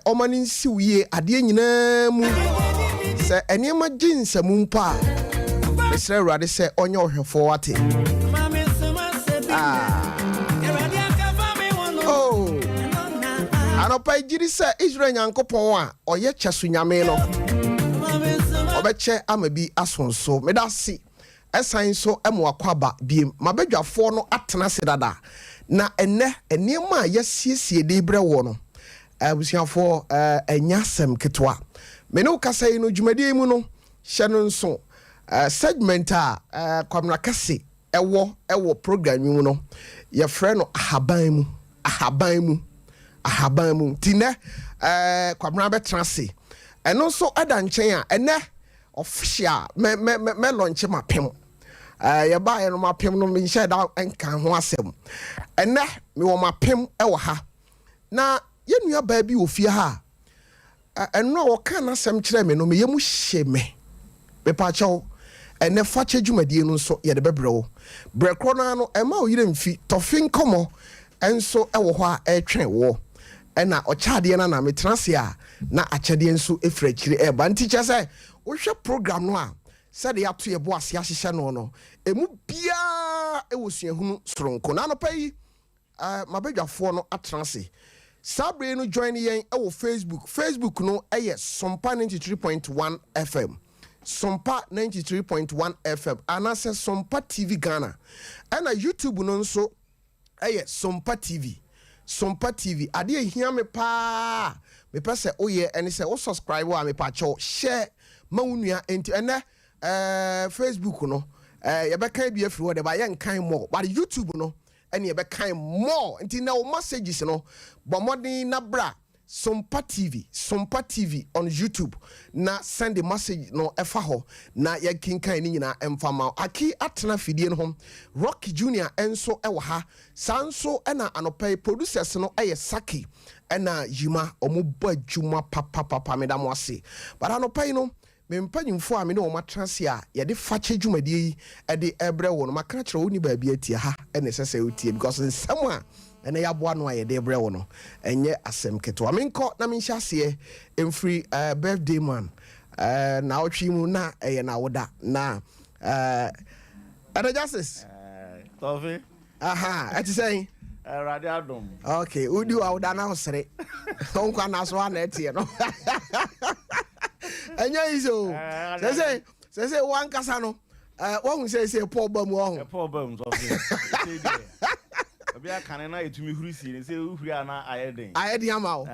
ɔma no nsi wo yie adeɛ nyinaa mu. Sɛ nneɛma gye nsamu mpo a, mesrɛ Awurade sɛ ɔnyɛ ɔhwɛfoɔ wate. Ah. Oh. Anɔpa yi gyidi sɛ Israel Nyankopɔn a ɔyɛ kyɛ so nyame no, ɔbɛkyɛ ama bi asonso. Meda ase Ɛsan nso ma wakɔ aba bio. M'abadwafoɔ no atena ase dada, na ɛnnɛ nneɛma a yɛasiesie de rebrɛ woɔ no, abusuafoɔ, ɛnyɛ asɛm ketewa. Me ne wo kasa yi no, dwumadie yi mu no, hyɛ no nso, segment a Kwamina Kɛse wɔ wɔ program yi mu no, yɛfrɛ no Ahaban Mu, Ahaban Mu, Ahaban Mu. Nti nnɛ, Kwamina bɛtena ase. Ɛno nso da nkyɛn a, ɛnnɛ, Official mɛ mɛ mɛ mɛ lɔnkye mapem. Ɛɛ yɛbaeɛ no mapem no menhyɛ da nka ho asɛm. Ɛnɛ mewɔ mapem wɔ ha. Na yɛn nua baa bi wɔ fie ha a ɛno a ɔka n'asɛm kyerɛ me no me yam hye me. Mepaakyɛw ɛnɛ fakyɛ dwumadie no nso yɛde bɛbrɛ wo. Berɛ korɔ no ara no ɛmma wo yerɛ mfi tɔfe nkɔmmɔ nso wɔ hɔ a ɛretwɛn woɔ. Ɛna ɔkyɛ adeɛ no na metena ase a na akyɛdeɛ nso firi akyire reba. Nti kyerɛ sɛ wohwɛ program no a sɛdeɛ yɛato yɛn bo ase ahyehyɛ no no, ɛmu biara wɔ suahunu soronko. Na anɔpa yi m'abadwafoɔ no atena ase. Saa berɛ yi no join yɛn wɔ Facebook. Facebook no yɛ Sompa 93.1 FM. Sompa 93.1 FM anaasɛ Sompa TV Ghana. Ɛna YouTube no nso Ɛyɛ Sompa TV Sompa TV adeɛ ɛhia me paa mepɛ sɛ woyɛ ɛne sɛ wo subscribe a mepakyɛw share ma wo nua enti ɛnɛ ɛɛ Facebook no ɛɛ yɛbɛkan bi afiri hɔ de ba yɛnkan more but YouTube no ɛne yɛbɛkan more nti nɛ wo messages no bɔ mmɔden na bra Sompa TV, Sompa TV on YouTube na sɛnde message no fa hɔ na yɛnkenkan ne nyinaa mfa mma wo. Aki atena fidie no ho, Rocky Junior nso wɔ ha, saa nso na anɔpa yi producers no yɛ Saki na Yima, wɔn bɔ adwuma papapapa, meda mo ase. But anɔpa yi no, Me mpanyimfoɔ a me ne wɔn atena ase a yɛde fakyɛ dwumadie yi de rebrɛ wo no, maka akyerɛ wo, wonni baabi atie, ha na ɛsɛ sɛ wotie because nsɛm a ɛnɛ yɛaboa ano a yɛde rebrɛ wo no, ɛnyɛ asɛm ketewa. Menkɔ na menhyɛ aseɛ mfiri uh, birthday man uh, naawɔtwe yi mu na ɛyɛ n'awoda na uh, Ɛda Justice. Tɔfe. Aha, ɛte sɛn? Awurade adom. Okay, wodi wa woda na wosere. Wo nkwa na so ana ɛteɛ no. Ɛnyɛ yi so. Sɛ sɛ sɛ sɛ wankasa no, eh, wahu sɛ sɛ Paul ba mu ɔho. Paul ba mu tɔfe. Sɛ deɛ. Obi akane na etumi huri sie ne sɛ wohuri a na ayɛ den. Ayɛ den ama wo.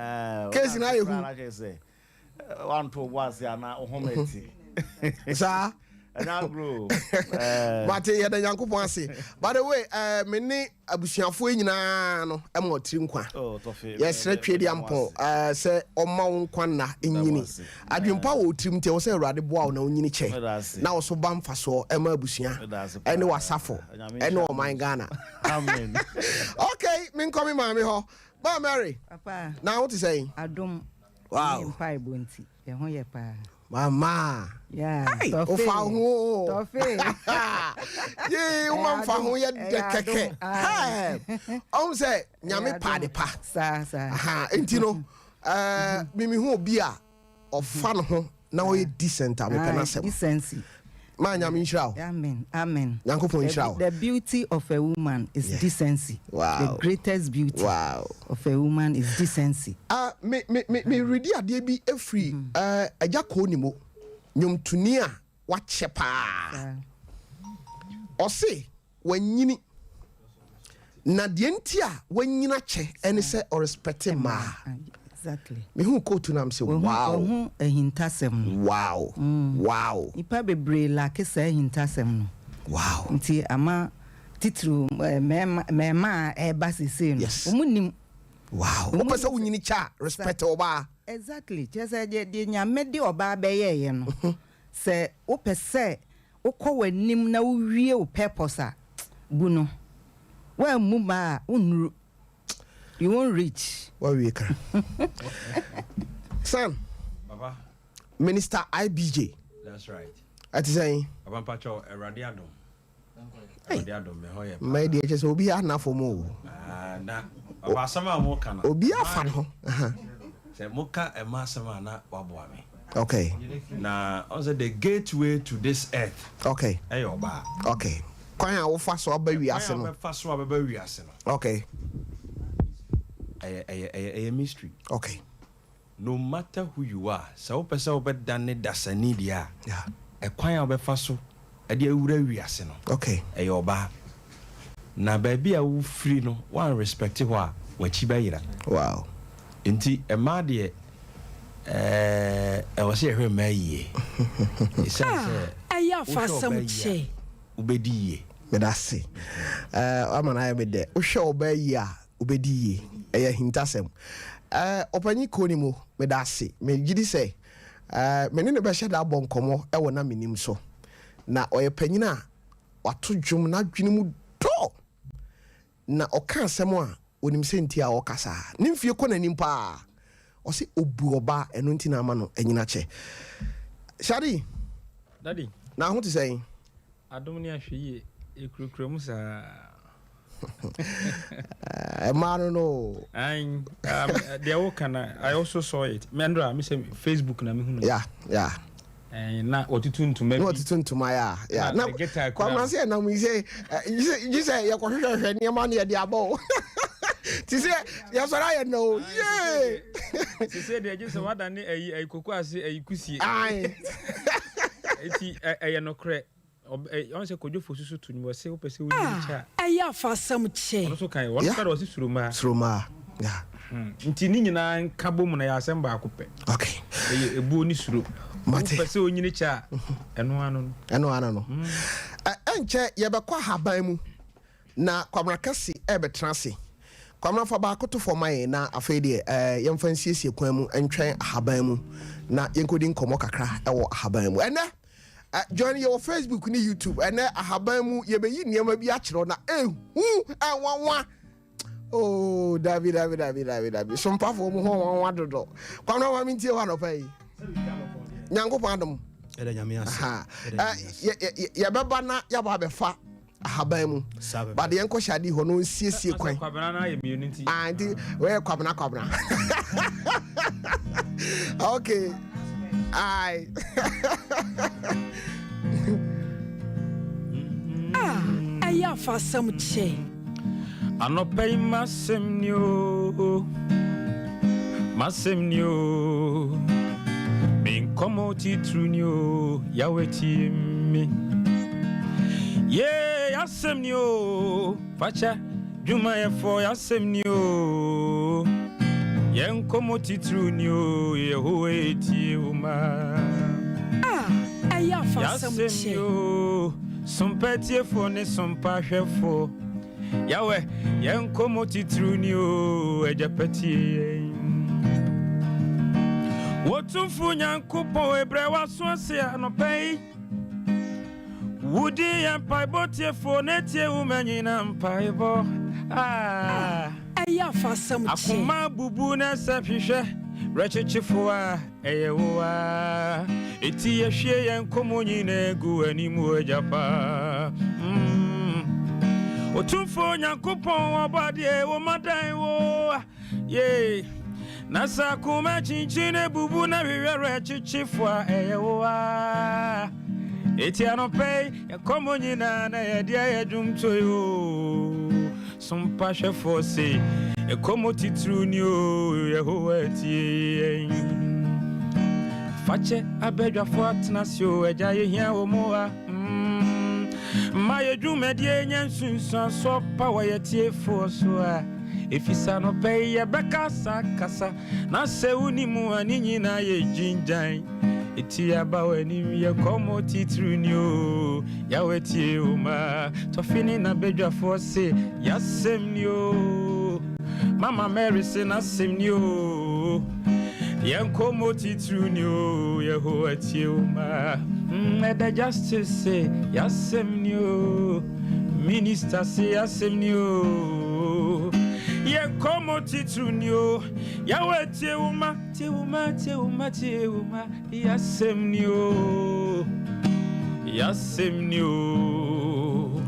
Case na ayɛ hu. Wanto wo bo ase ana wo home te. Saa. Ɛnyɛ agorɔ o. Mate yɛda Nyankopɔn ase. By the way, eh, me ne abusuafoɔ yi nyinaa no ɛma ɔtiri nkwa. Oh, tɔfe. Yɛsrɛ Twedeampɔn eh, sɛ ɔma wo nkwa nna nyini. Adwempa wɔ wo tirim nti ɛwɔ sɛ Awurade boa wo na wonyini kyɛ na wo so ba mfasoɔ ɛma abusua ɛne w'asafo ɛne ɔman Ghana. Amen. Okay, menkɔ me maame hɔ. Maa Mary, Papa. na wo te sɛn? Adom. Wow. Ne mpaebɔ nti, yɛn ho yɛ paa. Mama. Yeah. Ai, Tɔfe. ofa ho. Tɔfe. Yee, woma mfa ho yɛ dɛ kɛkɛ. Hey. Ɔhu sɛ nyame pa ade pa. Saa saa. Aha, nti no, eh, mimi hu obi a ɔfa ne ho na ɔyɛ decent a mepɛ n'asɛm. Decency. Ma nyame nhyira wo. Amen. Amen. Nyankopɔn nhyira wo. The beauty of a woman is yeah. decency. Wow. The greatest beauty wow. of a woman is decency. Ah, me me me me redi adeɛ bi efiri eh agya koo ni mo nnwomtoni a wakyɛ paa. Ɔse Wanyini. Na deɛ nti a wanyini akyɛ ɛne sɛ ɔrespɛte mmaa. Exactly. Mehuu kootu no a mese Wahu wow. wahu ahintasɛm no. Wow. Wow. Nnipa bebree lacke saa ahintasɛm no. Wow. Nti ama titiriw mmarima mmarima a ɛreba seesei no, Yes. wɔn nnim. Wow. Wɔn Wopɛ sɛ nim wonyini kyɛ a, respect ɔbaa. Exactly. Kyerɛ sɛ deɛ deɛ Nyame de ɔbaa bɛyɛeɛ no, sɛ wopɛ sɛ Wokɔ w'anim na wowie wo purpose a, bu no. Woammu mma a, wonnuru. You won't reach. Woawie ka. Sam. Papa. Minister IBJ. That's right. Ɛte sɛn? Papa mpakyɛw, Awurade adom. Awurade adom, me ho yɛ paa. Mmaa deɛ kyɛ sɛ obi ana fam o. Ah, na papa asɛm a mo ka no. Obi afa ne ho. Sɛ moka ɛma asɛm a na waboa me. Na ɔn sɛ the gateway to this earth ɛyɛ ɔbaa. Okay. Kwan a wofa so aba wiase Kwan no. a wobɛfa so a bɛba wiase no. Ɛyɛ ɛyɛ ɛyɛ ɛyɛ mystery. No matter who you are, sɛ wopɛ sɛ wobɛdane dasani deɛ a, ɛkwan a wobɛfa so de awura wiase no, ɛyɛ ɔbaa. Na baabi a wofiri no, woan respect hɔ a, w'akyi bɛyera. Nti mmaa deɛ, ɛɛ ɛwɔ sɛ yɛhwɛ mmaa yie. Ɛsiane sɛ Ɛyɛ afa wohwɛ asɛm ɔbaa yie kyɛ. a, wobɛdi yie. Meda ase. Ama no ayɛ me dɛ. Wohwɛ ɔbaa yie a, wobɛdi yie. Ɛyɛ ahintasɛm. Ɔpanyin Koni mu, meda ase. Megye di sɛ me ne no bɛhyɛ da abɔ nkɔmmɔ wɔ na menim so. Na ɔyɛ panyin a wato dwom, n'adwene mu dɔ. Na ɔka asɛm a onim sɛ nti a ɔka saa. Ne mfie kɔ n'anim paa. Ɔse obu ɔbaa, ɛno nti na ama no anyina kyɛ. Shadi. Daddy. Na ho te sɛn? Adom ne ahwɛ yie, yɛkurakura mu saa. Ɛmaa no no. Ayi, deɛ woka na I also saw it. Mɛndra, mi sɛ Facebook na mi hu no. Na wɔtutu ntoma bi. Na wɔtutu ntoma ya. Na kwamina sɛ ɛnam yi sɛ gye sɛ yɛkɔhwehwɛhwɛ nneɛma ne yɛde abɔ o. Ti sɛ yɛsɔre ayɛ no o. Yee. Sese deɛ gye sɛ wada ne ayi ayi koko ase ayi kusie. Eti ɛyɛ nokorɛ. Ɔn sɛ Kodwo Fosu so to nnwom, ɔse wopɛ sɛ wonyini kyɛ a. Ɛyɛ afa asɛm kyɛ. Ɔno nso kan, ɔno nso ɔse suro mmaa. Suro mmaa, yeah. Nti ne nyinaa nka bɔ mu na ɛyɛ asɛm baako pɛ. Ɛyɛ ebuo ne suro. Mate. Wopɛ sɛ wonyini kyɛ a, ɛno ano no. Ɛno ano no. Ɛnkyɛ yɛbɛkɔ ahaban mu na Kwabena Kɛse ɛrebɛtena ase. Kwabena, fa baako to fam ma yɛn na afei deɛ yɛmfa nsiesie kwan mu ntwɛn ahaban mu na yɛnkɔdi nkɔmmɔ kakra wɔ ahaban mu. Ɛnɛ join yɛ wɔ Facebook ne YouTube. Ɛnɛ ahaban mu yɛbɛyi nneɛma bi akyerɛw na ehu ɛnwanwa. Oh, dabi dabi dabi dabi dabi. Sompafoɔ mu ho nwanwa dodo. Kwabena, ma mentie hɔ anɔpa yi. Nyankopɔn adom. Ɛda Nyame ase. Aha. Ɛda Nyame ase. Yɛbɛba na yɛaba abɛfa ahaban mu. Saa bɛbɛ. But yɛnkɔ hyɛ ade hɔ no nsiesie kwan. Kwabena no ayɛ mmienu nti. Ah, nti wɔyɛ Kwabena Kwabena. Okay. Aye. Ah, ɛyɛ afa asɛm kyɛ. Anɔpa yi m'asɛm ni o, m'asɛm ni o, me nkɔmmɔ titiri ni o, Yahweh tie me. Ye, y'asɛm ni o, fakyɛ dwumayɛfoɔ y'asɛm ni o, yɛn nkɔmmɔ titiri ni o, Yehowa tie wo ma. Ah, ɛyɛ afa asɛm Y'asɛm ni kyɛ. o, sompa tiefoɔ ne sompa hwɛfoɔ. Yahweh, yɛn nkɔmmɔ titiri ni o, agya pɛtie yɛn. Wotumfo Nyankopɔn ebrɛ w'aso ase anɔpa yi. Wodi yɛn mpaebɔ tiefoɔ na etie wo ma nyina mpaebɔ. Ah. Ɛyɛ afa asɛm kyɛ. Akoma bubu na ɛsɛ hwehwɛ rɛkyekyefo a ɛyɛ wo a. Eti yɛhwie yɛn nkɔmmɔ nyinaa gu anim agya pa. Otumfo Nyankopɔn ɔbɔ adeɛ wo ma dan wo a. Ye. Na sɛ akoma kyinkyin na ebubu na hwehwɛ rɛkyekyefo a ɛyɛ wo a. Eti anɔpɛ yi yɛkɔmmɔ nyinaa na yɛde ayɛ dwomto yi o. Sompa hwɛfoɔ se ɛkɔmmɔ titiriw ni o, Yehowa tie yɛn. Fakyɛ abadwafoɔ atena ase o, agya yɛhia wɔ mu a. Ma yɛ dwumadie nyɛ nsunsuansoɔ pa wɔ yɛ tiefoɔ so a. Ɛfiri anɔpɛ yi yɛbɛkasa kasa na sɛ wonim a ne nyinaa yɛ gyingyan. Eti aba w'anim yɛkɔmmɔ titiriw ni o, Yahweh tie o ma. Tɔfe ne n'abadwafoɔ se y'asɛm ni o. Mama Mary se n'asɛm ni o. Yɛn nkɔmmɔ titiriw ni o, Yehowa tie o ma. Ɛda Justice se y'asɛm ni o. Minister se y'asɛm ni o. Yɛn nkɔmmɔ titiriw ni o, Yahweh tie o ma, tie o ma, tie o ma, tie o ma. Y'asɛm ni o, y'asɛm ni o.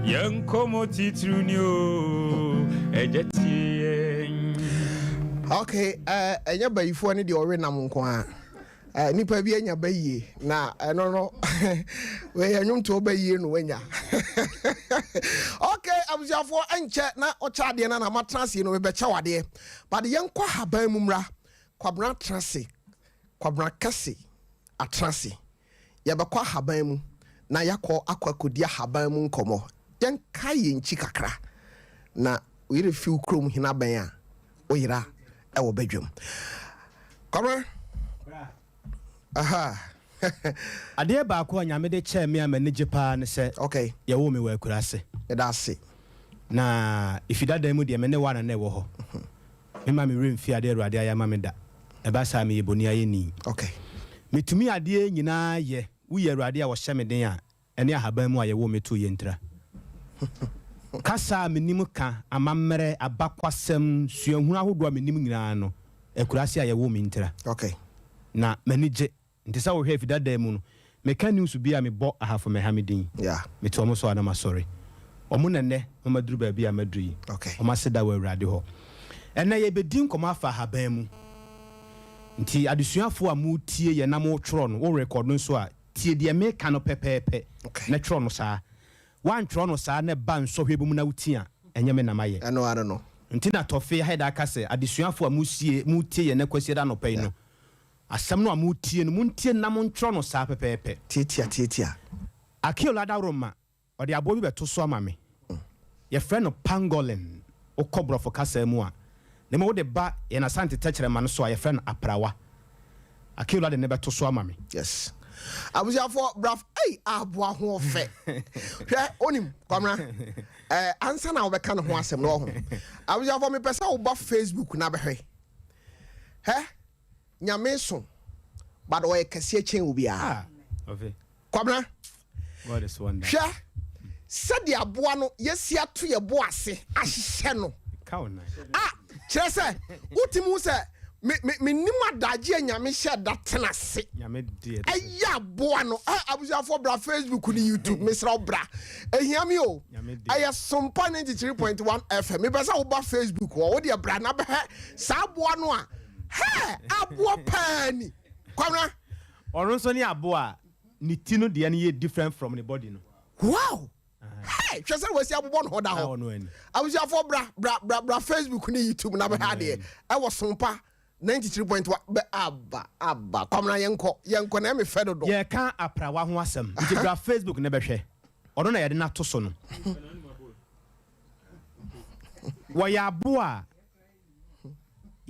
Yɛn nkɔmmɔ titiriw ni o, ɛgya tie yɛn. Okay, ɛnyɛ bayifoɔ ne deɛ ɔwe nam nko a. Nipa bi anya bayie na ɛno no wei nnwomtoɔ bayie no wanya. Okay, abusuafoɔ, ɛnkyɛ na ɔkyɛ adeɛ no na matena ase no, mebɛkyɛ w adeɛ, but yɛnkɔ haban mu mmra. Kwabena tena ase, Kwabena kɛse atena ase. Yɛbɛkɔ ahaban mu na yɛakɔ akɔ akɔdi ahaban mu nkɔmmɔ. Yɛnka yɛn nkyi kakra na woyere fi wo kurom hena bɛn a woyera ɛwɔ badwam. Kwabena, aha. Adeɛ baako a Nyame de kyɛɛ me a m'ani gye paa ne sɛ yɛwoo me wɔ akuraase. Ɛda ase. Na ɛfi dada mu deɛ, me ne wo ana na ɛwɔ hɔ. Mema me werɛ mfi adeɛ Awurade ayɛ ama me da. Ɛba saa, meyɛ bɔni ayɛ ni. Metumi adeɛ nyinaa yɛ. Woyɛ Awurade a wɔhyɛ me den a ɛne ahaban mu a yɛwoo me too yɛ ntira. Kasa a menim ka, amammerɛ, abakwasɛm, suahunu ahodoɔ a menim nyinaa no, akuraase a yɛwoo me ntira. Na m'ani gye. Nti sɛ wohwɛ ɛfi dada mu no, meka news bi a, mebɔ Ahafo Mɛha me din. Mete ɔmo so a na masɔre. Ɔmo na nnɛ mamaduru baabi a maduru yi. Ɔmo ase da wɔ Awurade hɔ. Ɛnnɛ yɛbɛdi nkɔmmɔ afa ahaban mu. Nti adesuafoɔ a motie yɛ na motwerɛ no, wo record no nso a, tie deɛ meka no pɛpɛɛpɛ na twerɛ no saa. Woantwerɛ no saa na ɛba nsɔhwɛ bi mu na woti a, ɛnyɛ me na mayɛ. Ɛno ara no. Nti na Tɔfe Ahɛda aka sɛ adesuafoɔ a mosie motie yɛn Kwasiada anɔpa yi no, asɛm no a motie no, montie na montwerɛ no saa pɛpɛɛpɛ. Tietia tietia. Akiola Dawuroma, ɔde aboa bi bɛto so ama me. Yɛfrɛ no pangolin wokɔ borɔfo kasa mu a, na mmom wode ba yɛn Asante tɛkyerɛma no so a, yɛfrɛ no aprawa. Akiola de ne bɛto so ama me. Yes, abusuafoɔ, braf ei, aboa ho ɔfɛ. Hwɛ, onim Kwamina ansa na wobɛka ne ho asɛm no ɔho. Abusuafoɔ, mepɛ sɛ woba Facebook na bɛhwɛ. Hɛ, Nyame so, but ɔyɛ kɛseɛ kyɛn obiara. Kwamina, hwɛ sɛdeɛ aboa no yɛsi ato yɛ bo ase ahyehyɛ no a, kyerɛ sɛ wotumi hu sɛ menim adagye a Nyame hyɛ da tena ase ɛyɛ aboa no. Abusuafoɔ, bra Facebook ne YouTube, mesrɛ wo bra, ɛhia mi o. Ɛyɛ Sompa 93.1 FM. Mepɛ sɛ woba Facebook hɔ, wodeɛ bra na bɛhɛ saa aboa no a. Hɛ, aboa paa ni, Kwamina. Ɔno nso ne aboa a ne ti no deɛ no yɛ different from ne body no. Wow, hey, hwɛ sɛ wɔasi abobɔ no hɔ da hɔ. Abusuafoɔ, bra bra bra bra Facebook ne YouTube na bɛhɛ adeɛ ɛwɔ Sompa 93.1. Bɛ aba aba. Kwamina, yɛnkɔ yɛnkɔ na ɛmi fɛ dodo. Yɛka aprawa ho asɛm nti bra Facebook ne bɛhwɛ. Ɔno na yɛde no ato so no. Wɔyɛ aboa a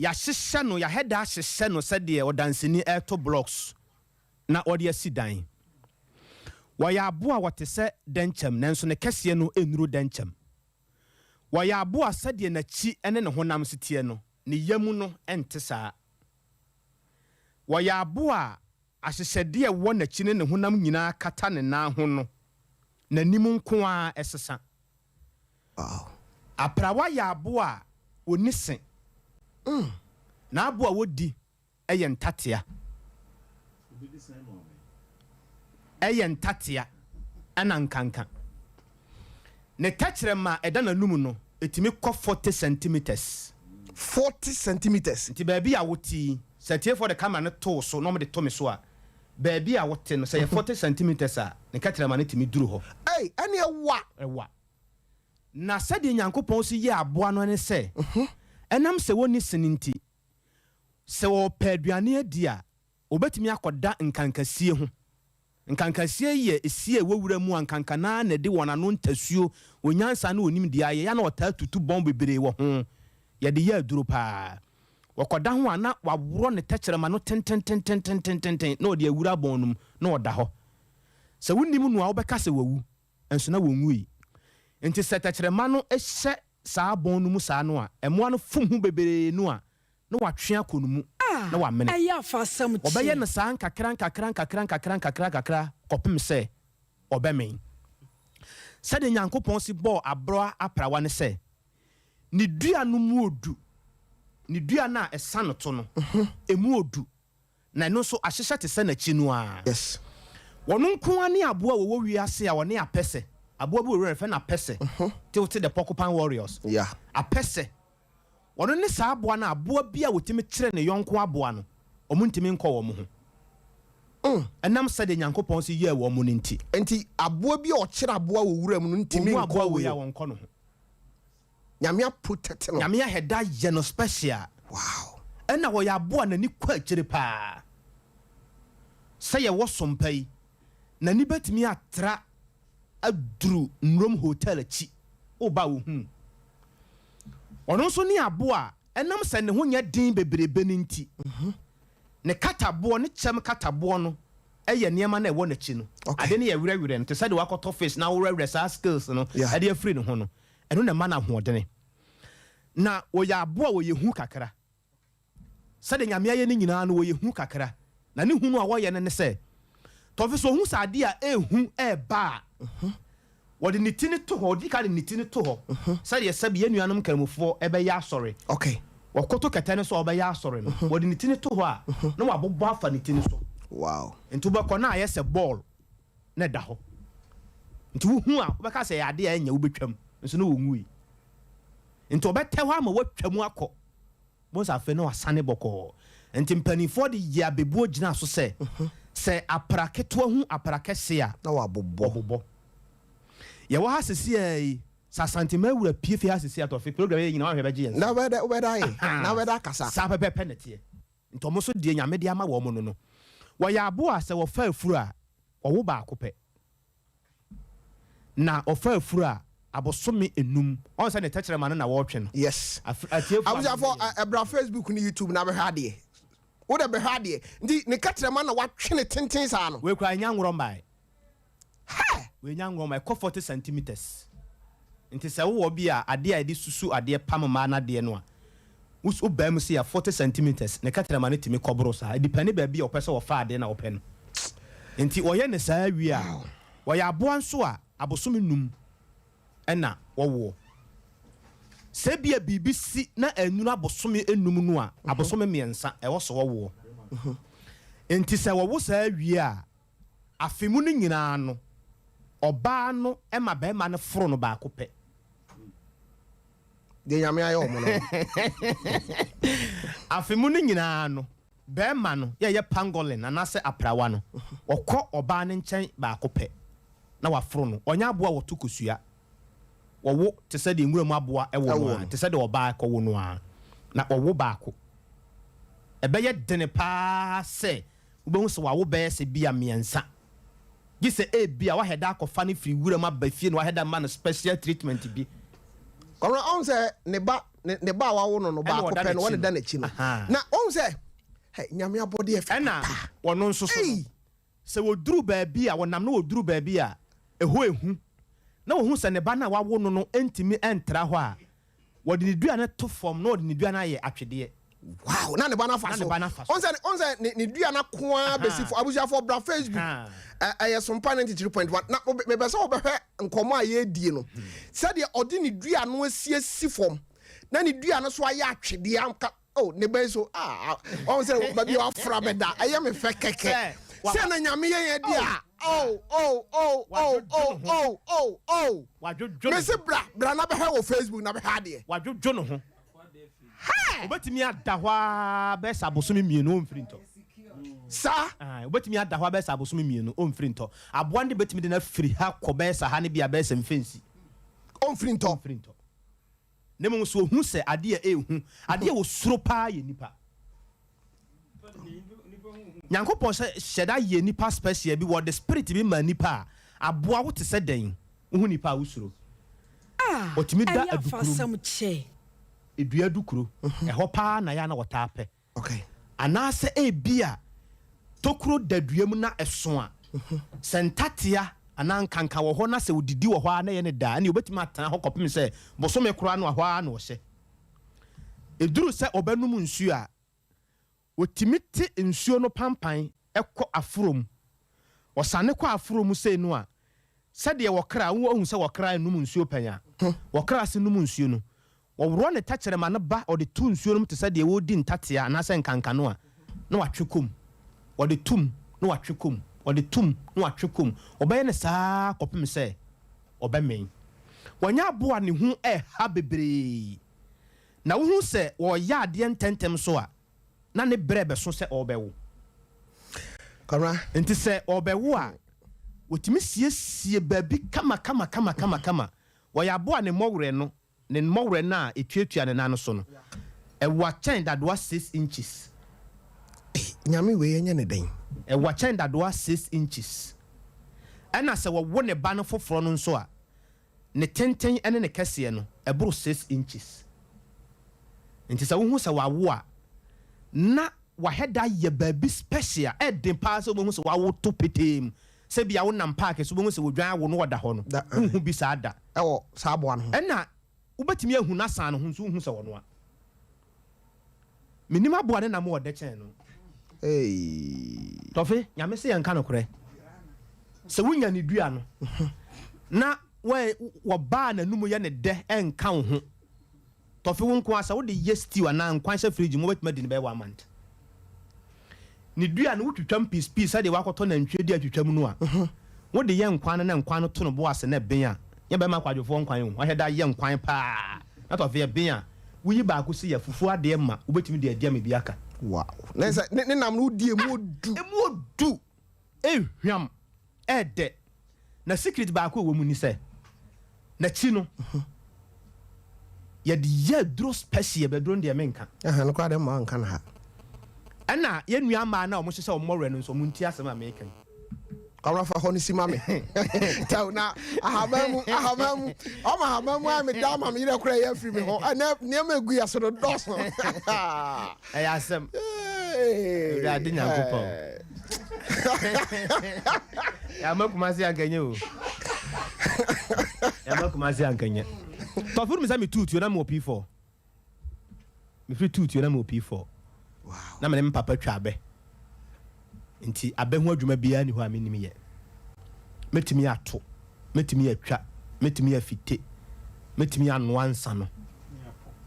yɛahyehyɛ no, yɛahɛda ahyehyɛ no sɛdeɛ ɔdanseni ɛreto blocks na ɔde asi dan. Wɔyɛ aboa a wɔte sɛ dɛnkyɛm, nanso ne kɛseɛ no nnuru dɛnkyɛm. Wɔyɛ aboa sɛdeɛ n'akyi ne ne honam si teɛ no, ne yam no nte saa. Wɔyɛ aboa a ahyehyɛdeɛ a ɛwɔ n'akyi ne ne honam nyinaa kata ne nan ho no, n'anim nko ara ɛsesa. Aprawa yɛ aboa a ɔni se. Na aboa a wɔdi yɛ ntatea, ɛyɛ ntatea ɛna nkanka. Ne tɛkyerɛma a ɛda n'anum no, ɛtumi kɔ 40 centimeters. 40 centimeters. Nti baabi a wote yi, sɛ tiefoɔ de camera no too so na ɔmde to me so a, baabi a wote no, sɛ yɛ 40 centimeters a, ne kɛtrɛma no tumi duru hɔ. Ei, ɛne ɛwa. Ɛwa. Na sɛdeɛ Nyankopɔn si yɛ aboa no ne sɛ, ɛnam sɛ wɔnni sene nti, sɛ wɔpɛ aduane adi a, wɔbɛtumi akɔda nkankasie ho. Nkankasie yɛ esie a ɛwɔ wura mu a nkanka naa na ɛde wɔn ano ntasuo, wɔn nyansa ne wɔn nimdeɛ ayɛ ya na wɔtaa tutu bɔn bebree wɔ ho. Yɛde yɛ aduro paa. Wɔkɔda ho a, na waworɔ ne tɛkyerɛma no tententententententen na ɔde awura bɔn no mu na ɔda hɔ. Sɛ wonim no a, wobɛka sɛ wawu, nso na wɔnwui. Nti sɛ tɛkyerɛma no hyɛ saa bɔn no mu saa no a, mmoa no fom ho bebree no a, na watwe akɔ no mu na wamene. Ɛyɛ afa asɛm Wɔbɛyɛ kye. no saa nkakra nkakra nkakra nkakra nkakra nkakra kɔpem sɛ ɔbɛmen. Sɛdeɛ Nyankopɔn si bɔɔ aborɔ aprawa ne sɛ, ne dua no mu odu, ne dua no a ɛsa no to no, emu odu, na ɛno nso ahyehyɛ te sɛ n'akyi no ara. Wɔn nko ara ne aboa a wɔwɔ wiase a wɔne apɛsɛ. Aboa bi wɔ wura, yɛfrɛ no apɛsɛ. Te wote the porcupine warriors. Apɛsɛ. Ɔno ne saa aboa no a aboa bi a ɔtumi kyere ne yɔnko aboa no, wɔntumi nkɔ wɔn ho. Ɛnam sɛdeɛ Nyankopɔn si yɛɛ wɔn no nti. Enti aboa bi a ɔkyere aboa wɔ wuram no ntumi Wɔhu nkɔ aboa wei wei a o. wɔnkɔ no ho. Nyame a protect no. Nyame ahɛda yɛ no special. Wow. Ɛna ɔyɛ aboa a n'ani kɔ akyire paa. Sɛ yɛwɔ sompa yi, n'ani bɛtumi atra aduru Nrom Hotel akyi, woba a wohu. Ɔno nso ne aboa a ɛnam sɛ ne ho nyɛ den bebrebe no nti, ne kataboɔ, ne kyɛm kataboɔ no yɛ nneɛma no a ɛwɔ n'akyi no. Ade no yɛ werɛwerɛ no, te sɛ deɛ woakɔtɔ fish na wowerɛwerɛ saa scales no de afiri ne ho no, ɛno na ɛma no ahoɔdene. Na ɔyɛ aboa a ɔyɛ hu kakra. Sɛdeɛ Nyame ayɛ no nyinaa no wɔyɛ hu kakra, na ne hu no a wɔyɛ no ne sɛ, tɔfe sɛ ɔhu sɛ adeɛ a ɛhu reba a, wɔde ne ti no to hɔ, ɔdi ka de ne ti no to hɔ, sɛdeɛ sɛbi yɛn nuanom Nkramofoɔ bɛyɛ asɔre, wɔkoto kɛtɛ no so a wɔbɛyɛ asɔre no, wɔde ne ti no to hɔ a, na wɔabobɔ afa ne ti no so. Nti wobɛkɔ na ayɛ sɛ bɔɔl na ɛda hɔ. Nti wohu a, wobɛka sɛ ɛyɛ adeɛ a ɛnyɛ, wobɛtwam, nso na wɔnwui. Nti ɔbɛtɛ hɔ ama woatwa mu akɔ. Bohu sɛ afei na wasane bɔkɔɔ. Enti mpanimfoɔ de yɛ abɛbuo gyinaa so sɛ, sɛ apra ketewa hu apra kɛse a, Na wabobɔ. wɔbobɔ. Yɛwɔ ha sesiaa yi, sɛ Asantema wura pue fie ha sesiaa tɔfe, program yi yɛ nyinaa woanhwɛ bɛgye yɛn Na nsam. wobɛda, wobɛda ayɛ, na Ahaa, wobɛda akasa. saa pɛpɛɛpɛ na ɛteɛ. Nti wɔn nso deɛ Nyame de ama wɔn no no, wɔyɛ aboa a sɛ wɔfa afuru a, wɔwo baako pɛ. Na ɔfa afuru a, abosome enum. Ɔn sɛ ne tɛkyerɛma no na wɔretwe no. Yes. Af atiefo a Abusuafo, monnye yɛn. ɛ bra Facebook ne YouTube na bɛhwɛ adeɛ. Wo dɛ bɛhwɛ adeɛ. Nti ne kɛtrɛma na watwe ne tenten saa no. Wei koraa ɛnya nworɔ mmae. Hɛ! Wei nya nworɔ mmae. Ɛkɔ 40 centimetres. Nti sɛ wowɔ bi a adeɛ a yɛde susu adeɛ pam mmaa no adeɛ no a, wo wo baa mu sei a 40 centimetres ne kɛtrɛma no tumi kɔboro saa. Ɛdipɛne baabi a ɔpɛ sɛ ɔfa adeɛ no a ɔpɛ no. Nti wɔyɛ no saa wie a, wɔyɛ aboa nso a abosome num na wɔwoɔ. Sɛ ebia biribi si na annuru abosome num no a, abosome mmiɛnsa ɛwɔ sɛ wɔwoɔ. Nti sɛ wɔwo saa wie a, afe mu no nyinaa no, ɔbaa no ma barima no foro no baako pɛ. Deɛ Nyame ayɛ wɔn no. Afe mu no nyinaa no, Barima no, yɛ ɛyɛ pangolin anaasɛ aprawa no, ɔkɔ ɔbaa no nkyɛn baako pɛ na waforo no. Ɔnyɛ aboa a wɔto kosua. Wɔwo te sɛ deɛ nwura mu aboa wo no ara, te sɛ deɛ ɔbaa kɔwo no ara, na ɔwo baako. Ɛbɛyɛ dene pa ara sɛ wobɛhu sɛ wawo bɛyɛ sɛ bi a mmiɛnsa. Gye sɛ ebia wahɛ da akɔfa no firi wuram aba fie na wahɛ da ma no special treatment bi. Kwabena, ɔhu sɛ ne ba, ne, ne ba a wawo no no Ɛna baako ɔda pɛ no, n'akyi wɔne da no. n'akyi no. Ahaa. Na ɔhu sɛ, hɛ, Nyame abɔdeɛ fɛ Ɛna papa. ɔno nso so no, Ei! sɛ wɔduru baabi a, wɔnam na wɔduru baabi a ɛhɔ ehu, na wɔhu sɛ ne ba no a wawo no no ntumi ntra hɔ a, Wɔde ne dua no to fam na wɔde ne dua no ayɛ atwedeɛ. Wow, na ne ba no afa Na so. ne ba no afa so. Ɔn sɛ ɔn sɛ ne ne dua no ako ara bɛsi fam. Abusuafoɔ bra Facebook. Ɛ ɛyɛ Sompa 93.1. Na mepɛ sɛ wobɛhwɛ nkɔmmɔ a yɛredie no. Sɛdeɛ ɔde ne dua no asiesie fam na ne dua no so ayɛ atwedeɛ anka. Oh, ne ba yi so ah, ah, ɔn sɛ baabi a wafra bɛda ɛyɛ me fɛ kɛkɛ. Sɛ na Nyame yɛ yɛn deɛ a. Oh, oh, oh, oh, oh, oh, oh, oh. Wadwodwo ne Mese ho. bra, bra na bɛhwɛ wɔ Facebook na bɛhwɛ adeɛ. Wadwodwo ne ho. Hɛ! Obetumi ada hɔ ara bɛyɛ sɛ abosome mmienu ɔmfiri ntɔ. Saa. Ae, obetumi ada hɔ ara bɛyɛ sɛ abosome mmienu ɔmfiri ntɔ. Aboa no de betumi de no afiri ha kɔ bɛyɛ sɛ ha ne bi a bɛyɛ sɛ mfɛnsi. Ɔmfiri ntɔ. Ɔmfiri ntɔ. Na mmom sɛ ohu sɛ adeɛ a ɛyɛ hu, adeɛ a wɔsuro paa yɛ nnipa. Nyankopɔn hyɛ hyɛ da yɛ nipa special bi, wɔde spirit bi maa nipa a, aboa wo te sɛ dɛn? Wohu nipa a wosuro. A Ɔtumi da ɛyɛ adukuro mu. afasɛm kyɛ. Dua adukuro, ɛhɔ paa na ɛyɛ a na wɔtaa pɛ. Okay. Anaasɛ ebia tokuro da dua mu na ɛso a, sɛ ntatea anaa nkanka wɔ hɔ na sɛ ɔdidi wɔ hɔ ara na ɛyɛ no dɛ a, ɛnneɛ ɔbɛtumi atena hɔ kɔpem sɛ bosome koraa no a, hɔ ara na ɔhyɛ. Ɛduru sɛ ɔbɛnom nsuo a, Wɔtumi te nsuo no pampan kɔ aforɔ mu. Wɔsane kɔ aforɔ mu sei no a, sɛdeɛ wɔkra, woahu sɛ wɔkra nnom nsuo pɛn a, wɔkra ase nom nsuo no. Wɔworɔ ne tɛkyerɛma no ba, wɔde to nsuo no mu te sɛ deɛ wɔredi ntatea anaasɛ nkankano a, na wɔatwe kɔ mu. Wɔde to mu, na wɔatwe kɔ mu. Wɔde to mu, na wɔatwe kɔ mu. Wɔbɛyɛ no saa ara kɔpem sɛ wɔbɛmee. Wɔnyɛ aboa a ne ho ha bebree. Na wohu sɛ wɔreyɛ adeɛ ntɛmntɛm nso a, na ne berɛ rebɛso sɛ ɔrebɛwo. Enti sɛ ɔrebɛwo a, wɔtumi siesie baabi kamakamakamakama. Wɔyɛ aboa a ne mmɔwerɛ no, ne mmɔwerɛ no a ɛtuatua ne nan no so no, ɛwa kyɛn dadoa six inches. Ei, Nyame wei ɛnyɛ ne dɛn? Ɛwa kyɛn dadoa six inches. Ɛna sɛ wɔwo ne ba no foforɔ no nso a, Ne tenten ne ne kɛseɛ no, ɛboro six inches. Nti sɛ wohu sɛ wawo a, na wahɛ da ayɛ baabi special. Ɛden paa sɛ wobɛhu sɛ wawo to petee mu. Sɛ bia wonam paake so wobɛhu sɛ odwan awo na ɔda hɔ no, wonhu bi saa da. Ɛwɔ saa aboa no ho. Ɛna wobɛtumi ahu n'asan no ho nso wonhu sɛ ɔnoa. Menim aboa ne nam wɔ dɛ kyɛn no. Tɔfe, Nyame se yɛnka nokorɛ. Sɛ wonya ne dua no na wɔbaa n'anum yɛ ne dɛ ɛnka wo ho. Tɔfe wo nko ara sɛ wode yɛ stew anaa nkwan hyɛ fridge mu wobɛtumi adi no bɛyɛ one month. Ne dua no wotwitwa mu piece piece sɛdeɛ woakɔtɔ nantwie de atwitwa mu no a, wode yɛ nkwan no na nkwan no to no bo ase na ɛben a, nyɛ bɛrima kwadwofoɔ nkwan o, wahwɛ da yɛ nkwan paa na tɔfe ɛben a, woyi baako si yɛ fufuo adeɛ ma wobɛtumi de adi ama bi aka. Wow. Na sɛ ne nam no wodi emu odu. Emu odu, ehwam, ɛɛdɛ. Na secret baako a ɛwɔ mu ni sɛ, n'akyi no, yɛde yɛ aduro special, bɛ aduro no deɛ menka. Ɛhɛn, no koraa deɛ mma nka no ha. Ɛna yɛn nua mmaa no a wɔhyehyɛ wɔn mmɔwerɛ no nso, wɔn ntie asɛm a meka yi. Kwabena fa hɔ no si ma me. Tɛw na ahaban mu, ahaban mu, ɔma ahaban mu ayɛ me da ama me yerɛ koraa ɛyɛ afiri me hɔ. Ɛnɛ nneɛma egu yɛ so no dɔɔso. Ɛyɛ asɛm. Awurade Nyankopɔn. Yɛama Kumasi anka nyɛ o. Yɛama Kumasi anka nyɛ. Tɔfo mi sɛ me tuutuo na mewɔ P4. Mefiri tuutuo na mewɔ P4. Na me ne me papa twa abɛ. Nti abɛ ho adwuma biara ni hɔ a mennim yɛ. Mɛtumi ato, mɛtumi atwa, mɛtumi afite, mɛtumi anoa nsa no.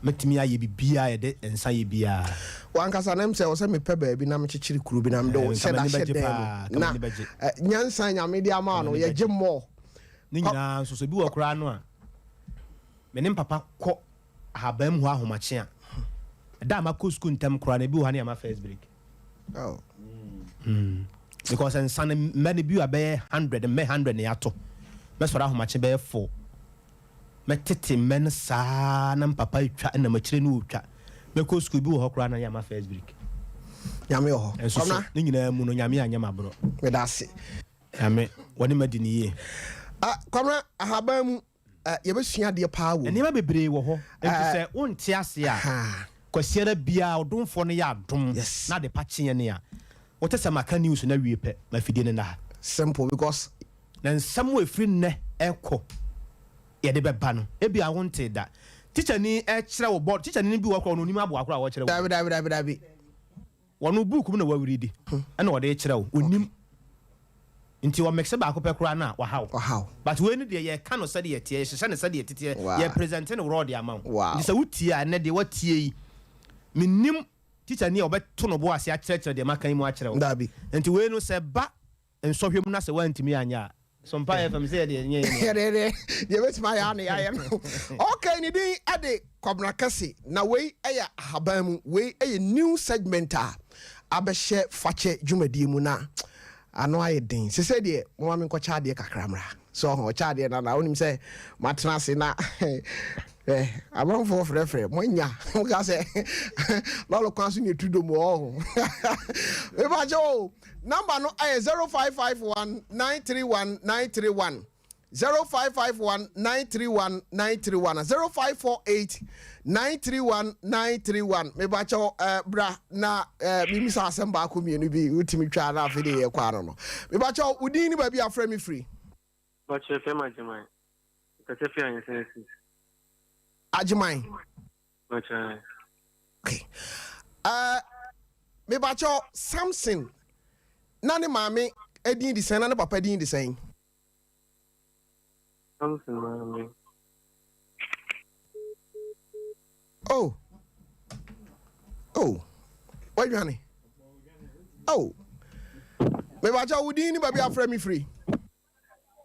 Mɛtumi ayɛ biribiara a yɛde nsa yɛ biara. W'ankasa na sɛ ɔsɛ mepɛ baabi na mekyekyere kuro bi na mede wo hyɛ da hyɛ dan mu na nyansa Nyame de ama no yɛgye mmɔɔ. Ne nyinaa nso so ebi wɔ koraa no a me ne mpapa kɔ ahaban mu hɔ ahomakye a ɛda a makɔ sukuu ntɛm koraa no ebi wɔ ha ne ama first break. Oh. Because nsa no mmɛ no bi wɔ bɛyɛ 100 mmɛ 100 na yɛato mɛsɔre ahomakye bɛyɛ 4. Mɛtete mmɛ no saa na mpapa retwa nam akyire no ɔretwa. Mɛkɔ sukuu bi wɔ hɔ koraa na yɛama first break. Nyame wɔ hɔ. Nso so ne nyinaa mu no Nyame anyɛ m'aborɔ. Meda ase. Nyame wɔne madi no yie. Ah Kwabena ahaban mu eh, yɛbɛsua adeɛ paa wɔ mu. Nneɛma bebree wɔ hɔ nti sɛ wonte aseɛ a Kwasiada biara ɔdomfoɔ no yɛ adom na adepa kye yɛn a wote sɛ maka news no awie pɛ mafidie no nna ha. Simple because Na nsɛm a ɛfiri nnɛ rekɔ yɛde bɛba no, ebia wontee da. Tikyani rekyerɛ wo bɔɔd, tikyani no bi wɔ hɔ koraa ɔno ɔnim aboa koraa a ɔrekyerɛ wo. Dabi, dabi, dabi, dabi. Ɔno book mu na wawuridi ɛna ɔde rekyerɛ wo, ɔnim. Nti ɔmekse baako pɛ koraa no a, waha wo. Waha wo. But wei no deɛ yɛka no sɛdeɛ ɛteɛ, yɛhyehyɛ no sɛdeɛ ɛteteɛ, Wow. yɛ presente no raw de ama wo. Wow. Nti sɛ wotie a, ɛnnɛ deɛ woatie yi, mennim tikyani a ɔbɛto no bo ase akyerɛkyerɛ deɛ maka yi mu akyerɛ wo. Dabi. Nti wei no sɛ ɛba nsɔhwɛ mu na sɛ woantumi anyɛ a, so mpaeɛ fam sɛ yɛdeɛ nyɛ yɛn Yɛdeɛ deɛ deɛ bɛtumi ayɛ a na yɛayɛ no. Okay, ne din de Kwabena Kɛse na wei yɛ ahaban mu, wei yɛ new segment a abɛhyɛ fakyɛ dwumadie mu na ano ayɛ den. Sesei deɛ momma menkɔkyɛ adeɛ kakra mmra. So ɔho ɔkyɛ adeɛ nana wonim sɛ matena ase na eh, amanfoɔ frɛfrɛ moanya moka sɛ lɔre kwan so ne ɛtu dom wɔ ɔho. Mepakyɛ o. Number no yɛ 0551 931 931, 0551 931 931, 0548 931 931. Mebakyɛw eh, bra na eh, mimisa asɛm baako mmienu bi wotumi twa na afei de yɛkɔ ano no. Mebakyɛw wo din ne baabi afrɛ me firi. Bakyɛ fɛ ma Agyeman. Kasa fi Ahensan Sis. Agyeman. Bakyɛ. Okay. Uh, mebakyɛw Samson na ne maame din de sɛn na ne papa din de sɛn? Samson maame. Oh. Oh. Wadwane. Oh. Mebakyɛw wo din ne baabi afrɛ me firi.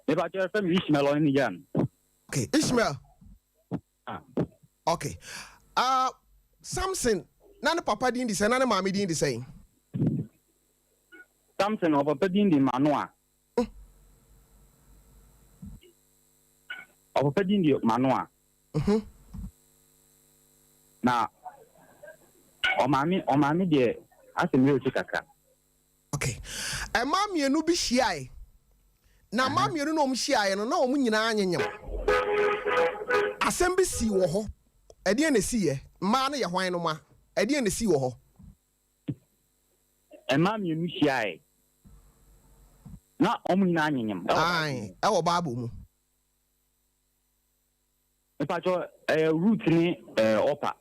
Mebakyɛw fɛ me Ishmael ɔne ne yan. Okay, Ishmael. Ah. Okay. Uh, Samson, na ne papa din de sɛn, na ne maame din de sɛn? Samson, ɔpapa din de Manoa. Ɔpapa din de Manoa. Na ɔmaame ɔmaame deɛ asɛ me werɛ fi kakra. Okay. Mmaa mmienu bi hyiae. Na mmaa mmienu na wɔn hyiaeɛ no, na wɔn nyinaa nyenyem. Asɛm bi sii wɔ hɔ. Ɛdeɛn na ɛsiiɛ? Mmaa no yɛ hwan nom a? Ɛdeɛn na ɛsii wɔ hɔ? Mmaa mmienu hyiae. Na wɔn nyinaa nyenyem. Ae, ɛwɔ Bible mu. Mepakyɛ ɛyɛ Ruth ne Orpa.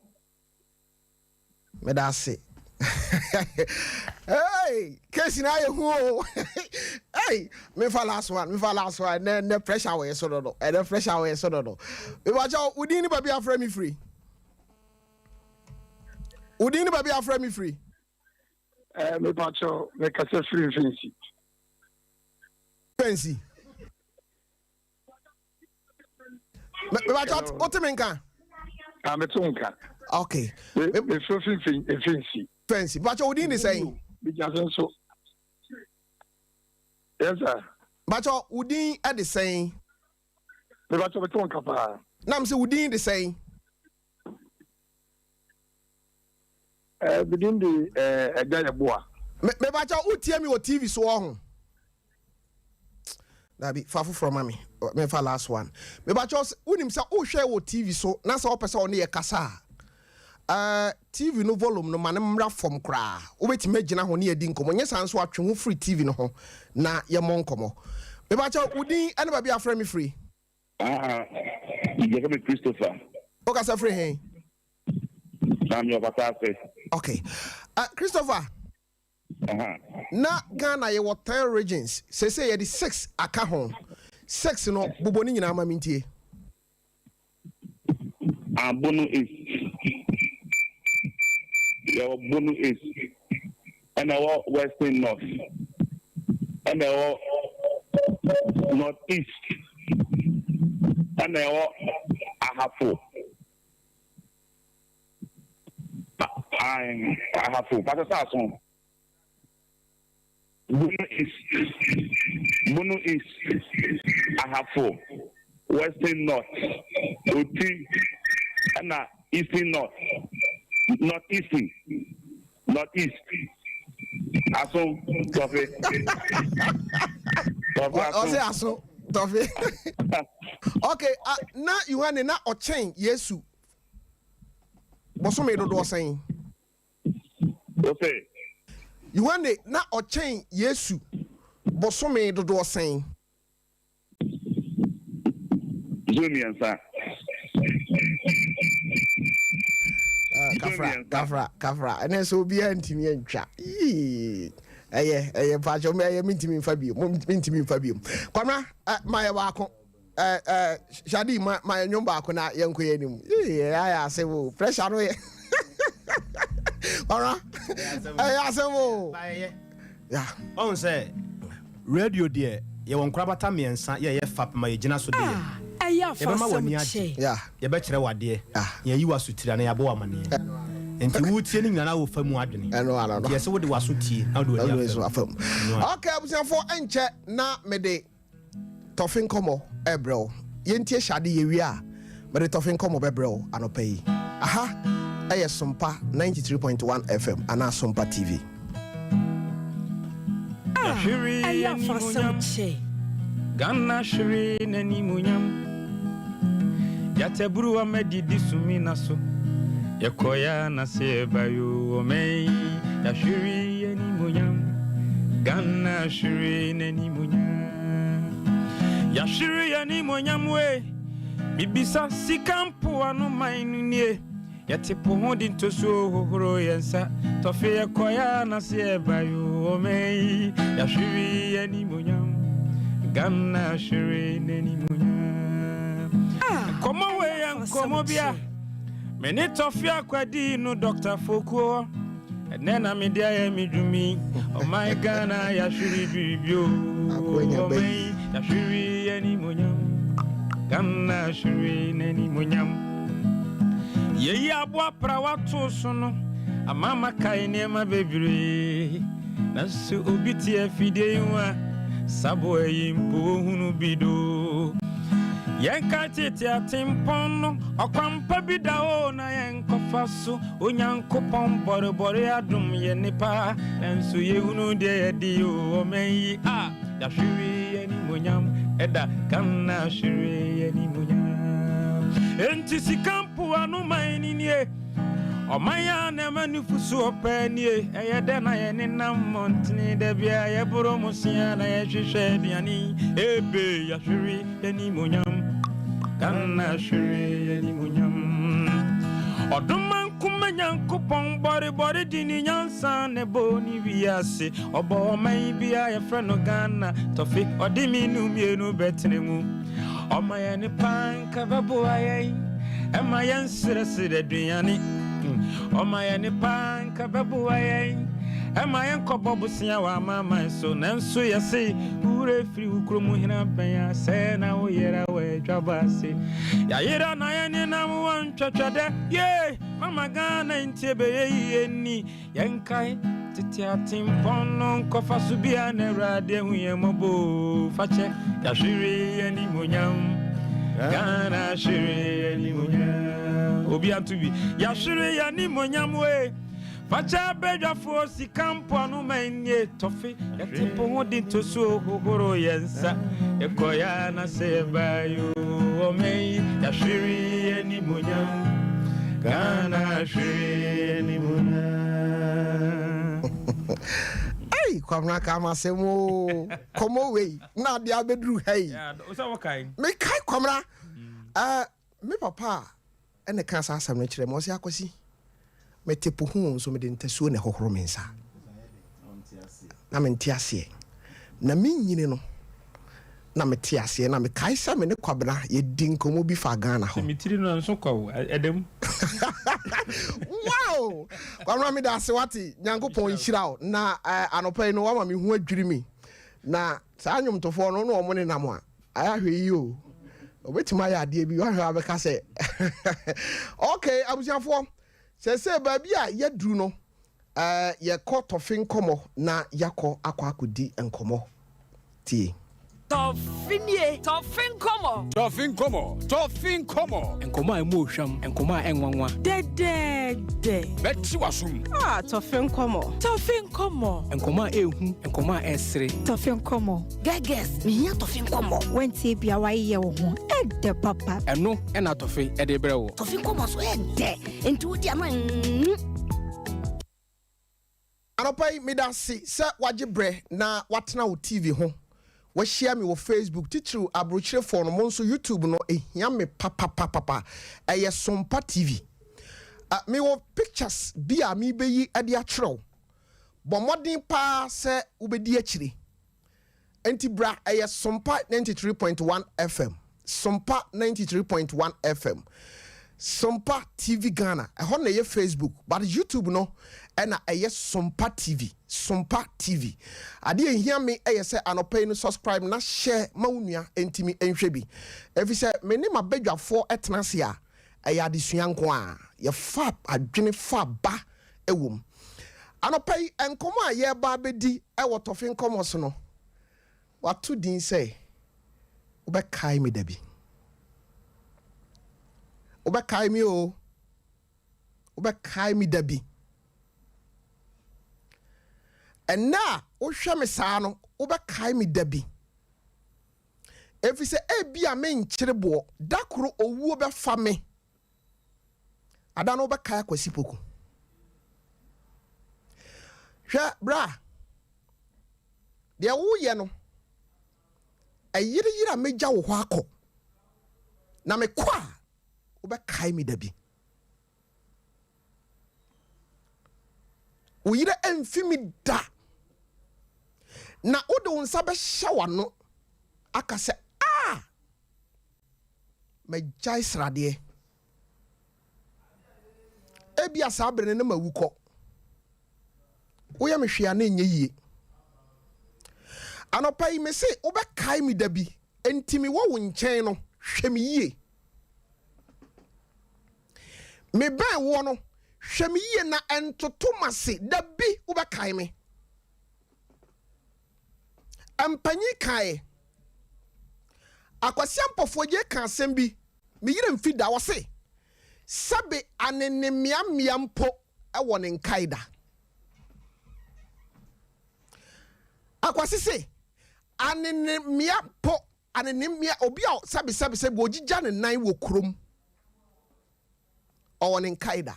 Meda ase. Hey, case na ayɛ hu o. Hey, mefa last one, mefa last one. Nɛ nɛ pressure wɔ yɛ so dodo. Ɛnɛ pressure wɔ yɛ so dodo. Mepakyɛ wo din ne baabi afrɛ me firi. Wo din ne baabi afrɛ me firi. Eh, mepakyɛ mekasa firi mfɛnsi. Mfɛnsi. Mepakyɛ wote me nka? Ah, mete wo nka. Okay. Mefrɛ firi mfɛnsi. Mfɛnsi. Mepakyɛ wo din de sɛn? Megyase nso. Yes sir. Mepakyɛ wo din de sɛn? Mepakyɛ mete wo nka paa. Nam sɛ wo din de sɛn? Eh, me din de eh, Agya Yeboah. Me mepakyɛ wotie me wɔ TV so wɔ ho? Dabi, fa foforɔ ma me. Memfa last one. Mepakyɛ wonim sɛ wohwɛ wɔ TV so na sɛ wopɛ sɛ ɔne yɛ kasa a, eh, TV no volume no ma no mmra fam koraa. Wobɛtumi agyina ho ne yɛdi nkɔmmɔ. Nyɛ saa nso atwe ho firi TV no ho na yɛmmɔ nkɔmmɔ. Mepakyɛ wo din ne baabi a afrɛ me firi? Ah, yɛfrɛ me Christopher. Wokasa firi he? Na meyɛ ɔpata ase. Okay. Christopher, na Ghana yɛwɔ 10 regions, seesei yɛde 6 aka ho. 6 no, bobɔ ne nyinaa ma mentie. Ah, Bono East. Yɛwɔ Bono East. Ɛna ɛwɔ Western North. Ɛna ɛwɔ North East. Ɛna ɛwɔ Ahafo. Ae, Ahafo. Pastor Saso. Bono East, Bono East, Ahafo, Western North, Oti, ɛna Eastern North, North Eastern, North East, Aso, Tɔfe. Tɔfe Aso. Ɔse Aso, Tɔfe. Okay, uh, na Yohane na ɔkyɛn Yesu bosome dodoɔ sɛn? Ose. Yohane na ɔkyɛn Yesu bosome dodoɔ sɛn? Bosome miɛnsa. Ah, kafra, kafra, kafra. Ɛnɛ sɛ obiara ntumi antwa. Yii. Ɛyɛ, ɛyɛ mpakyɛ, ɛyɛ mentumi mfa bio, mentumi mfa bio. Kwamina, eh, ma yɛ baako. Eh, eh, Shadi, ma, ma yɛ nnwom baako na yɛnkɔ yɛ anim. Yee, ɛyɛ asɛm o. Pressure no yɛ. Ɔra, ɛyɛ asɛm o. Yeah. Ɔhu sɛ, radio deɛ, yɛwɔ nkorabata mmiɛnsa yɛ ɛyɛ fap ma yɛgyina so de yɛ. Ɛyɛ Yɛbɛma afasɛm w'ani agye, kyɛ. yɛbɛkyerɛ wo adeɛ, na yɛayi wo asotire anaa yɛabɔ wo amaneɛ. Nti woretie no nyinaa na wofa mu adwene. Nti ɛsɛ wode w'aso tie na wode w'ani afa mu. Ɛno ara. Okay, abusuafoɔ, ɛnkyɛ na mede Tɔfe nkɔmmɔ rebrɛ wo. Yɛntie Shade yɛwie a, mede tɔfe nkɔmmɔ bɛbrɛ wo anɔpa yi. Aha yɛ Sompa 93.1 FM anaa Sompa TV. Ah, ɛyɛ afasɛm kyɛ. Ghana hwere n'animuonyam. Gyataburuwa mɛdidi sumina so. Yɛkɔ ya na se yɛba yoo ɔman yi yɛahwere y'animuonyam. Ghana hwere n'animuonyam. Yɛahwere y'animuonyam wei. Mibisa sika mpoano man no nie. Yɛte po ho de ntosuo hohoro yɛn nsa. Tɔfe yɛkɔ ya na se yɛba yoo ɔman yi yɛahwere y'animuonyam. Ghana hwere n'animuonyam. Nkɔmmɔ wei yɛ nkɔmmɔ bi a Me ne Tɔfe Akwadi no Dɔkta Fokuo hɔ. Ɛnɛ na mede ayɛ me dwumi. Ɔman Ghana yɛahwere biribi o. Ɔman yi yɛahwere y'animuonyam. Ghana hwere n'animuonyam. Yɛyi aboa pra too so no ama makae nneɛma bebree. Nanso obi te afidie yi ho a, saboa yi mpo ohunu bi do. Yɛnka tete atempɔn no, ɔkwampa bi da hɔ na yɛnkɔfa so. Onyankopɔn bɔrebɔre adom yɛ nipa, nanso yɛhunu deɛ yɛde o ɔman yi a yɛahwere animonyam ɛda Ghana ahwere animonyam. Enti sika mpoano man ni nie. Ɔman a na ɛma nufusu ɔpɛ nie. Ɛyɛ dɛ na yɛne nam mmɔntene da bia yɛboro mo sea na yɛhwehwɛ aduane. Ebe yɛahwere animonyam. Ghana ahwere animonyam. Ɔdoma nkuma Nyankopɔn bɔrebɔre di ne nyansa ne bɔ ne wiase. Ɔbɔ ɔman bi a yɛfrɛ no Ghana. Tɔfe ɔde me nu mmienu bɛtene mu. Ɔma yɛn nipa nka bɛboa yɛn. Ɛma yɛn serɛserɛ aduane. Ɔma yɛn nipa nka bɛboa yɛn. Ɛma yɛn kɔbɔ bosea wɔ amaaman so. Nanso yɛse wura firi wo kurom hena bɛn a sɛ na woyera wɔ adwabɔ ase. Yɛayera na yɛn nenam wɔ ntwɛtwɛdɛ. Ye! Mama Ghana nti ɛbɛyɛ yie ni. Yɛnkae tete atempɔn no nkɔfa so bia na Awurade ahu yɛn mmɔbɔ. Fakyɛ yɛahwere yɛn animonyam. Ghana ahwere animonyam. Obi ato bi. Yɛahwere yɛn animonyam we. Fakyɛ abadwafoɔ sika mpoano ma nie tɔfe. Yɛte po ho de ntosuo hohoro yɛn nsa. Yɛkɔ yɛ na sɛ yɛbayo ɔman yi yɛahwere yɛn animonyam. Ghana ahwere animonyam. Ei, Kwamina ka ma asɛm o. Kɔmɔ wei na adeɛ abɛduru ha yi. Mekae Kwamina. Me papa a ɛna ka saa asɛm no kyerɛ me, ɔsɛ Akwasi, mete po ho nso mede ntasuo na ɛhohoro me nsa. Na mente aseɛ. Na menyini no, na mete aseɛ na mekae sɛ me ne Kwabena yɛdi nkɔmmɔ bi fa Ghana ho. Me tiri no nso kɔ o, ɛdɛm. Wow! Kwabena meda ase wate, Nyankopɔn nhyira wo. Na anɔpa yi no wama me ho adwiri me. Na saa nnwomtofoɔ no na wɔn nenam a, ayɛ ahwɛ yi o. Obetumi ayɛ adeɛ bi, wahwɛ abɛka sɛ. Okay, abusuafoɔ, sɛsɛ baabi a yɛduru no, yɛkɔ tɔfe nkɔmmɔ na yɛakɔ akɔ akɔdi nkɔmmɔ. Tie. Tɔfe nie, tɔfe nkɔmmɔ. Tɔfe nkɔmmɔ, tɔfe nkɔmmɔ. Nkɔmmɔ a ɛmu ohwam, nkɔmmɔ a ɛnwanwa. Dɛdɛɛdɛ. Bɛte w'asom. Ah, tɔfe nkɔmmɔ. Tɔfe nkɔmmɔ. Nkɔmmɔ a ɛɛhu, nkɔmmɔ a ɛsere. Tɔfe nkɔmmɔ. Gɛgɛs, mehia tɔfe nkɔmmɔ. Wantie bia wayeyɛ wo ho. Ɛdɛ papa. Ɛno ɛna tɔfe ɛde brɛ wo. Tɔfe nkɔmmɔ so ɛdɛ. Nti wodi ano. Anɔpa yi, meda ase sɛ wagye berɛ na watena wo TV ho. Wahyia me wɔ Facebook, titiriw aburokyirefoɔ no, mo nso YouTube no ehia me papapapapa. Ɛyɛ Sompa TV. Mewɔ pictures bi a merebɛyi de akyerɛ wo. Bɔ mmɔden paa sɛ wobɛdi akyire. Enti bra, ɛyɛ Sompa 93.1 FM. Sompa 93.1 FM. Sompa TV Ghana. Ɛhɔ na ɛyɛ Facebook, but YouTube no ɛna ɛyɛ Sompa TV. Sompa TV. Adeɛ ehia me ɛyɛ sɛ anɔpa yi no subscribe na share ma wo nua ntumi nhwɛ bi. Ɛfiri sɛ me ne m'abadwafoɔ ɛtena ase a, ɛyɛ adesua nko a yɛfa adwene fa ba ɛwɔ mu. Anɔpa yi nkɔmɔ a yɛreba abɛdi ɛwɔ tɔfe nkɔmɔ so no, wato din sɛ wobɛkae me da bi. Wobɛkae me o. Wobɛkae me da bi. Ɛnnɛ a wohwɛ me saa no, wobɛkae me da bi. Ɛfiri sɛ ebi a menkyere boɔ, da koro owuo bɛfa me. Ada no wobɛkae Akwasi Poku. Hwɛ bra, deɛ woyɛ no, ɛyereyere a megya wo hɔ akɔ. Na mekɔ a, wobɛkae me da bi. Wo yerɛ amfi me da. Na wode wo nsa bɛhyɛ w'ano aka sɛ, a magyae sradeɛ. Ebia saa bere no na mawu kɔ. Woyɛ me hwee a na ɛnyɛ yie. Anɔpa yi mese wobɛkae me da bi, enti mewɔ wo nkyɛn no, hwɛ me yie. Mebɛn woɔ no, hwɛ me yie na ntoto m'ase, da bi wobɛkae me. Mpanyin kaeɛ. Akwasi Ampɔfoɔgye ka asɛm bi, me yerɛ mfi da, ɔse, Sɛbe anene mmeammea mpo wɔ ne nkae da. Akwasi se, anene mmea mpo, anene mmea, obi a sɛbe sɛbe sɛbe ogyigya ne nan wɔ kurom, ɔwɔ ne nkae da.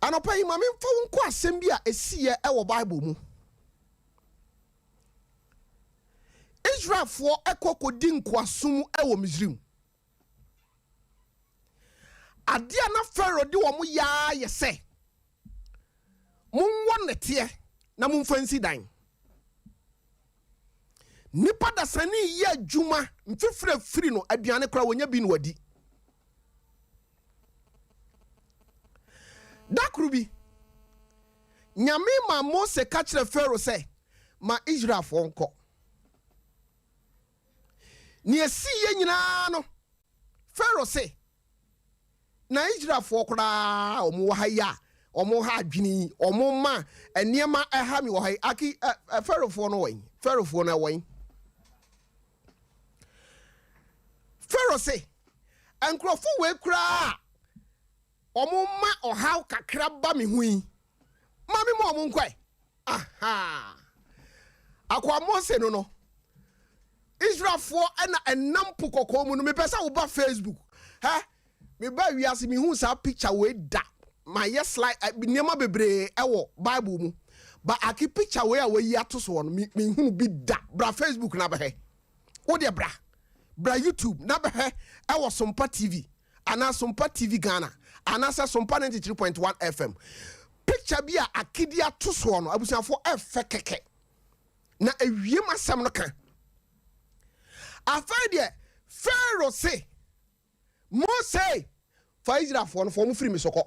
Anɔpa yi, ma memfa wo nkɔ asɛm bi a ɛsiiɛ wɔ Bible mu. Israelfoɔ kɔ kɔdi nkoasom mu wɔ Misraim. Adeɛ a na Farao de wɔn yɛ ara yɛ sɛ, monwɔ nnɛteɛ na momfa nsi dan. Nnipa dasani yɛ adwuma mfifire firi no aduane koraa wɔnya bi na wadi. Da koro bi, Nyame maa Mose ka kyerɛɛ Farao sɛ, Ma Israelfoɔ nkɔ. Nea esiiɛ nyinaa no, Farao se, Na Israelfoɔ koraa a wɔwɔ ha yi a wɔha adwene yi, wɔma nneɛma ɛha me wɔ ha yi, aki ɛ, ɛ, Pharaohfoɔ no wɔ he? Pharaohfoɔ no ɛwɔ he? Farao se, Nkurɔfoɔ wei koraa a wɔma ɔhaw kakra ba me ho yi, ma me ma wɔn nkɔ ɛ. Aha! Akoa Mose no no, Israelfoɔ na ɛnam po kɔkɔɔ mu no, mepɛ sɛ woba Facebook. Hɛ, meba wiase mehu saa picture wei da. Mayɛ slide, eh, nneɛma bebree ɛwɔ Bible mu. Ba aki picture wei a wayi ato soɔ no, mehunu bi da. Bra Facebook na bɛhwɛ. Wo deɛ bra. Bra YouTube na bɛhwɛ ɛwɔ Sompa TV. anaa Sompa TV Ghana anaasɛ Sompa 93.1 FM. Picture bi a Akidi ato soɔ no, abusuafoɔ ɛfɛ kɛkɛ. Na ewiem asɛm no ka. Afei deɛ Pharaoh se, Mose, fa Israelfoɔ no, fa wɔn firi me so kɔ.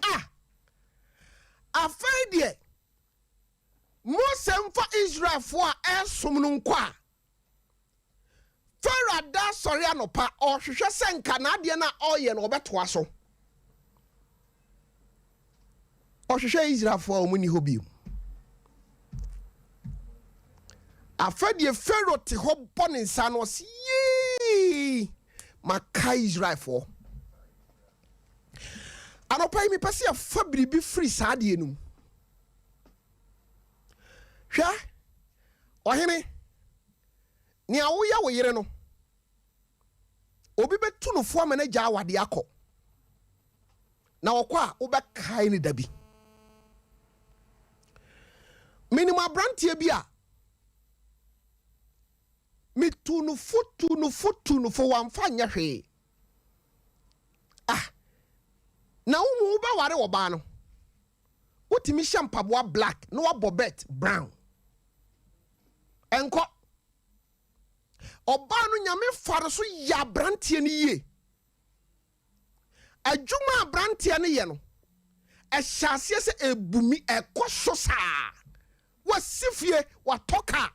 Ah! Afei deɛ Mose mfa Israelfoɔ a ɛresom no nkɔ a, Farao ada asɔre anɔpa, ɔrehwehwɛ sɛ nka n'adeɛ no a ɔreyɛ no ɔbɛtoa so. Ɔhwehwɛ Israelfoɔ a wɔn nni hɔ bio. Afei deɛ Farao te hɔ bɔ ne nsa no ɔse yii maka Israelfoɔ. Anɔpa yi mepɛ sɛ yɛfa biribi firi saa adeɛ no mu. Hwɛ, ɔhene, nea woyɛ wo yere no, obi bɛtu no fo ama no agya awadeɛ akɔ, na ɔkɔ a wobɛkae no da bi. Menim aberanteɛ bi a metu no fo tu no fo tu no fo wamfa nyɛ hwee. Ah, na wo mu wobɛware ɔbaa no. Wotumi hyɛ mpaboa black na wabɔ bɛt brown. Ɛnkɔ. Ɔbaa no Nyame fa no so yɛ abranteɛ no yie. Adwuma a abranteɛ no yɛ no, ɛhyɛ aseɛ sɛ ɛbumi, ɛkɔ so saa. Wasi fie, watɔ kaa.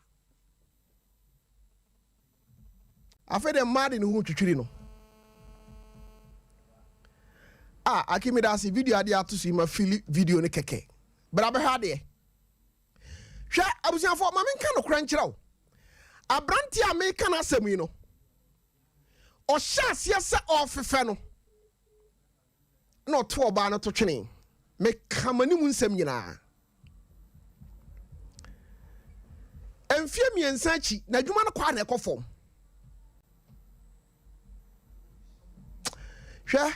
Afei deɛ mmaa de ne ho twitwiri no. Ah, Aki meda ase video adeɛ ato so yi ma fili video no kɛkɛ. Bra bɛhwɛ adeɛ. Hwɛ abusuafoɔ ma menka nokorɛ nkyerɛ wo. Aberanteɛ a meka n'asɛm yi no, ɔhyɛ aseɛ sɛ ɔrefefɛ no na ɔto ɔbaa no to twene. Meka m'anim nsɛm nyinaa. Mfeɛ mmiɛnsa akyi, n'adwuma no kɔ a na ɛkɔ fam. Hwɛ,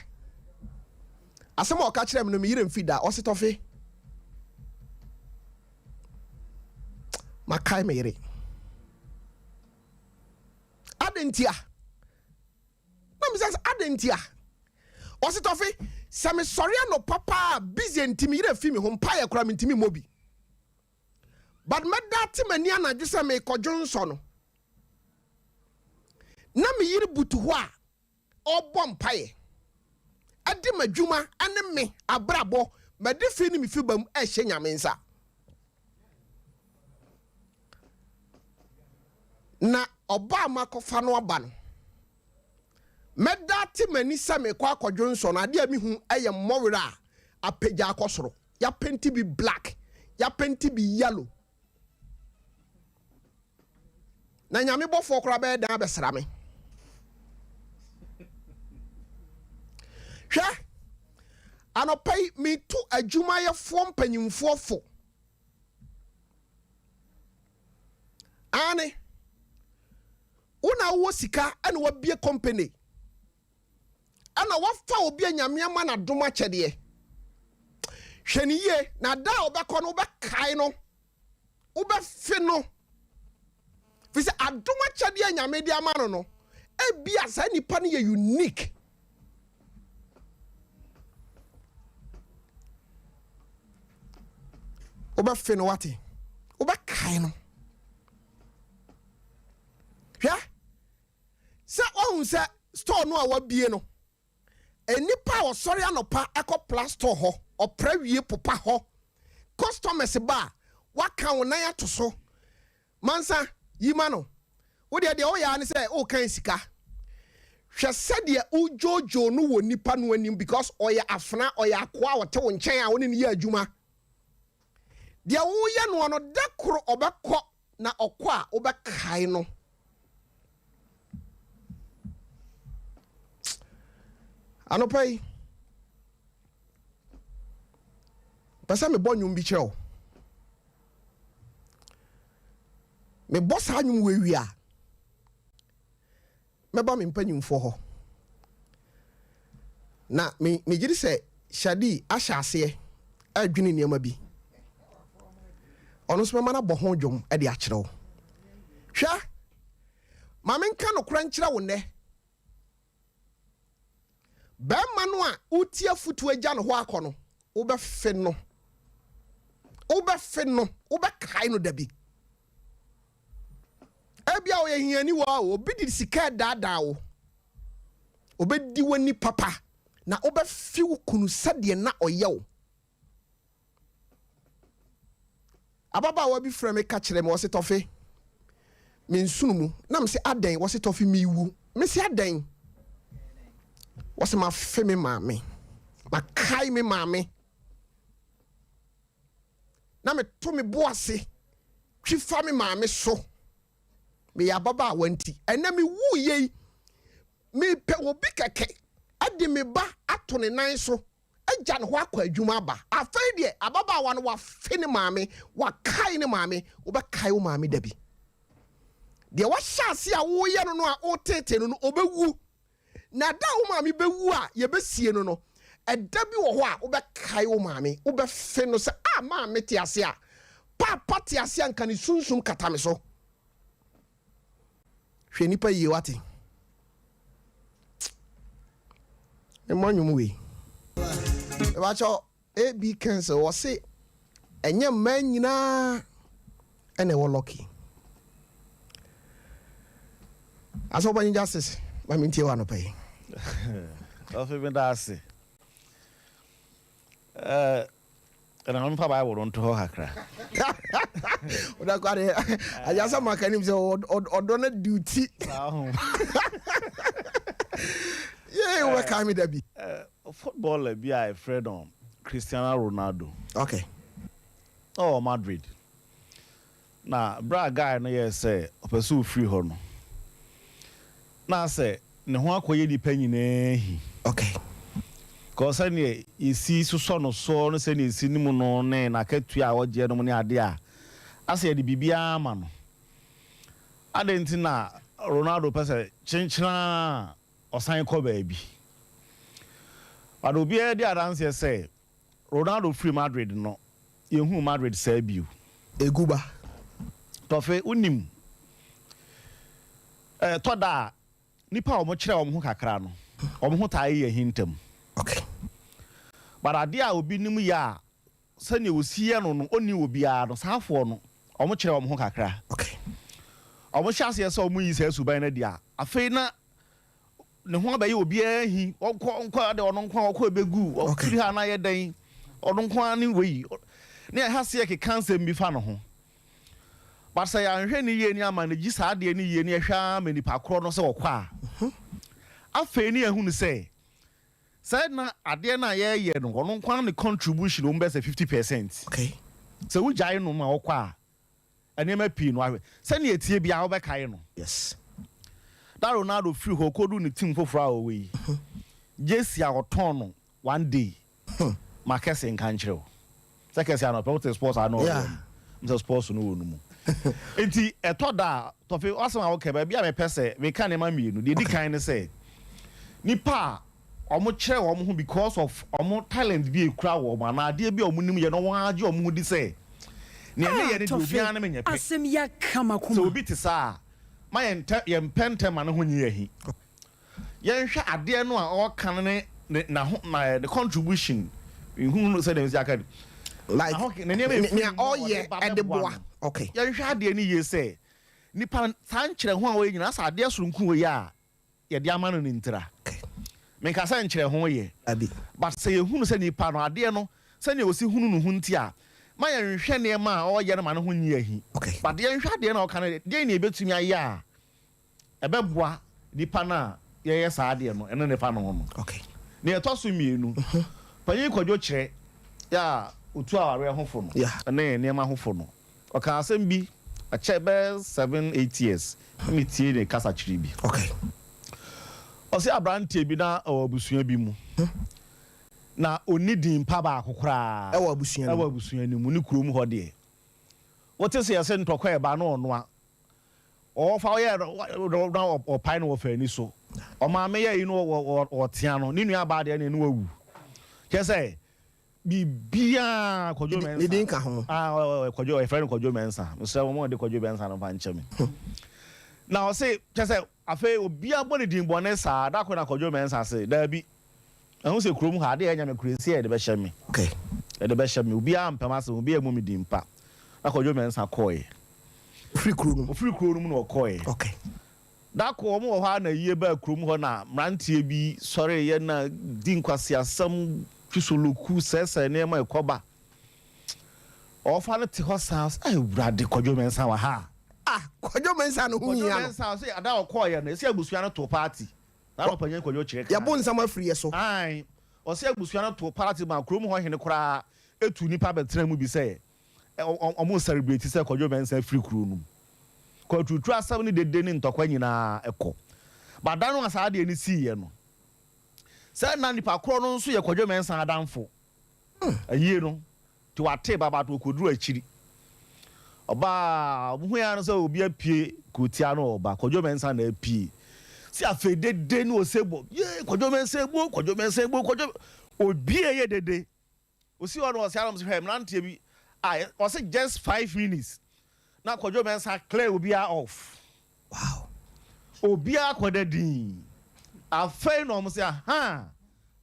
asɛm a ɔka kyerɛ me no, me yerɛ mfi da. Ɔse tɔfe, makae me yere. Adɛn ntia? Na misa sɛ adɛn ntia? Ɔse tɔfe, sɛ mesɔre anɔpa paa busy nti me yerɛ fi me ho, mpaeɛ koraa mentumi mmɔ bi. But mɛda ate m'ani anadwo sɛ merekɔdwo nsɔ no, na me yere butu hɔ a ɔrebɔ mpaeɛ de m'adwuma ne me abrabɔ, m'adifi ne me fiba mu ɛrehyɛ Nyame nsa. Na ɔbaa a makɔfa no aba no. Mɛda ate m'ani sɛ merekɔ akɔdwo nsɔ no, adeɛ a mehu yɛ mmɔwerɛ a apagya akɔ soro. Yɛapenti bi black, yɛapenti bi yellow. Na Nyame bɔfoɔ koraa bɛyɛ dɛn abɛsra me? Hwɛ, anɔpa yi metu adwumayɛfoɔ mpanyimfoɔ fo. Aane, wo na wowɔ sika ɛna wabie company ɛna wafa obi a Nyame ama no adom akyɛdeɛ. Hwɛ no yie na da a ɔbɛkɔ no wobɛkae no, wobɛfe no. Firi sɛ adom akyɛdeɛ a Nyame de ama no no, ebia saa nipa no yɛ unique. Wobɛfe no wate, wobɛkae no. Hwɛ sɛ wahu sɛ store no a wabie no, nnipa a wɔsɔre anɔpa kɔ pla store hɔ, ɔpra wie popa hɔ, customers ba a, waka wo nan ato so. Mansa, yi ma no. Wo deɛ, deɛ woyɛ ara ne sɛ wokan sika. Hwɛ sɛdeɛ wodwoodwoo no wɔ nnipa no anim because ɔyɛ afena, ɔyɛ akoa a ɔte wo nkyɛn a wo ne no yɛ adwuma. Deɛ woyɛ noɔ no, da koro ɔbɛkɔ na ɔkɔ a wobɛkae no. Anɔpa yi, pɛ sɛ mebɔ nnwom bi kyerɛ wo. Mebɔ saa nnwom wei wie a, mɛba me mpanyimfoɔ hɔ. Na me megye di sɛ Shadi ahyɛ aseɛ redwene nneɛma bi. Ɔno nso mɛma no abɔ ho dwom de akyerɛ wo. Hwɛ, ma menka nokorɛ nkyerɛ wo nnɛ. Barima no a wotie afotu agya no hɔ akɔ no, wobɛfe no. Wobɛfe no, wobɛkae no da bi. Ebia ɔyɛ hiani wɔ o, obi de sika redaadaa wo. Obedi w'ani papa na wobɛfe wo kunu sɛdeɛ na ɔyɛ wo. Ababaawa bi frɛ me ka kyerɛ me, ɔse Tɔfe, me nsono mu. Na mese adɛn? Wɔse Tɔfe mewu. Mese adɛn? Wɔse mafe me maame, makae me maame. Na meto me bo ase twi fa me maame so. Meyɛ ababaawa nti, ɛnɛ mewu yei, mepɛ obi kɛkɛ de me ba ato ne nan so agya ne hɔ akɔ adwuma aba. Afei deɛ ababaawa no wafe ne maame, wakae ne maame. Wobɛkae wo maame da bi. Deɛ wahyɛ ase a woyɛ no no a wotetee no no, ɔbɛwu. Na da a wo maame bɛwu a yɛbɛsie no no, ɛda bi wɔ hɔ a wobɛkae wo maame, wobɛfe no sɛ, a maame te ase a, paapa te ase a nka ne sunsum kata me so. Hwɛ nipa yie wate. Mmɔ nnwom wei. Mebakyɛ AB Council wɔse ɛnyɛ mmaa nyinaa ɛna ɛwɔ lucky. Asɛ wɔbɛnye justice ma mentie wɔ anɔpa yi. Ɔfe meda ase. Ɛna ma memfa Bible no nto hɔ kakra. Wode akɔ ade agya sɛ maka nim sɛ ɔdɔ no di wo ti. Yee wobɛkae me da bi. Footballer bi a yɛfrɛ no Cristiano Ronaldo. Okay. Na ɔwɔ Madrid. Na berɛ a guy no yɛɛ sɛ ɔpɛ sɛ ɔfiri hɔ no, na asɛ ne ho akɔyɛ nnipa nyinaa hi. Okay. Because sɛdeɛ yɛsi sosɔ no soɔ ne sɛdeɛ yɛsi nim no ne n'akatua a ɔgyeɛ nom ne adeɛ a, asɛ yɛde biribiara ma no. Adɛn nti na Ronaldo pɛ sɛ kyenkyen ara ɔsan kɔ baabi? But obiara di adanseɛ sɛ Ronaldo firi Madrid no, yɛnhuu Madrid saa bio. Egu ba. Tɔfe, wonim, ɛtɔ da a, nnipa a wɔkyerɛ wɔn ho kakra no, wɔn ho taa yɛ ahi ntɛm. Okay. But adeɛ a obi nim yɛ a, sɛdeɛ ɔsi yɛ no no, ɔnni obiara no, saafoɔ no, wɔkyerɛ wɔn ho kakra. Okay. Wɔhyɛ aseɛ sɛ wɔyi saa suban no adi a, afei na Ne ho abɛyɛ obiara ahi. Ɔnkɔ ɔnkɔ ade ɔno nko ara ɔkɔ ebegu. Ɔfiri ha na ayɛ dɛn? Ɔno nko ara ne wei. Ne ɛha se yɛkeka nsɛm bi fa ne ho. But sɛ yɛanhwɛ ne yie ne ama no gyi saa adeɛ no yie ne yɛhwɛ ara ma nipa korɔ no sɛ ɔkɔ a. Afei ne yɛahunu sɛ, sɛ na adeɛ no a yɛreyɛ no, ɔno nko ara ne contribution wɔ mu bɛyɛ sɛ 50 percent. Sɛ wogyae no ma ɔkɔ a, nneɛma pii no ahwɛ. Sɛnea ɛteɛ biara wobɛkae no. Da Ronaldo firi hɔ kɔduu ne team foforɔ a ɔwɔ yi, jersey a ɔtɔn no one day, ma kɛse nka nkyerɛ wo. Sɛ kɛse anɔpɛ wote sports a na ɔwɔ no, sɛ sports no wɔ no mu. Nti ɛtɔ da a, Tɔfe, w'asɛm a woka baabi a mepɛ sɛ meka nneɛma mmienu. Deɛ ɛdi kan ne sɛ, nipa a wɔn kyerɛ wɔn ho because of wɔn talent bi ekura wɔn anaa adeɛ bi a wɔn nim yɛ na wɔn agye wɔn ho di sɛ nea meyɛ no deɛ obiara ne me nyɛ pɛ. Asɛm yi aka m'akoma. Sɛ obi te saa a, ma yɛn ntɛ yɛn mpɛ ntɛm ma ne ho nyɛ ahi. Yɛnhwɛ adeɛ no a ɔreka no ne ne n'aho na ne contribution nhunu no sɛdeɛ mesi aka no. Like N'aho ne nneɛma efiri nea mu a ɔde ɔyɛ ba ɛde bɛboa boa. no. Okay. Yɛnhwɛ adeɛ no yie sɛ nipa no saa nkyerɛho a ɔyɛ nyinaa sɛ adeɛ soronko wei a yɛde ama no ne ntira. Menka sɛ nkyerɛho yɛ. Abi. But sɛ yɛhunu sɛ nipa no adeɛ no sɛnea ɔsi hunu ne ho nti a, ma yɛnhwɛ nneɛma a ɔreyɛ no ma ne ho nyɛ ahi. But yɛnhwɛ adeɛ no a ɔka no, deɛn na yɛbɛtumi ayɛ a ɛbɛboa nipa no a yɛyɛ saa adeɛ no ɛne ne fa no ho no. Nea ɛtɔ so mmienu, Panyin Kwadwo Kyerɛ yɛ a ɔtu awareɛ ho fo no ne nneɛma ho fo no, ɔkaa asɛm bi akyɛ bɛyɛ 7, 8 years na metie ne kasakyerɛ bi. Ɔse aberanteɛ bi na ɔwɔ abusua bi mu na ɔnni din pa baako koraa Ɛwɔ abusua no mu. Ɛwɔ abusua no mu ne kurom hɔ deɛ wote sɛ yɛsɛ ntɔkwa ɛba na ɔnoa ɔfa ɔyɛ na ɔpae no wɔfa ani so ɔmaame yɛ yi no ɔtea no ne nua baa deɛ ne no wawu kyɛ sɛ biribiaa Kwadwo Mɛnsa Ne din ka ho. Ah, Kwadwo yɛfrɛ no Kwadwo Mɛnsa. Mesrɛ mo, mo de Kwadwo Mɛnsa no mfa nkyɛ me. Na ɔse kyɛ sɛ afei obiara bɔ ne din bɔne saa da koro na Kwadwo Mɛnsa se daabi, ɛho sɛ kurom ha adeɛ ɛnyɛ me koro esi a yɛde bɛhyɛ me. Yɛde bɛhyɛ me, obiara mpɛm asɛm, obiara mmu me din pa. Na Kwadwo Mɛnsa kɔɔɛ. Ofiri kuro no mu. Ofiri kuro no mu na ɔkɔɔɛ. Da koro wɔn wɔ hɔ a na yie baa kurom hɔ na mmeranteɛ bi sɔreeɛ na di nkwaseasɛm twi soloku sɛesɛe nneɛma ɛkɔba. Ɔfa no te hɔ saa sɛ Awurade Kwadwo Mensah wɔ ha. Ah, Kwadwo Mensah no ho Kwadwo hia no. Mensah sɛ ada a ɔkɔɔeɛ no ɛsɛ abusua no too party. Saa na ɔpanyin Kwadwo kyerɛ kaa. Yɛbo nsɛm afiri yɛ so. Ae, ɔsɛ abusua no too party ma kurom hɔ hene koraa etu nipa bɛtena mu bi sɛ ɔmo celebrate sɛ Kwadwo Mensah afiri kuro no mu. Kwaduturu asɛm ne dede ne ntɔkwa nyinaa ɛkɔ. But da no a saa adeɛ no siiɛ no, sɛ na nipa korɔ no nso yɛ Kwadwo Mensah adamfo. Ayie no, nti wate ba but ɔkɔduru akyiri. Ɔbaa, ɔmo hu ya no sɛ obi apue kurotia no ɔba, Kwadwo Mensah na apue. Si afei dede ne ɔsɛ bɔ, yee Kwadwo Mensah ebuo, Kwadwo Mensah ebuo, Kwadwo, obie yɛ dede. Osi hɔ no ɔsɛ anam sɛ hwɛ mmeranteɛ bi a ɔsɛ just 5 minutes na Kwadwo Mensah clear obiara off. Obiara kɔda din. Afei na ɔmo sɛ aha,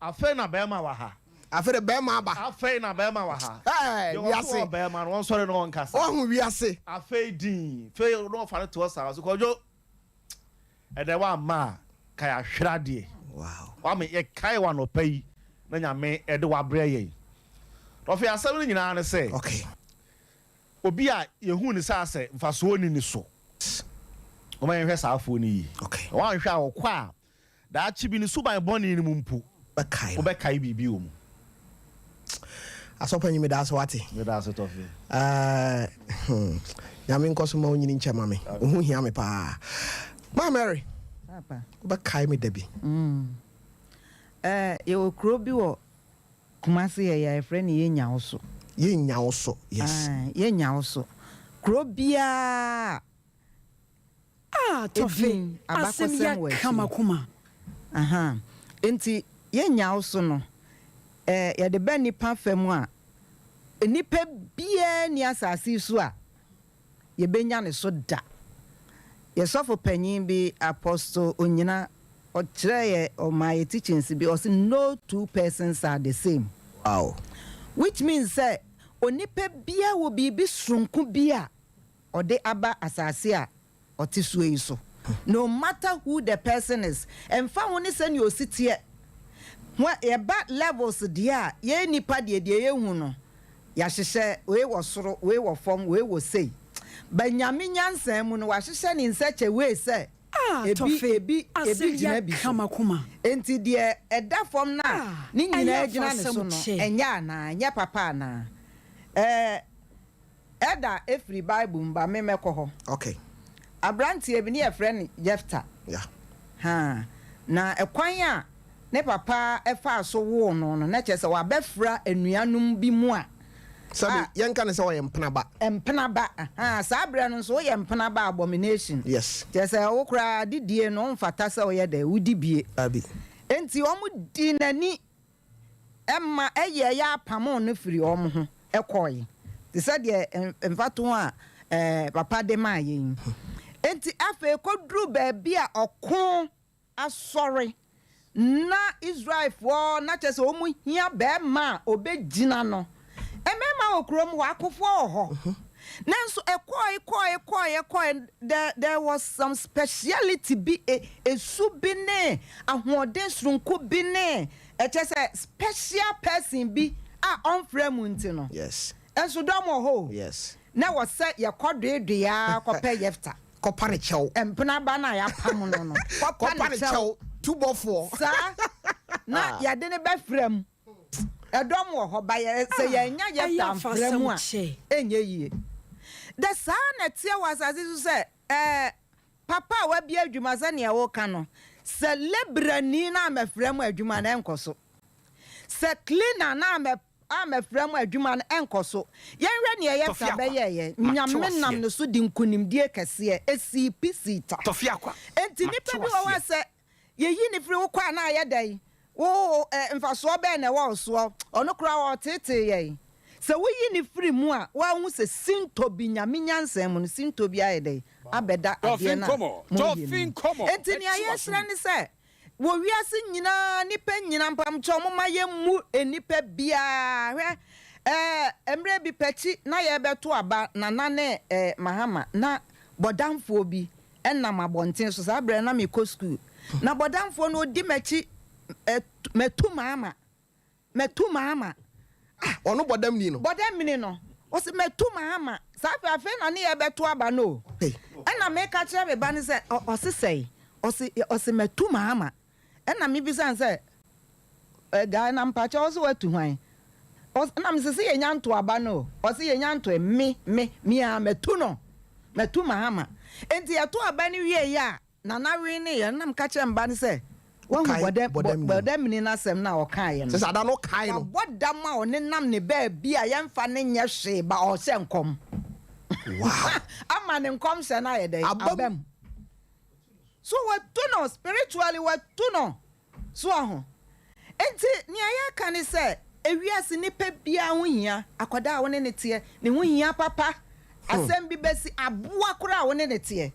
afei na bɛrima wɔ ha. Afei de bɛrima aba. Afei na bɛrima wɔ ha. Ɛɛ, Deɛ ɔso wiase. wɔ bɛrima no wɔn sɔre na wɔn kasa. Ɔho wiase. Afei din, afei na ɔfa no to hɔ saa ɔsɛ Kwadwo ɛdɛ wa ama a ka yɛahwere adeɛ. Wama yɛkae wɔ anɔpa yi na Nyame ɛde wabrɛ yɛn. Na ɔfei asɛm no nyinaa ne sɛ. Obi a yɛhu ne sɛ asɛ mfasoɔ ni ne so. Wɔn yɛnhwɛ saa afoɔ no yie. Wɔn anhwɛ a ɔkɔ a daakye bi ne suban bɔne no mu mpo. Wobɛkae biribi wɔ mu. Asɔpanyin, meda ase wate. Meda ase Tɔfe. Nyame nkɔ so ma wo nyini nkyɛ ma me. Wo ho hia me paa. Ma Mary. Papa. Wobɛkae me da bi. Yɛwɔ kuro bi wɔ Kumase yɛ yɛ yɛfrɛ no Yɛnya Wo So. Yɛnya Wo So, yes. Yɛnya Wo So. Kuro biara Ah, Tɔfe, edin asɛm abakɔsɛm wɔ yɛ kama akyire. kuma. Aha. Nti Yɛnya Wo So no, yɛde bɛ nipa fam a, nipa biara ni asase yi so a yɛbɛnya ne so da. Yɛsɔfo panyin bi, Apostle Onyina, ɔkyerɛ yɛ ɔmaa yɛ teachings bi, ɔse no two persons are the same. Which means sɛ onipa biara wɔ biribi soronko bi a ɔde aba asase a ɔte soɔ yi so. No matter who the person is, ɛmfa ho ne sɛnea osi teɛ. Yɛba levels deɛ a, yɛn nipa deɛ yɛhu no, yɛahyehyɛ wei wɔ soro, wei wɔ fam, wei wɔ sei. Ba Nyame nyansa mu no, wahyehyɛ ne nsa kyɛ wei sɛ Ah, Ah, Ebi, Tɔfe, ebi, ebi asɛm gyina yi bi aka so. m'akoma. Enti deɛ ɛda fam no a Ah, ne ɛyɛ nyinaa gyina ne afasɛm so no, kyɛ. ɛnyɛ anaa? Ɛnyɛ papa anaa? Ɛɛ, ɛda ɛfiri Bible mu ba, me mɛkɔ hɔ. Okay. Aberanteɛ bi, ne yɛfrɛ no Yefta. Yeah. Ha, na ɛkwan a ne papa faa so woo no no, na kyerɛ sɛ wabɛfra anuanom bi mu a. Sɛbi, yɛnka no sɛ ɔyɛ mpena ba. Mpena ba, ahaa, saa berɛ no nso woyɛ mpena ba abomination. Yes. Kyerɛ sɛ wo koraa adedie no womfata sɛ woyɛ dɛ, wodi bie. Dabi. Enti wɔdii n'ani ma ɛyɛeɛ ara pamoo no firii wɔn ho kɔeɛ, te sɛ deɛ mfatoho a papa de maa yɛn yi. Enti afei kɔduruu baabi a ɔko asɔre na Israelfoɔ na kyerɛ sɛ wɔn hia barima a ɔbɛgyina no. Mmarima wɔ kurom hɔ, akofoɔ wɔ hɔ. Nanso ɛkɔɔe kɔɔe kɔɔeɛ kɔɔe, there, there was some speciality bi, e, esu bi ne ahoɔden soronko bi ne ɛkyɛ sɛ special person bi a ɔmfrɛ mu nti no. Yes. Nso dɔm wɔ hɔ o. Yes. Na wɔ sɛ yɛkɔ doedoe ara kɔpɛ Yefta. Kɔpa ne kyɛw. Mpena ba no a yɛapam no no. Kɔpa ne kyɛw. Tubɔfoɔ. Saa na yɛde no bɛfra mu. Ɛdɔm wɔ hɔ, ba yɛ, sɛ yɛannya Yefta amfra mu a, ɛnyɛ yie. Dɛ saa na ɛteɛ wɔ asase so sɛ, ɛɛ, papa a wabue adwuma sɛdeɛ woka no, sɛ lebrani no ammɛfra mu a, adwuma no ɛnkɔ so. Sɛ cleaner no ammɛ ammɛfra mu a, adwuma no ɛnkɔ so. Yɛnhwɛ nea Yefta bɛyɛeɛ. Nyame nam ne so de nkunimdie kɛseɛ sii pi sii ta. Enti nnipa bi wɔ hɔ a sɛ Yɛyi no firi wo kɔ a na ayɛ dɛn? Wo ɛ, mfasoɔ bɛn na ɛwɔ wo soɔ? Ɔno koraa ɔreteetee yɛn. Sɛ woyi no firi mu a, woahu sɛ sintɔ bi, Nyame nyansa mu no, sintɔ bi ayɛ dɛn? Abɛda adeɛ no a moreyɛ no mu. Enti nea yɛresrɛ ne sɛ, wɔ wiase nyinaa, nnipa nyinaa, mpamokyɛw momma yɛmmu nnipa biara. Hwɛ, ɛ, mmerɛ bi pɛkyi na yɛrebɛto aba, Nana ne ɛ, Mahama, na bɔdamfoɔ bi nam abɔnten so. Saa berɛ no na mekɔ sukuu. Na bɔdamfoɔ no ɔdi m'akyi, matu maama, matu maama. Ah, ɔno bɔdamni no? Bɔdamni no. Ɔse matu maama. Saa afei afei na ne yɛbɛto aba no o. Ɛna meka kyerɛ me ba no sɛ, ɔse sɛe? Ɔse, ɔse matu maama. Ɛna mebisa no sɛ, Guy na mpakyɛw ɔse watu hwan? Ɔse na mese se yɛnya nto aba no o, ɔse yɛnya ntoe, me, me, me ara matu no, matu Mahama. Enti yɛtoo aba no wieeɛ a, Nana weneeɛ no na meka kyerɛɛ me ba no sɛ, wahu Wokae bɔdamini no asɛm no a ɔkaeɛ no? Sɛ ada no wokae no. Wabɔ dam a ɔnenam ne baabi a yɛmfa no nyɛ hwee ba ɔrehyɛ nkɔm. Wow! Ama ne nkɔmhyɛ no ayɛ dɛn? Aba mu. So watu no spiritually watu no so wahu nti nea yɛka ne sɛ ewiase nipa biara ho hia akwadaa a wo ne ne teɛ ne ho hia papa asɛm bi bɛsi aboa koraa a wo ne ne teɛ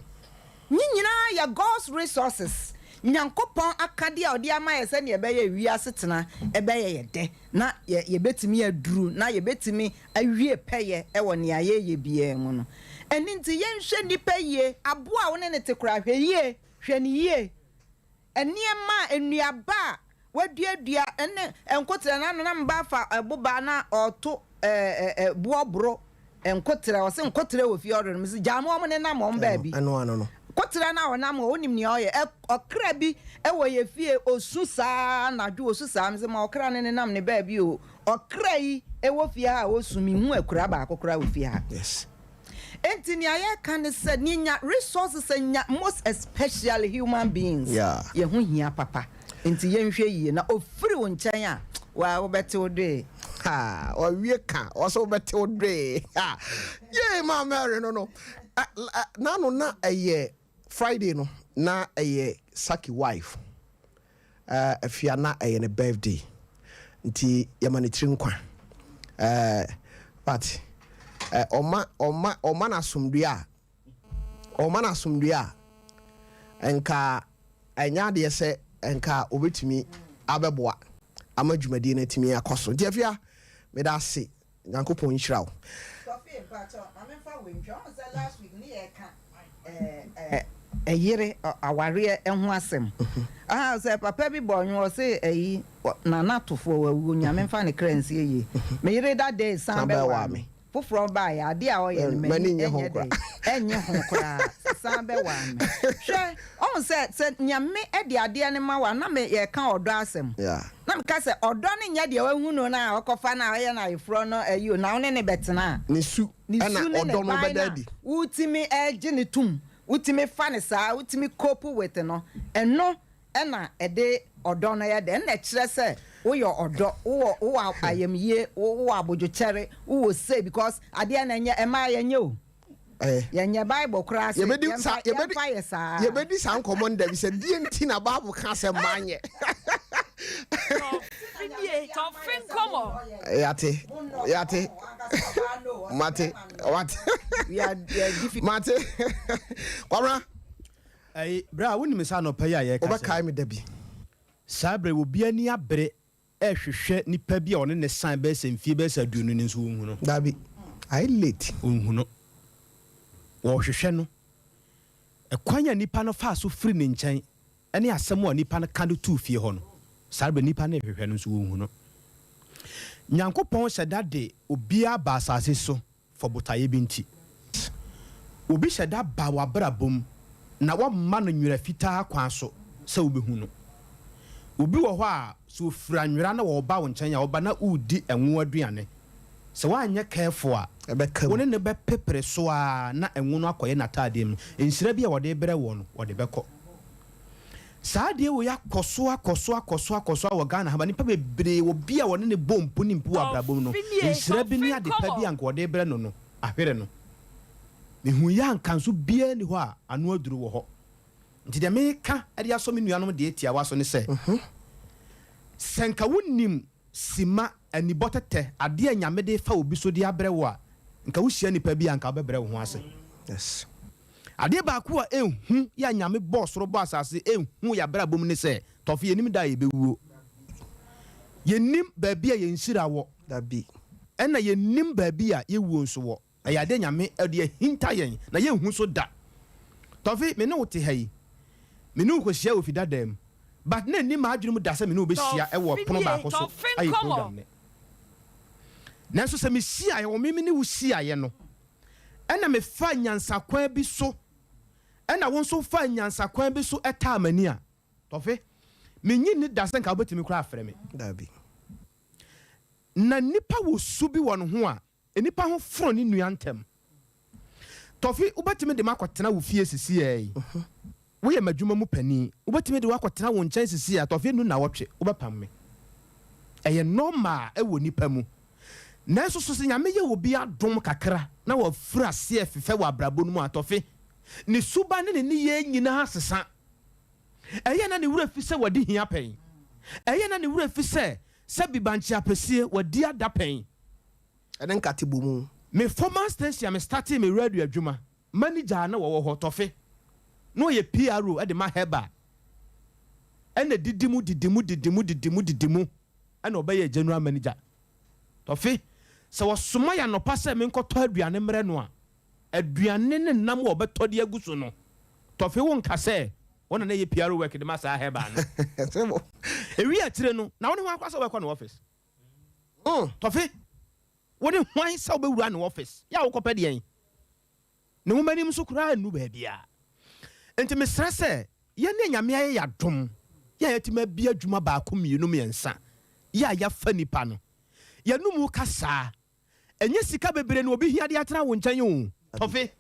ne nyinaa yɛ God's resources Nyankopɔn akadeɛ a ɔde ama yɛ sɛnea ɛbɛyɛ wiase tena ɛbɛyɛ yɛ dɛ na yɛ yɛbɛtumi aduru na yɛbɛtumi awie pɛyɛ wɔ nea yɛreyɛ biara mu no. Ɛno nti, yɛnhwɛ nnipa yie. Aboa a wo ne no te koraa, hwɛ yie, hwɛ no yie. Nneɛma a, nnuaba a wɔaduadua ne nkoterɛ no ano na mba afa boba na ɔreto boɔ boro nkoterɛ, ɔse nkoterɛ wɔ fie ɔre no, mese gyaa ma wɔn nenam wɔn baabi. Ɛno ano no. Koterɛ no a ɔnam hɔ, wonim nea ɔyɛ? Ɛ, ɔkra bi wɔ yɛ fie, ɔsu saa anadwo, ɔsu saa, mese ma ɔkra no nenam ne baabi o. Ɔkra yi wɔ fie ha a ɔsu, menhu akura baako koraa wɔ fie ha. Yes. Enti nea yɛka ne sɛ, nea nya resources nya most especially human beings, Yeah. yɛn ho hia papa. Enti yɛnhwɛ yie na ɔfiri wo nkyɛn a, waa wobɛte wo doe. Ha, ɔwie ka, ɔsɛ wobɛte wo doe. Ha, yee maa Mary no no. Ɛ, ɛ, N'ano na ɛyɛ Friday no, na ɛyɛ Saki wife. Eh, Afia na ɛyɛ ne birthday nti yɛma ne tiri nkwa. Eh, but eh, ɔma ɔma ɔma no asomdue a ɔma no asomdue a nka ɛnyɛ adeɛ sɛ nka obetumi abɛboa ama dwumadie no atumi akɔ so. Nti Afia, meda ase. Nyankopɔn nhyira wo. Tɔfee mpakyɛw ma me nfa wei nhwɛ wohu sɛ last week ne yɛka ɛyere awareɛ ho asɛm aha sɛ papa bi bɔ nwo ɔse ɛyi nana tofoɔ wawu nyame nfa ne kra nsie yie me yere da day san bɛwaa me foforɔ baayɛ adeɛ a ɔyɛ no m'ani nyɛ dɛ ɛnyɛ ho koraa. Ɔsan bɛwaa me. Hwɛ, ɔhu sɛ, sɛ Nyame de adeɛ no ma wo a, na me, yɛreka ɔdɔ asɛm. Na meka sɛ, ɔdɔ no nyɛ deɛ wahu no no a ɔkɔfa no a ɔyɛ no ayeforɔ no ayi o, na wo ne no bɛtena a. Ne su Ne na su ne ne ɔdɔ no ban bɛda no a adi. wotumi gye no tom, wotumi fa no saa, wotumi cope with no, ɛno na ɛde ɔdɔ no yɛ dɛ. Ɛno na ɛkyerɛ sɛ woyɛ ɔdɔ, wowɔ wowɔ ayamyie, wowɔ abodwokyɛre, wowɔ sei because adeɛ no ɛnyɛ ɛmaa yɛnyɛ o. Eh. Yɛnyɛ Bible koraa se Yɛbɛdi yɛmfa saa yɛbɛdi yɛmfa yɛ saa. yɛbɛdi saa nkɔmmɔ no da bi sɛ deɛ nti na Bible ka sɛ mmaa nyɛ. Tɔfe nie, tɔfe nkɔmɔ. Yate yate mate wate We are, we are difficult. mate Kwabena. Ɛyi, berɛ a wonim sɛ anɔpa yi a yɛrekasa yi. Wobɛkae me da bi. Saa berɛ yi obi ani abere rehwehwɛ nipa bi a ɔne no san bɛyɛ sɛ mfie bɛyɛ sɛ aduonu ni nso ɔnhu no. Dabi, ayɛ late. Ɔnhu no. Wɔrehwehwɛ no. Ɛkwan a nipa no faa so firi ne nkyɛn ne asɛm a nipa no ka de too fie hɔ no, saa berɛ nipa no rehwehwɛ no nso ɔnhu no. Nyankopɔn hyɛ da de obiara ba asase so for botaeɛ bi nti. Obi hyɛ da ba w'abrabɔ mu na wamma no nwera fitaa kwan so sɛ wobɛhu no. Obi wɔ hɔ a sɛ ɔfira nwera na ɔreba wo nkyɛn a, ɔba na woredi ɛnwo aduane. Sɛ woanyɛ careful a, Ɛbɛka wo mu. ne no bɛpepere so ara na ɛnwo no akɔyɛ n'ataadeɛ mu. Nhyira bi a wɔde rebrɛ woɔ no, wɔde bɛkɔ. Saa adeɛ wei akɔ so akɔ so akɔ so akɔ so ara wɔ Ghana ha ma nnipa bebree obi a wɔne no bɔ mpo ne mpo wɔ abrabɔ mu no, nhyira bi ne ade pa bi a anka wɔde rebrɛ no no, ahwere no. Mehuiɛ a anka nso biara nni hɔ a ano aduro wɔ hɔ. Nti deɛ meka de asɔ me nuanom deɛ tiawa so ne sɛ, sɛ anka wonim Sima, anibɔ tɛtɛ, adeɛ a Nyame de fa obi so de abrɛ wo a, nka wo hyia nipa bi a nka wobɛbrɛ wo ho ase. Yes. Adeɛ baako a ɛnhu yɛ a Nyame bɔɔ soro bɔɔ asase ɛnhu yɛ abrabɔ mu ne sɛ, tɔfe yɛnim da a yɛbɛwuo. Yɛnnim baabi a yɛn nhyira wɔ. Dabi. Ɛna yɛnnim baabi a yɛwuo nso wɔ. Ɛyɛ adeɛ Nyame de ahinta yɛn na yɛnhu so da. Tɔfe, me ne wo te ha yi, me ne wo kɔhyia wɔ fidada mu, but na ɛnni m'adwene mu da sɛ me ne wo bɛhyia wɔ pono baako so ayɛ program nnɛ. Nanso sɛ mehyiaeɛ, wɔ me me ne wo hyiaeɛ no, ɛna mefaa nyansakwan bi so, ɛna wo nso wofaa nyansakwan bi so taa m'ani a, Tɔfe, mennye nni da sɛ nka wobɛtumi koraa afrɛ me. Dabi. Na nnipa wɔ su bi wɔ ne ho a, Nnipa ho fono ne nua ntɛm. Tɔfi, wobɛtumi de me akɔtena wo fie sisiaa yi? Woyɛ m'adwuma mu panin. Wobɛtumi de wo akɔtena wo nkyɛn sisiaa? Tɔfi, ɛnnu nnawɔtwe, wobɛpam me. Ɛyɛ normal wɔ nnipa mu. Nanso so sɛ Nyame yɛ obi adom kakra na wafiri aseɛ refefɛ wɔ abrabɔ no mu a, Tɔfi, ne suban ne ne nneyɛɛ nyinaa sesa. Ɛyɛ a na ne werɛ fi sɛ wadi hia pɛn. Ɛyɛ a na ne werɛ fi sɛ sɛbi bankye apɛsie wadi ada pɛn. Ɛne nkate bɔ mu. Me former station a me startee me radio adwuma, manager a na wɔwɔ hɔ, Tɔfe, na ɔyɛ PRO de ma Herbal. Ɛna didi mu, didi mu, didi mu, didi mu, didi mu, ɛna ɔbɛyɛɛ general manager. Tɔfe, sɛ wɔsoma yɛ anɔpa sɛ menkɔtɔ aduane mmrɛ no a, aduane ne nam a ɔbɛtɔ de agu so no, Tɔfe wonka sɛ wo na na ɛyɛ PRO work de ma saa Herbal no. Ewie akyire no, na wo ne hwan koraa sɛ wobɛkɔ ne office? Mm. Tɔfe, wo ne hwan sɛ wobɛwura ne office? Yɛ a wokɔpɛ deɛn? Ne nwoma anim nso koraa nnu baabiara. Nti mesrɛ sɛ yɛn a Nyame ayɛ yɛn adom, yɛ a yɛatumi abue adwuma baako, mmienu, mmiɛnsa, yɛ a yɛafa nnipa no, yɛnom kasaa. Ɛnyɛ sika bebree na obi hia de atena wo nkyɛn o, Tɔfe.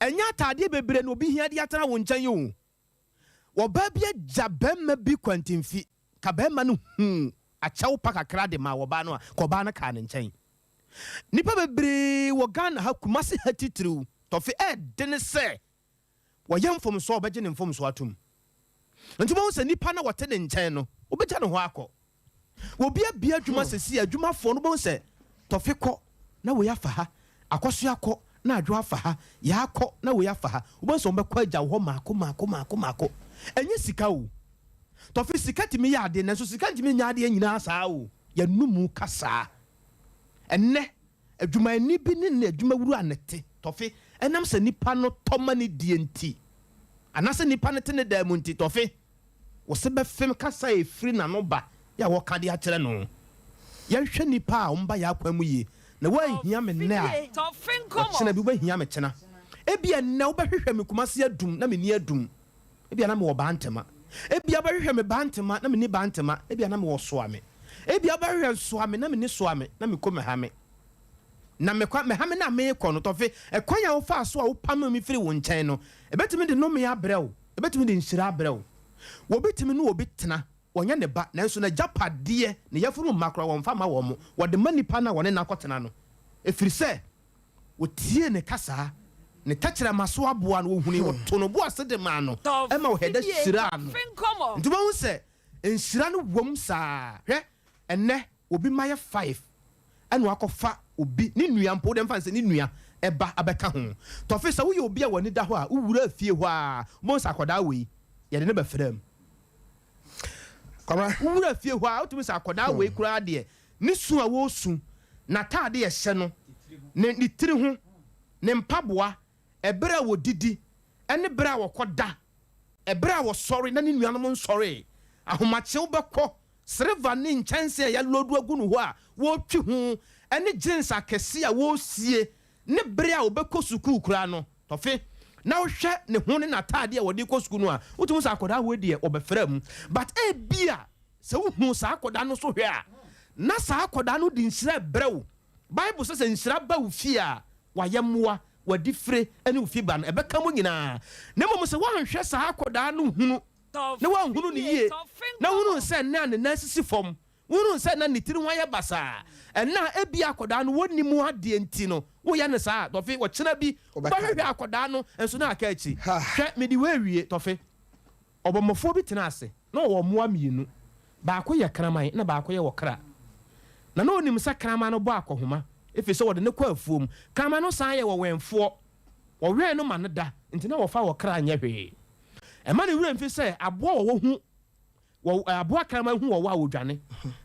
Ɛnyɛ ataadeɛ bebree na obi hia de atena wo nkyɛn o. Ɔbaa bi agya barima bi kwantemfi, ka barima no huu akyɛw pa kakra de maa ɔbaa no a, ka ɔbaa no kaa ne nkyɛn. Nnipa bebree wɔ Ghana ha, Kumasi ha titiriw, tɔfe ɛɛdene sɛ wɔyɛ mfomsoɔ a wɔbɛgye ne mfomsoɔ atom. Nti wobɛhu sɛ nnipa no a wɔte ne nkyɛn no, wobɛgya ne hɔ akɔ. Obi abue adwuma sɛsi a, adwumafoɔ no wobɛhu sɛ tɔfe kɔ na wei afa ha, akɔsoa kɔ na adwo afa ha, yaa kɔ na wei afa ha. Wobɛhu sɛ wɔbɛkɔ agya wo hɔ mmaako mmaako mmaako mmaako. Ɛnyɛ sika o. Tɔfe sika tumi yɛ adeɛ nanso sika ntumi nyɛ adeɛ nyinaa saa o. Yɛn ka saa. Ɛnnɛ, adwumayɛni bi ne n'adwumawura na ɛte. Tɔfe, ɛnam sɛ nipa no tɔ ma no die nti, anaasɛ nipa no te ne dan mu nti, tɔfe. Wo se bɛfem kasa a ɛfiri n'ano ba yɛ a wɔka de akyerɛ no. Yɛnhwɛ nnipa a wɔba yɛn akwan mu yie, na woanhia me nnɛ a, ɔkyena bi wobɛhia me kyena. Ebia nnɛ wobɛhwehwɛ me Kumasi Adum na menni Adum. Ebia na mewɔ Bantama. Ebia wobɛhwehwɛ me Bantama na menni Bantama. Ebia na mewɔ Soame. Ebia wobɛhwehwɛ Soame na menni Soame, na mekɔ Mehame. Na me kwan, Mehame no a merekɔ no, Tɔfe, ɛkwan a wofaa so a wopamee me firii wo nkyɛn no, ɛbɛtumi de nnome abrɛ wo, ɛbɛtumi de nhyira abrɛ wo. Obi tumi ne obi tena, wɔnyɛ ne ba, nanso n'agyapadeɛ, ne yafunu mma koraa, wɔmfa mma wɔn. Wɔde ma nipa no a wɔne no akɔtena no, ɛfiri sɛ wɔtiee ne kasaa, ne tɛkyerɛma so aboa no, wɔhunui, wɔtoo no bo ase de maa no, ɛma ɔhɛda hyiraa no. Nti wobɛhu sɛ nhyira no wom saa. Hwɛ, ɛnnɛ obi mma yɛ five, ɛna wakɔfa obi, ne nua mpo, wode mfa no sɛ ne nua ba abɛka ho. Tɔfe, sɛ woyɛ obi a w'ani da hɔ a, wowura fie hɔ ara, wobɛhu sɛ akwadaa wei, yɛde no bɛfra mu. Kwabena. Wowura fie hɔ a, wotumi sɛ akwadaa wei koraa deɛ, ne su a wɔresu, n'ataade a ɛhyɛ no, ne ne tiri ho, ne mpaboa, ɛberɛ a wɔdidi, ne berɛ a wɔkɔda, ɛberɛ a wɔsɔre na ne nuanom nsɔree, ahomakyew bɛkɔ, sreva ne nkyɛnsee a yɛaloodu agu no hɔ a wɔretwi ho, ne jeans akɛse a wɔresie, ne bere a ɔbɛkɔ sukuu koraa no, tɔfe na wohwɛ ne ho ne n'ataade a wɔde kɔ sukuu no a, wotumi hu sɛ akwadaa wei deɛ wɔbɛfra mu. But ebia sɛ wohu saa akwadaa no so hwɛ a, na saa akwadaa no de nhyira rebrɛ wo. Bible sɛ sɛ nhyira ba wo fie a, w'ayɛmmoa, w'adifire ne wo fiba no, ɛbɛka mo nyinaa. Na mmom sɛ woanhwɛ saa akwadaa no hunu na woanhunu no yie, na wohunu sɛ nnɛ a ne nan sisi fam, Wohunu sɛ na ne tiri ho ayɛ basaa. Ɛnnɛ a ebia akwadaa no wɔnni mu adeɛ nti no, woyɛ no saa a, Tɔfe, ɔkyena bi wobɛhwehwɛ akwadaa no nso na aka akyi. Hwɛ, mede wei rewie, Tɔfe. Ɔbɔmmɔfoɔ bi tenaa ase. Na ɔwɔ mmoa mmienu. Baako yɛ kraman na baako yɛ ɔkra. Na na ɔnim sɛ kraman no bɔ akɔhoma, ɛfiri sɛ wɔde no kɔ afuom. Kraman no san yɛ ɔwɛnfoɔ. Wɔwɛn no ma no da, nti na wɔfa ɔkra nyɛ hwee. Ɛmma ne werɛ mfi sɛ aboa a ɔwɔ hu Wɔ aboa kraman hu ɔwɔ a ɔdwane,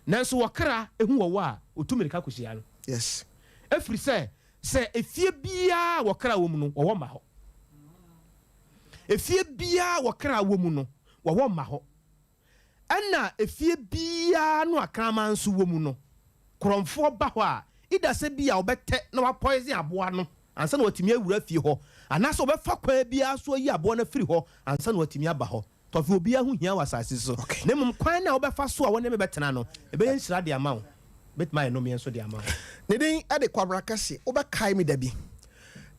nanso wɔ kra hu ɔwɔ a ɔtu mmirika kɔhyia no. Yes. Ɛfiri sɛ, sɛ efie biara a wɔkra wɔ mu no, wɔwɔ mma hɔ. Efie biara a wɔkra wɔ mu no, wɔwɔ mma hɔ. Ɛna efie biara no a kraman nso wɔ mu no, korɔmfoɔ ba hɔ a, either sɛ bi a ɔbɛtɛ na wapoison aboa no ansa na watumi awura fie hɔ, anaasɛ ɔbɛfa kwan biara so ayi aboa no afiri hɔ ansa na watumi aba hɔ. Tɔfe obiara ho hia wɔ asase so, na mmom kwan no a wobɛfa so a wo ne me bɛtena no, ɛbɛyɛ nhyira de ama wo, ɛbɛtumi ayɛ nnɔmeɛ nso de ama wo. Ne din de Kwabena Kɛse. Wobɛkae me da bi.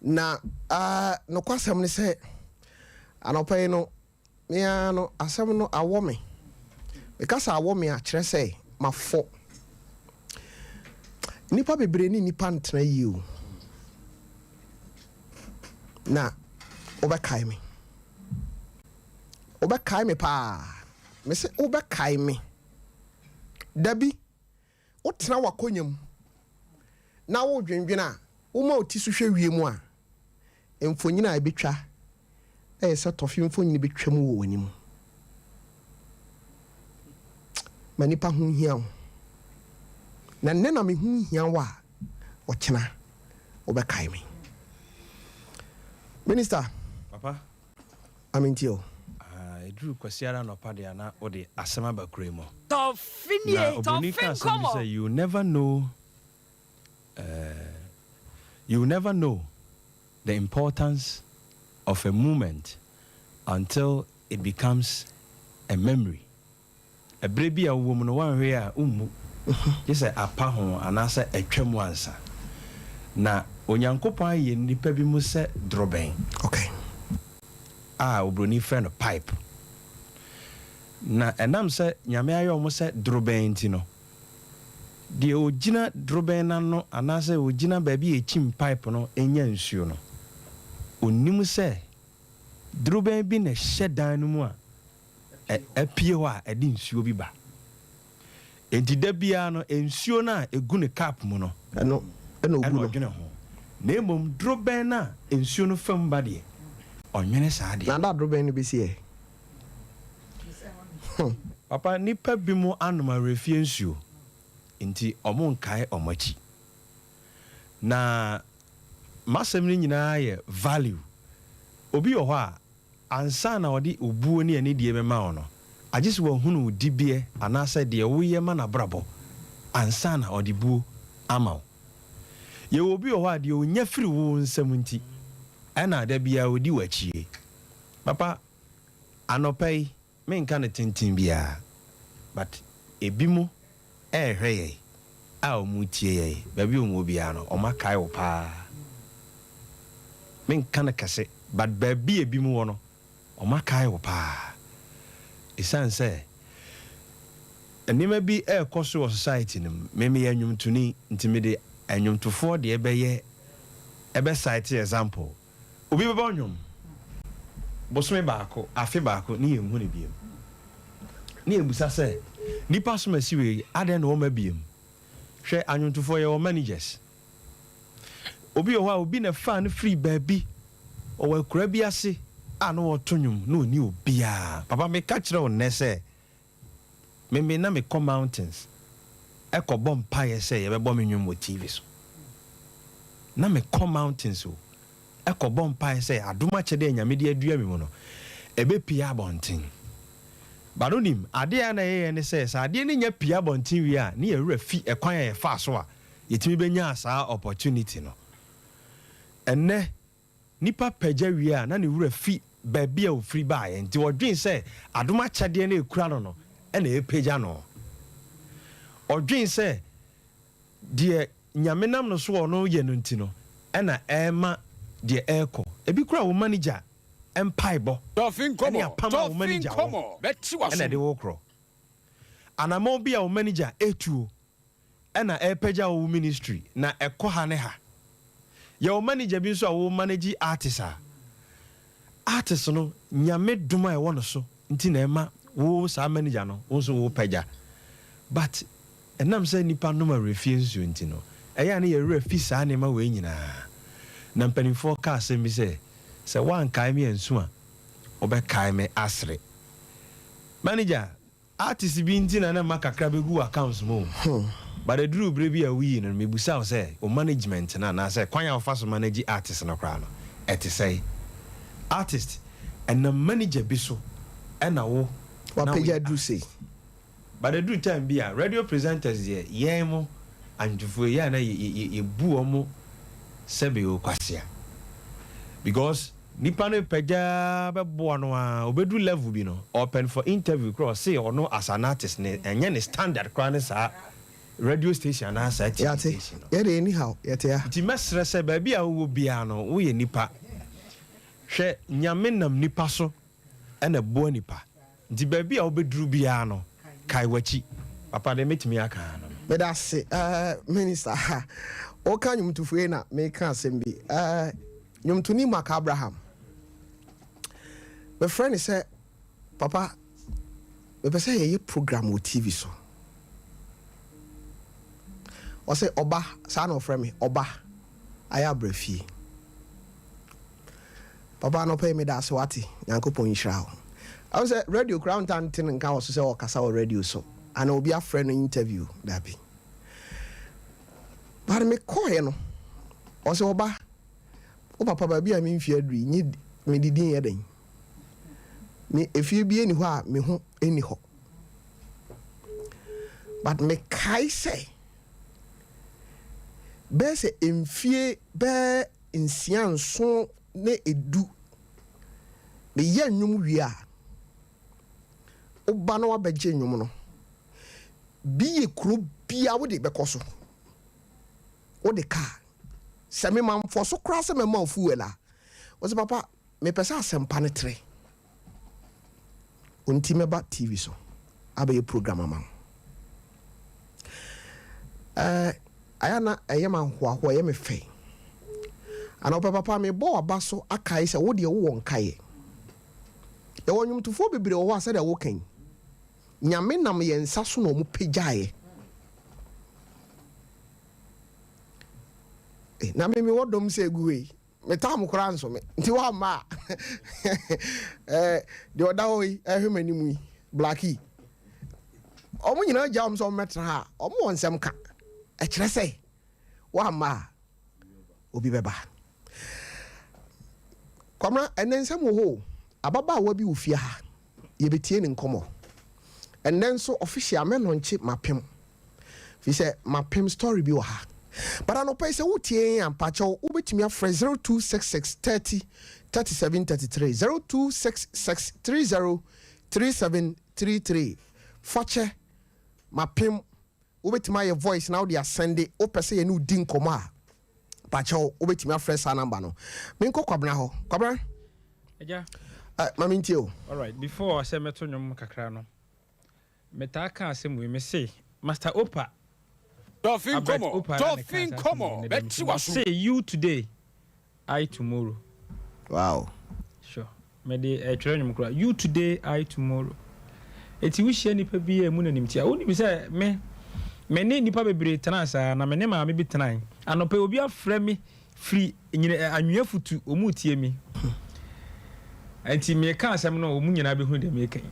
Na nokwasɛm ne sɛ, anɔpa yi no, me ara no, asɛm no awɔ me. Meka sɛ awɔ me a, kyerɛ sɛ mafɔ. Nnipa bebree ne nnipa ntena yie o. Na wobɛkae me. Wobɛkae me paa. Mese wobɛkae me. Dabi, wotena w'akonnwa mu na wodwendwene a, woma wo ti so hwɛ wiem a, mfonini a ebetwa yɛ sɛ tɔfe mfonini betwam wɔ w'anim. Ma nnipa ho nhia wo. Na nnɛ na me ho nhia wo a, ɔkyena wobɛkae me. Minister. Papa. Ame ntie o. Ah, ɛduru Kwasiara anɔpa deɛ a na wode asɛm aba kuro yi mu. Tɔfe nie, Na obroni tɔfe ka asɛm bi nkɔmɔ. sɛ you never know eh, you never know the importance of a moment until it becomes a memory. Ɛberɛ bi a wowɔ mu no, woanhwɛ a wommu, gye sɛ apa ho anaasɛ atwa mu ansa. Na Onyankopɔn ayɛ nnipa bi mu sɛ dorobɛn a oburoni frɛ no pipe. Na ɛnam sɛ Nyame ayɛ wɔn sɛ dorobɛn nti no, deɛ ɔgyina dorobɛn no ano anaasɛ ɔgyina baabi a ɛkyim pipe no nya nsuo no, ɔnnim sɛ dorobɛn bi na ɛhyɛ dan no mu a apue hɔ a, ɛde nsuo bi ba. Enti da biara no, nsuo no a ɛgu ne cup mu no, ɛno na ɔgu no. ɔdwene ho. Na mmom dorobɛn no a nsuo no fa mu ba deɛ, ɔnnwene saa adeɛ Na no. da dorobɛn no bɛsi ɛ? Hmm. Papa, nnipa binom anom awerɛfie nsuo nti wɔnkae wɔn akyi. Na m'asɛm no nyinaa yɛ value. Obi wɔ hɔ a, Ansa na ɔde obuo ne anidie bɛma wo no, agye sɛ wahunu wo dibeɛ anaasɛ deɛ woyɛ ma n'abrabɔ ansa na ɔde buo ama wo. Yɛwɔ obi wɔ hɔ a, deɛ ɔnya firi wo nsam nti, Ɛna da biara ɔdi w'akyie. Papa, anɔpa yi, menka no tenten biara, but ebi mo ɛrehwɛ yɛn a wɔn retie yɛn, baabi a wɔn wɔ biara no, wɔn akae wo paa. Menka no kɛse, but baabi a ebi mo wɔ no, wɔn akae wo paa. Ɛsiane sɛ nneɛma bi ɛrekɔ so wɔ society no mu, me meyɛ nnwomtoni, nti mede nnwomtofoɔ deɛ bɛyɛ, ɛbɛ cite example. Obi bɛbɔ nnwom bosome baako, afe baako ne yɛnhu no biom. Ne yɛbusa sɛ, nipa som asi wei, adɛn na ɔmma biom? Hwɛ, anwontofoɔ yɛwɔ managers. Obi wɔ hɔ a, obi na ɛfaa no firii baabi, ɔwɔ akuraa bi ase a na ɔreto nnwom na ɔnni obiara. Papa meka kyerɛ wo nnɛ sɛ, Me me na mekɔ mountains kɔ bɔ mpaeɛ sɛ yɛbɛbɔ me nnwom wɔ TV so. Na mekɔ mountains o kɔ bɔ mpaeɛ sɛ adom akyɛdeɛ a Nyame de adua me mu no ɛbɛpue abɔnten. But wonim, adeɛ a na yɛyɛ ne sɛ, sɛ adeɛ no nya pue abɔnten wie a, ne yɛn werɛ fi ɛkwan a yɛfaa so a yɛtumi bɛnyaa saa opportunity no. Ɛnnɛ Nipa pagya wie a na ne werɛ fi baabi a ɔfiri baeɛ nti ɔdwen sɛ adom akyɛdeɛ no a ɛkura no no na ɛrepagya no. Ɔdwen sɛ deɛ Nyame nam no so a ɔno yɛ no nti no na ɛrema deɛ ɛrekɔ. Ebi koraa wo manager mpaebɔ ne apam a wo manager wɔ na ɛde wo rekorɔ. Anamɔn bi a wo manager retuo ɛna ɛrepagya wo ministry na ɛkɔ ha ne ha. Yɛwɔ manager bi nso a wo manage artist a, artist no Nyame dom a ɛwɔ no so nti na ɛma wo saa manager no wo nso wo pagya. But ɛnam sɛ nnipa nom awerɛfie nsuo nti no, ɛyɛ a na yɛn werɛ fi saa nneɛma wei nyinaa. Na mpanimfoɔ ka asɛm bi sɛ, sɛ woankae me ansu a, wobɛkae me asere. Manager, Artist bi nti na na mma kakra bɛgu w'accounts mu o. But ɛduruu berɛ bi a woyii no no, mebusaa wo sɛ wo management no anaasɛ kwan a wofa so manage artist no koraa no, ɛte sɛn? Artist, ɛnam manager bi so na wo na Wapagya woyɛ aduru sei. artist. But ɛduru time bi a, radio presenters deɛ, yɛn mo Anwontofoɔ yi, yɛ a na yɛbu wɔn sɛbe o kwasea. Because Nipa no pagya bɛboa no aa ɔbɛduru level bi no ɔpɛn for interview koraa ɔse ɔno as an artist no ɛnyɛ ne standard koraa ne saa radio station anaa saa TV Yɛate, station no. yɛdeɛ anyhow yɛte ha. Nti mɛsrɛ sɛ baabi a wowɔ biara no woyɛ nipa hwɛ Nyame nam nipa so na ɛboa nipa Nti baabi a wobɛduru biara no, kae w'akyi. Papa, deɛ mɛtumi aka ara no no. Meda ase eh, Minister. Woka nnwomtofoɔ yi na meka asɛm bi. Eh, nnwomtoni Mark Abraham. Mefrɛ no sɛ, Papa, mepɛ sɛ yɛyɛ program wɔ TV so. Ɔse, Ɔba, saa na ɔfrɛ me, Ɔba, ayɛ abrɛ fie. Papa anɔpa yi meda ase wate Nyankopɔn nhyira wo. Ɛwo sɛ radio koraa wontaa nte no nka wɔ so sɛ ɔkasa wɔ radio so ana obi afrɛ no interview dabi. But me kɔɔɛ no ɔsɛ ɔba wo papa baabi a me mfie aduru yi nye me didi nyɛ den. Me efie bi ɛni hɔ a me ho ɛni hɔ. But me kae sɛ bɛyɛ sɛ mfie bɛɛ nsia, nson ne du. Meyɛ nnwom wie a, woba na woabɛgye nnwom no. Bi yɛ kuro biara wode bɛkɔ so. Wode kaa. Sɛ mema mfɔso koraa sɛ mɛma wo fuel a, wose papa mepɛ sɛ asɛmpa no trɛ. Nti mɛba TV so abɛyɛ program ama wo. Ɛɛ, ayɛ na ɛyɛ me ahohoahoa, ɛyɛ me fɛ. Anɔpa papa mebɔ w'aba so akae sɛ wo deɛ wowɔ nkaeɛ. Yɛwɔ nnwomtofoɔ bebree wɔ hɔ a sɛdeɛ woka yi, Nyame nam yɛn nsa so na wɔn pagyaeɛ. Eh, na me mewɔ dɔm sɛ egu hɔ yi. Me tam koraa nso me nti woamma a eh, deɛ ɔda hɔ yi ɛhwɛ m'anim yi blackie wɔn nyinaa gya wɔn sɛ wɔn mɛtena ha a wɔn wɔ nsɛm ka ɛkyerɛ sɛ woamma a obi bɛba kwamra ɛnɛ nsɛm wɔ hɔ o ababaawa bi wɔ fie ha yɛbɛtie ne nkɔmmɔ ɛnɛ nso official mɛlɔnkye mapem fi sɛ mapem story bi wɔ ha. But anɔpa yi sɛ wotie yɛn a, mpakyɛw wobɛtumi afrɛ 0266 30 37 33, 0266 30 37 33. Fakyɛ, mapem, wobɛtumi ayɛ voice na wode asɛnde, wopɛ sɛ yɛne wo di nkɔmmɔ a, mpakyɛw wobɛtumi afrɛ saa number no. Menkɔ Kwabena hɔ. Kwabena? Agya. Eh, ma mentie o. Alright, before sɛ mɛto nnwom kakra no, Metaa ka asɛm wei, mese Master Opa, Tɔfe Albert nkɔmɔ, Opa na na tɔfe ɛkaa saa asɛm wei nkɔmɔ, nnɛ da yi. bɛte w'aso. Ɔse you today, I tomorrow. Wow. Sure. Mede ɛtwerɛ nnwom koraa. You today, I tomorrow. Eti wohyia nipa bi a emu na nimtia. Wonim sɛ me, me ne nipa bebree tenaa saa, na me ne maame bi tenae. Anɔpa yi obi afrɛ me Firi nyina ɛ anwea futu, wɔn retie me. Nti meka asɛm no wɔn nyinaa bɛhunu deɛ meka yi.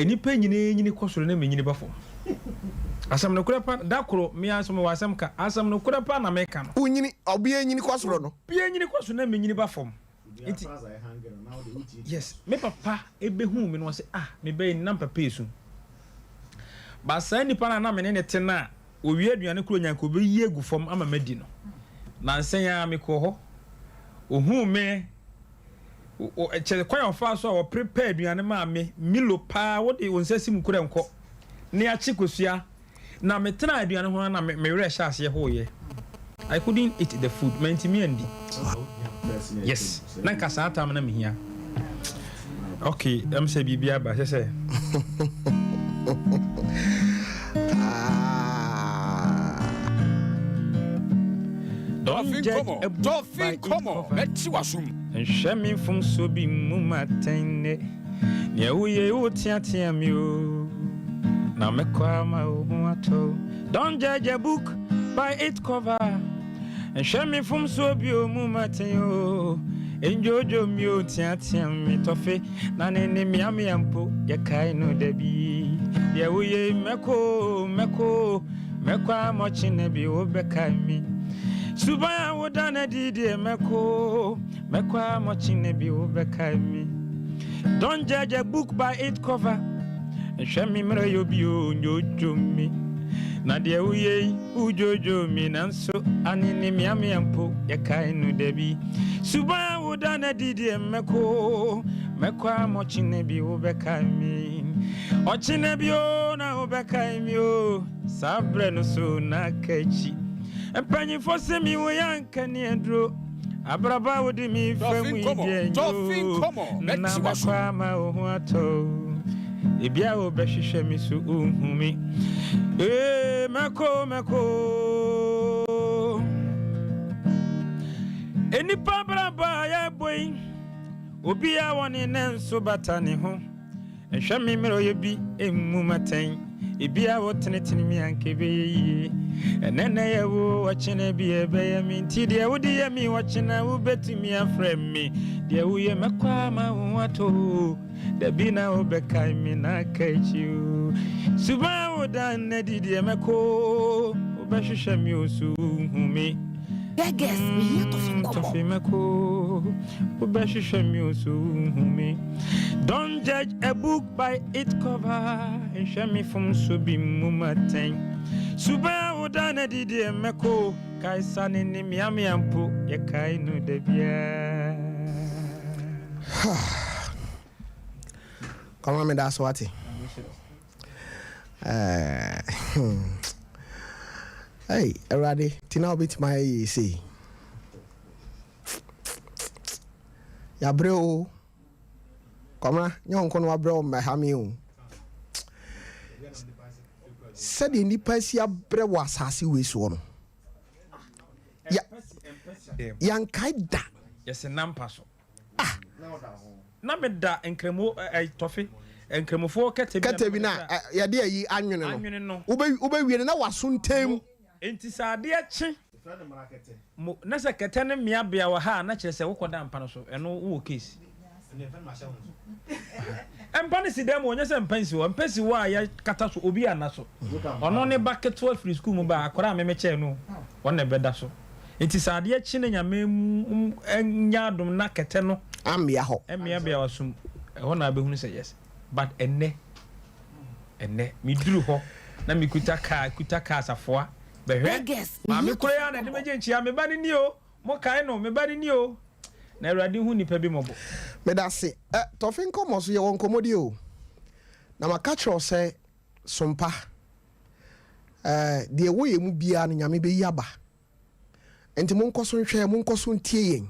Nnipa nyinaa nyini kɔ soro na menyini ba fam. Asɛm nokorɛ pa, da koro me ara nso mewɔ asɛm ka. Asɛm nokorɛ pa na meka no. Wonyini, ɔbea nyini kɔ soro no. Obiara nyini kɔ soro na menyini ba fam. Nti, yes, me papa bɛhuu me no ɔse ah, me ba yi na papa esu. Ba saa nipa no a na me ne ne te no a, owie aduane koro nya nka obeyi agu fam ama madi no. Nansa yi ara mekɔɔ hɔ, ohuu me, kyerɛ kwan a ɔfaa so a ɔprepare aduane maa me, Milo paa, wode wo nsa si mu kora nkɔ, ne akye kosua. Na me tenaa aduane ho ara na me me werɛ hyɛɛ aseɛ hooyɛ. I couldn't eat the food, mantumi andi. Yes, na nka saa time na mehia. Okay, ɛm sɛ biribi aba, ɛsɛ sɛ. Don't judge a book by its cover. Nhwɛ me mfomsoɔ bi mmu m'atɛn nnɛ. Nea woyɛ yi woteatea me o. Na mɛkɔ ama wo ho atɔ wo. Don't judge a book by its cover. Nhwɛ me mfomsoɔ bi o mu maten o. Ndwoodwoo mi o teatea me tɔfe na ne ne meamea mpo yɛkae no da bi. Deɛ woyɛ yi mɛkɔ o mɛkɔ o mɛkɔ ama ɔkyena bi wobɛkae me. Suban a woda no adi deɛ mɛkɔ o. Mɛkɔ a mɔkyene bi wobɛkae me. Don't judge a book by its cover. Nhwɛ me mmerɛ yɛ obi o ndwodwo me. Na deɛ woyɛ yi wodwodwo me nanso ane ne meamea mpo yɛkae no da bi. Suban a woda no adi deɛ mɛkɔ mɛkɔ a mɔkyene bi wobɛkae me. Ɔkyena bi o na wobɛkae me o saa berɛ no so na aka akyi. Mpanyinfoɔ se me wo yɛ anka ne aduro. Abrabɔ a wode me fa mu yi deɛ nyɛ o, na mɛkɔ ama wo ho atɔ o. Ebi a wobɛhwehwɛ me so wonhu me. Ee, mɛkɔ o, mɛkɔ o. Nnipa abrabɔ a yɛbɔ yi, obi a wɔne ne nso bata ne ho. Nhwɛ me mmerɛwyɛ bi mmu m'atɛn. Ebia wotenetene me anka ɛbɛyɛ yie. Ɛnnɛ na ɛyɛ wo, ɔkyena bi ɛbɛyɛ me. Nti deɛ wode yɛ me ɔkyena wobɛtumi afrɛ me. Deɛ woyɛ mɛkɔ ama wo ho atɔ o. Dabi na wobɛkae me na aka akyi o. Suban a woda no adi deɛ mɛkɔ o. Wobɛhwehwɛ me o so wonhu me. Gɛgɛs, mehia tɔfe nkɔmmɔ. Tɔfe mɛkɔ o. Wobɛhwehwɛ me o so wonhu me. Don't judge a book by its cover Nhwɛ me fomso bi mmu m'atɛn Suban a woda no adi deɛ mɛkɔ o Kae sane ne meamea mpo yɛkae no da biara. Kwama meda ase wate. Hey, Awurade, nti na wobɛtumi ayɛ yei sei. Yɛabrɛ o. Kwamina, nyɛ wo nko na wabrɛ wo mmɛha me o. Sɛdeɛ nnipa asi abrɛ wɔ asase wei soɔ no, yɛnkae da. Yɛsɛ nampa so. Ah! Na meda nkramo ɛ tɔfe nkramofoɔ kɛtɛ bi a Kɛtɛ bi na yɛde ayi anwene no. Anwene no. Wobɛwie no na waso ntɛm. Enti sɛ adeɛ kye mo na sɛ kɛtɛ no mmeabea wɔ ha a na kyerɛ sɛ wokɔda mpa no so, ɛno wowɔ case. Mpa no si dan mu, ɔnyɛ sɛ mpa nsi hɔ. Mpa si hɔ a yɛkata so, obi anna so. Ɔno ne ba ketewa firi sukuu mu ba a, akwadaa a me mekyɛɛ no, ɔno na ɛbɛda so. Enti sɛ adeɛ kye na Nyame nyɛ adom na kɛtɛ no Ammea hɔ. mmeabea w'asom, ɛhɔ na wobɛhunu sɛ yes. But ɛnnɛ, ɛnnɛ, meduru hɔ na mekuta car, kuta car safoa. Bɛhwɛ, maame koro yi ara na ɛde me gye nkyea, me ba no ni o, mokae no, me ba no ni o. Na Awurade hu nnipa bi mmɔbɔ. Medase. Ɛ, Tɔfe nkɔmmɔ so, yɛwɔ nkɔmmɔdi o. Na maka kyerɛ wo sɛ, Sompa, ɛ, deɛ ɛwɔ yɛn mu biara no, Nyame bɛyi aba. Nti monkɔ so nhwɛ, monkɔ so ntie yɛn.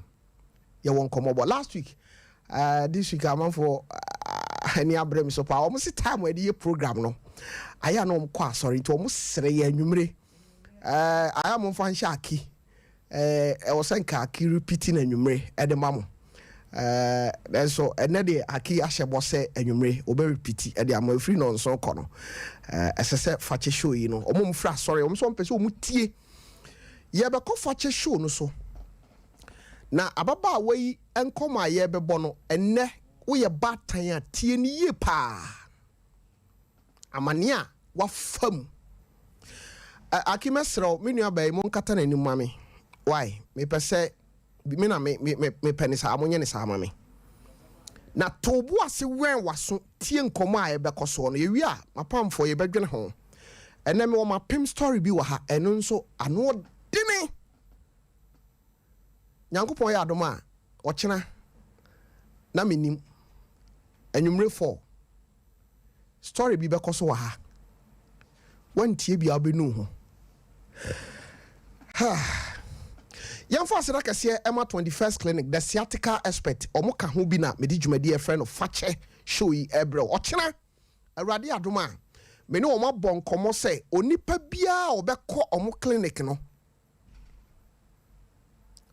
Yɛwɔ nkɔmmɔbɔ. Last week, uh, this week amanfoɔ uh, ani abrɛ me so paa. Wɔn se time a yɛde yɛ program no, ayɛ a na wɔn kɔ asɔre nti wɔn srɛ yɛn anwummere. Uh, ayɛ a momfa nhyɛ aki. Eh, ɛwɔ sɛ nka Aki repeat no anwummere de ma mo. Eh, nanso ɛnɛ deɛ Aki ahyɛ bɔ sɛ anwummere wɔbɛ repeat de ama ɛfiri nɔnson kɔ no. Eh, ɛsɛ sɛ fakyɛ show yi no, wɔn a wɔfiri asɔre, wɔn nso wɔmpɛ sɛ wɔn tie. Yɛbɛkɔ fakyɛ show no so. Na ababaawa yi nkɔmɔ a yɛbɛbɔ no ɛnɛ, woyɛ baatan a tie no yie paa. Amaneɛ a wafa mu. Ɛ Aki mɛsrɛ wo me nua baa yi monkata n'anim ma me wai mepɛ sɛ me na me me mepɛ ne saa monyɛ ne saa ma me na to wo bo ase wɛn w'aso tie nkɔmmɔ a ɛbɛkɔ soɔ no yɛwie a m'apamfoɔ yɛbɛdwene ho ɛnɛ mewɔ m'apem story bi wɔ ha ɛno nso ano ɔdene Nyankopɔn yɛ adom a ɔkyena na menim anwummere 4 Story bi bɛkɔ so wɔ ha. Woantie bi a wobɛnu wo ho. Yɛmfa aseda kɛseɛ ɛma 21st Clinic, the sciatica expert. Wɔn ka ho bi na mede dwumadie a yɛfrɛ no Fakyɛ Show yi ɛrebrɛ wo. Ɔkyena, Awurade adom a, me ne wɔn abɔ nkɔmmɔ sɛ onipa biara a ɔbɛkɔ wɔn clinic no,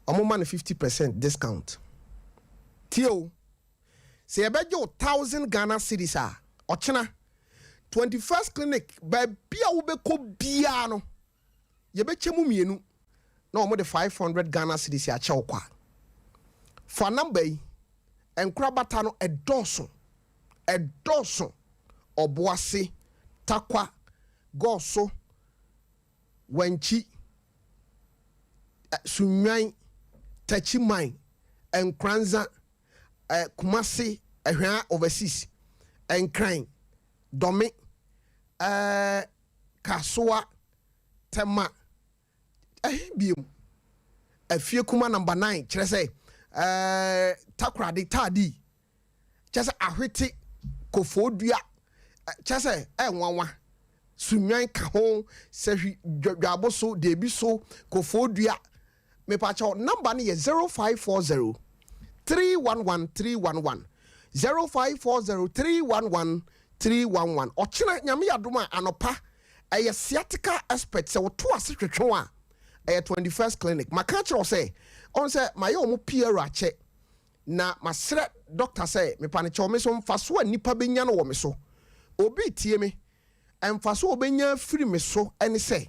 wɔma no 50% discount. Tie o. Sɛ yɛbɛgye wo thousand Ghana cedis a, ɔkyena, 21st Clinic, baabi a wobɛkɔ biara no, yɛbɛkyɛ mu mmienu na wɔde 500 Ghana cedis akyɛ wo kwa. Fa number yi, nkorabata no ɛdɔɔso, ɛdɔɔso, Ɔboase, Tarkwa, Gɔɔso, Wankyi, Sunnwan, Takyiman, Nkoranza, Kumasi, Ahwea Overseas, Nkran, Dɔme, Kasoa, Tema, ɛhe biom? Afie Kuma number 9, kyerɛ sɛ Takoradi, Taadi, kyerɛ sɛ ahwete, kofoɔdua, kyerɛ sɛ ɛnwanwa, Sunnwan ka ho, Sahwi, Dwaboso, Deebi so, Kofoɔdua, Mepakyɛw, number no yɛ 0540 311 311, 0540 311 311. Ɔkyena, Nyame yɛ adom a, anɔpa, ɛyɛ sciatica expert, sɛ woto ase twetwe wo a, ɛyɛ 21st Clinic. Maka akyerɛ wo sɛ, ɔhu sɛ mayɛ wɔn PR akyɛ, na masrɛ doctor sɛ, mepa no kyɛw, me nso mfaso a nnipa bɛnya no wɔ me so. Obi retie me, mfaso a ɔbɛnya afiri me so ne sɛ,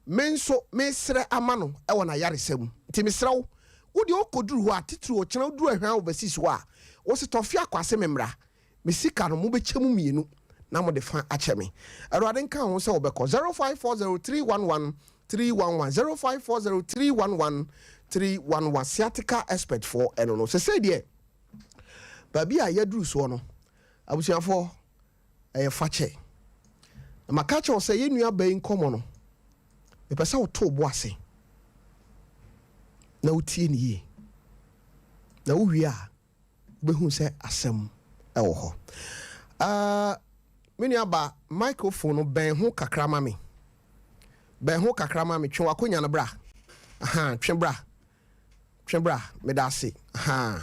Me nso meresrɛ ama no wɔ n'ayaresa mu. Nti mesrɛ wo, wo deɛ wokɔduru hɔ a, titiriw ɔkyena woduru Ahwea Overseas hɔ a, wo se Tɔfe Akwase memmra, me sika no mobɛkyɛ mu mmienu na mode fa akyɛ me. Awurade nka wo ho sɛ wobɛkɔ. 0540 311 311 0540 311 311 Sciatica expert foɔ ɛno no. Sesei deɛ, baabi a yɛaduru soɔ no, abusuafoɔ, ɛyɛ fakyɛ. Na maka akyerɛ wo sɛ yɛn nua baa yi nkɔmmɔ no, mepɛ sɛ woto wo bo ase na wotie no yie. Na wowie a, wobɛhu sɛ asɛm wɔ hɔ. Uh, me nua ba, microphone no bɛn ho kakra ma me. Bɛn ho kakra ma me, twe w'akonnwa no bra. Aha, twe bra. Twe bra, meda ase. Ahaa,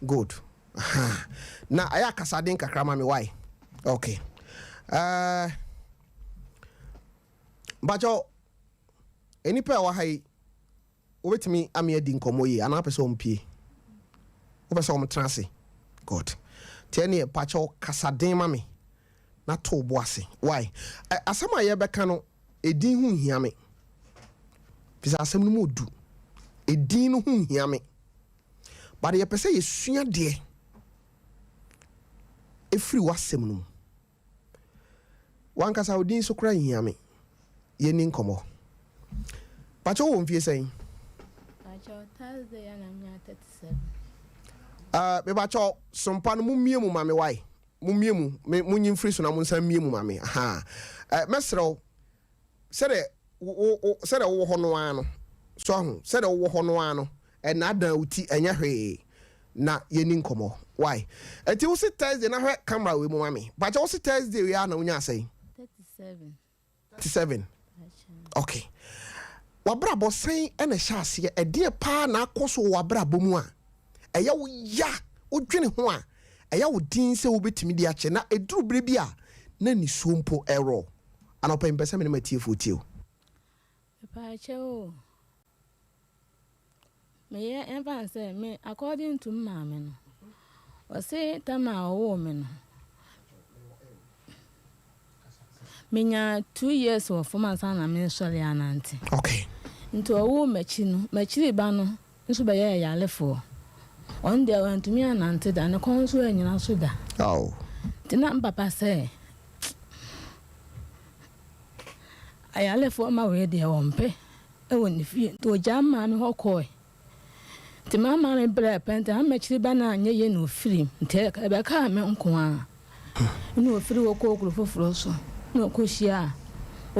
good. Ahaa. Na ayɛ akasaden kakra ma me, why? Okay. Uh, mpakyɛw, nnipa a ɛwɔ ha yi, wobɛtumi ame adi nkɔmmɔ yie anaa wopɛ sɛ wɔn pie? Wopɛ sɛ wɔn tena ase? Good. Tiɛ neɛ, mpakyɛw kasaden ma me na to wo bo ase. Why? Asɛm a yɛbɛka no, edin ho nhia me. Fisɛ asɛm no mu odu. Edin no ho nhia me. But yɛpɛ sɛ yɛsua deɛ ɛfiri w'asɛm no mu. W'ankasa wo din so koraa nhia me. Yɛnni nkɔmmɔ. Pakyɛ wowɔ mfie sɛn? Pakyɛ Thursday a na menya 37. Uh, mepakyɛ sompa no mummie mu ma me wae. Mommie mu, me, monyi mfiri so na monsan mmie mu ma me. Ahaa. Eh, mɛsrɛ wo, sɛdeɛ. wo wo sɛdeɛ wowɔ hɔ no ara no, so ahu, sɛdeɛ wowɔ hɔ no ara no, ɛnnaadaa wo ti, ɛnyɛ hwee, na yɛnni nkɔmmɔ. Wai? Nti wo se Thursday, na hwɛ camera wei mu ma me. Pakyɛ wo se Thursday wei ara na wonyaa sɛn? 37. 37. Okay. W'abrabɔ sɛn na ɛhyɛ aseɛ? Ɛdeɛn paa na akɔ so wɔ w'abrabɔ mu a ɛyɛ wo ya, wodwene ho a, ɛyɛ wo den sɛ wobɛtumi de akyɛ, na ɛduru berɛ bi a na nisuo mpo ɛrɔ wo? Anɔpa yi mepɛ sɛ me ne m'atiefoɔ tie o. Mepaakyɛw o, meyɛ ɛmfa no sɛ me according to me maame no, ɔse tam a ɔwoo me no, menya 2 years wɔ fam ansa na mesɔre anante. Nti ɔwoo m'akyi no, m'akyiri ba no nso bɛyɛɛ yarefoɔ. Ɔno deɛ wantumi anante da, ne kɔn nso annyina so da. Oh. Nti na mpapa sɛ ayarefoɔ ma wei deɛ wɔmpɛ wɔ ne fie nti ogyaa maame hɔ kɔe. Nti maa maame brɛɛ pɛ nti ama akyiri ba no anyɛ yie na ofiri mu nti ɛbɛkaa me nko ara. Ɛna ofiri hɔ kɔɔ kuro foforɔ so na ɔkɔhyia a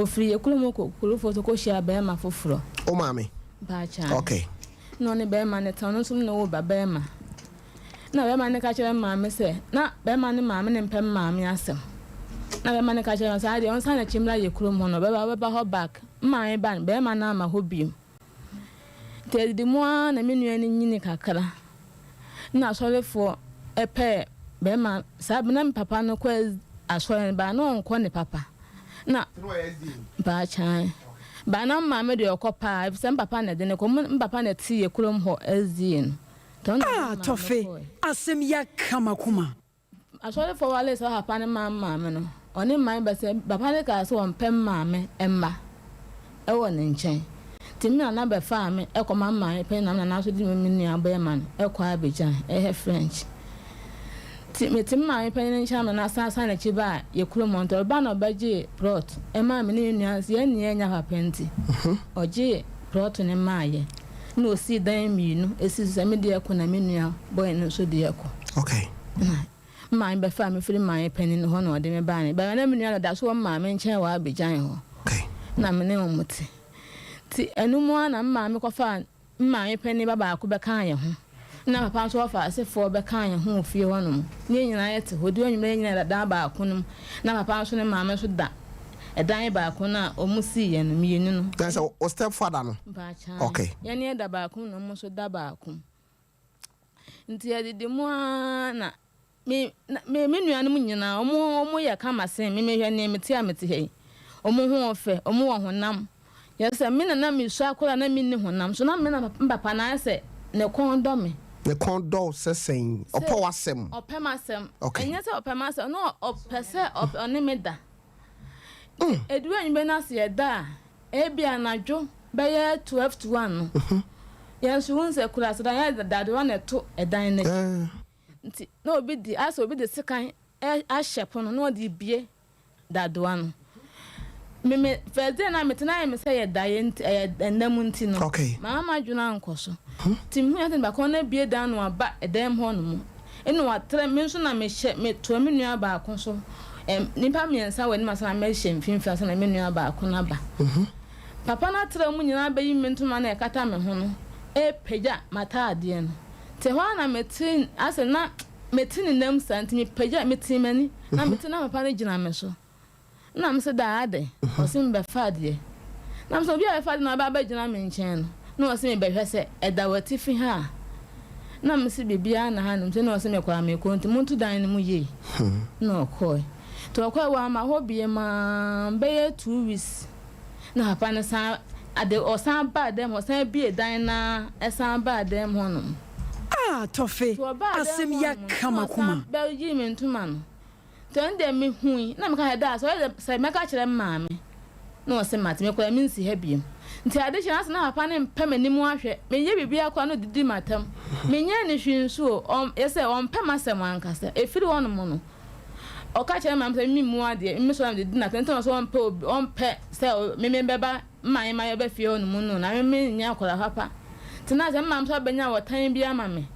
ofiri yɛ kurom kɔ kuro foforɔ so kɔhyia bɛrima foforɔ. Wo maame? Mpaakyɛw. Okay. Na ɔne bɛrima no tena, ɔno nso ne wo ba bɛrima. Na bɛrima no ka kyerɛ maame sɛ na bɛrima no maame ne mpɛ maame asɛm. Na bɛrima no ka kyerɛ no sɛ adeɛ ɔnsan n'akyi mmra yɛ kurom hɔ no ɔbɛba ɔbɛba hɔ back. Maame ba no bɛrima no ama hɔ bio. Nti adidi mu ara na me nua no nyini kakra. Na asɔrefoɔ pɛɛ bɛrima saa na me papa no kɔ asɔre no baa na ɔnkɔ ne papa. Na mpaakyan. Baa na maame deɛ ɔkɔ paa efisɛ me papa na ɛde ne kɔ. Me papa na ɛte yɛ kurom hɔ SDA no. Nti ɔno na Ah, ɔde maame Tɔfe, kɔe. asɛm yi aka m'akoma. Asɔrefoɔ waree saa papa no maa maame no, ɔne maame ba sɛ papa no kaa sɛ ɔmpɛ maame mma wɔ ne nkyɛn. Nti me nana bɛfaa me kɔma maame panyin na me nana nso de me me nua bɛrima no kɔɔ Abidjan, ɛyɛ French. Nti mete me maame panyin no nkyɛn na me nana san san n'akyi baa yɛ kurom hɔ. Nti ɔba na ɔbɛgyee plot maa me ne me nua yɛn nyinaa anya papa nti ɔgyee plot no maa yɛn. Na osii dan mmienu esii so sɛ me deɛ kɔ na me nua boy no nso deɛ kɔ. Okay. Na maame bɛfaa me firi maame panin no hɔ na ɔde me baa ne baabi na me nua no da so wɔ maame nkyɛn wɔ Abidjan hɔ. Okay. Na me ne wɔn te. Nti ɛno mu ara na me maame kɔfaa me maame panin ba baako bɛkaa yɛn ho. Na papa nso wɔfa asefoɔ bɛkaa yɛn ho wɔ fie hɔnom. Ne yɛn nyinaa yɛte hɔ. Du anwummerɛ yɛn nyinaa da dan baako no mu. Na papa nso ne maame nso da ɛdan baako no a wɔn sii yɛn no mmienu no. Kyerɛ sɛ wo step father no? Mpaakyaa. Okay. Yɛn yɛ da baako mu na wɔn nso da baako mu. Nti yɛdidi mu ara na me na me me nuanom nyinaa wɔn wɔn yɛ kama sen me mehwɛ nea mete a mete ha yi. Wɔn ho ɔfɛ, wɔn wɔ honam. Yɛ sɛ me na na mesua koraa na menni honam so na me na me papa na ayɛ sɛ ne kɔn dɔ me. Ne kɔn dɔ wo sɛ sɛn? Ɔpɛ w'asɛm? Ɔpɛ m'asɛm. Okay. Ɛnyɛ sɛ ɔpɛ m'asɛm, na ɔpɛ sɛ ɔne me da. Ɛduru anwummerɛ no ase yɛda a, ebia anadwo bɛyɛ 12 to 1 no, yɛn nso wohu sɛ kurase dan yɛ dadewa na ɛto ɛdan no akyi. Nti na obi de asɛ obi de sekan ahyɛ pono na ɔde bie dadewa no. Me me first day na mete na ayɛ me sɛ yɛ daeɛ nti ɛyɛ ɛnam nti no. Maa ma adwene ankɔ so. Nti mehu yɛ sɛ nipa kɔn no abie dan no aba ɛdan mu hɔ nom. Ɛna watrɛ me nso na mehyɛ metoa me nua baako so. Nipa mmiɛnsa wɔ anim ansa na mɛhyɛ mfimfini ansa na me nua baako no aba. Papa no atra mu nyinaa bɛyi me ntoma na ɛkata me ho no ɛrepagya m'ataadeɛ no. Nti ɛhɔ ara na mete asɛ na mete ne nam saa nti mepagya metee m'ani na mete na papa no gyina me so. Na me sɛ daa adɛn? Ɔse mebɛfa adeɛ. Na me sɛ obi a bɛfa adeɛ na ɔba abɛgyina me nkyɛn no na ɔse mebɛhwɛ sɛ ɛda w'atifi ha a. Na me se biribiara na ha nom nti na ɔse mekɔ a mekɔ nti monto dan no mu yie. Na ɔkɔe. Nti ɔkɔe wamma hɔ biom aa bɛyɛ 2 weeks na papa no san ade ɔsan baa dɛm hɔ ɔsan bie dan no ara ɛsan baa dɛm hɔ nom. Ah Tɔfe, Nti ɔbaa dɛm asɛm hɔ yi nom aka na m'akoma. ɔsan bɛyii me ntoma no. Nti ɔno deɛ mehui na meka sɛ daa sɛ ɔyɛ sɛ mɛka kyerɛ me maame na ɔse mate me koraa mensi ha biom. Nti ade kye no ase na papa no mpɛ m'anim ahwɛ meyɛ biribiara koraa na ɔdidi m'atam. Menyɛɛ no hwee nso o ɔm yɛ sɛ ɔmpɛ m'asɛm ankasa. Ɛfiri hɔ nom no ɔka kyerɛ me maame sɛ memmu adeɛ me sɔre a medidi n'atam nti na ɔse ɔmpɛ obi ɔmpɛ sɛ me mebɛba me maame ma yɛba fie hɔ nom no na me menyɛ akwadaa papa. Nti na sɛ me maame nso abɛnya ɔtan bi ama me.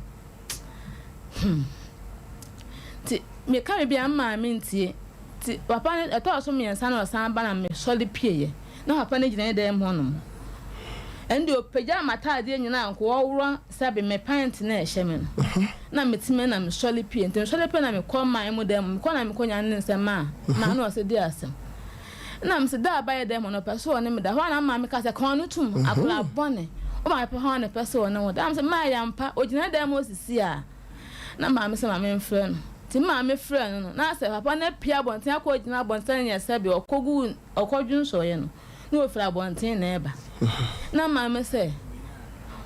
Nti meka biribi a me maame ntie. Nti papa no ɛtɔɔ so mmiɛnsa na ɔsan ba na mesɔre pieeɛ. Na papa no gyina ne dan mu hɔnom. Ɛno deɛ ɔpagyaa m'ataadeɛ nyinaa nko ɔworɔ sɛbe me pant no a ɛhyɛ me no. Na metumi na mesɔre pue. Nti mesɔre pue na mekɔ man mu dan mu. Mekɔ na mekɔ nyane ne nsɛm a maa na ɔsɛ di asɛm. Na mese da a bayɛ dan mu no ɔpɛ sɛ ɔne me da. Hɔ a na maame ka sɛ ka ɔno tom akwadaa bɔne. Wo maame pɛ hɔ a na ɛpɛ sɛ ɔne wo da. Na mese maa yɛ ampa ɔgyina ne dan mu ɔsisi a. Na maame sɛ ma memfrɛ no. Nti me maame frɛɛ no no, na sɛ papa no apue abɔnten akɔgyina abɔnten na sɛbe ɔkɔgu ɔkɔdwonsɔeɛ no, na ɔfiri abɔnten na ɛreba. Na maame sɛ,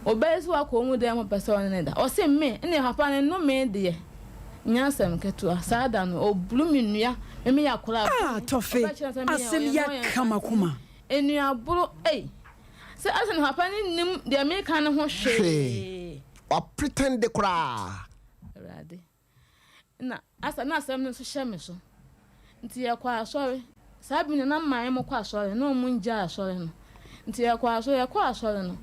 Ɔbaa yi sɛ wakɔ wo dan mu pɛ sɛ ɔne no da. Ɔse me, ɛnneɛ papa no nnome deɛ, nyɛ asɛm ketewa. Saa da no, ɔburu me nnua, me meyɛ akwadaa Ah, bɔne. Tɔfe, Ɔbɛkyerɛ me sɛ meyɛ asɛm ɔyɛ yi na ɔyɛ aka m'akoma. Nnuaboro ei. Sɛ asɛ na papa no nnim deɛ meka no ho hwee. Hwee. Wapretɛnde koraa. Awurade. Na asɛ na asɛm no nso hyɛ me so. Nti yɛkɔ asɔre. Saa bere no na mmae mo kɔ asɔre, na wɔn ngyaa asɔre no. Nti yɛkɔ asɔre, yɛkɔ asɔre no,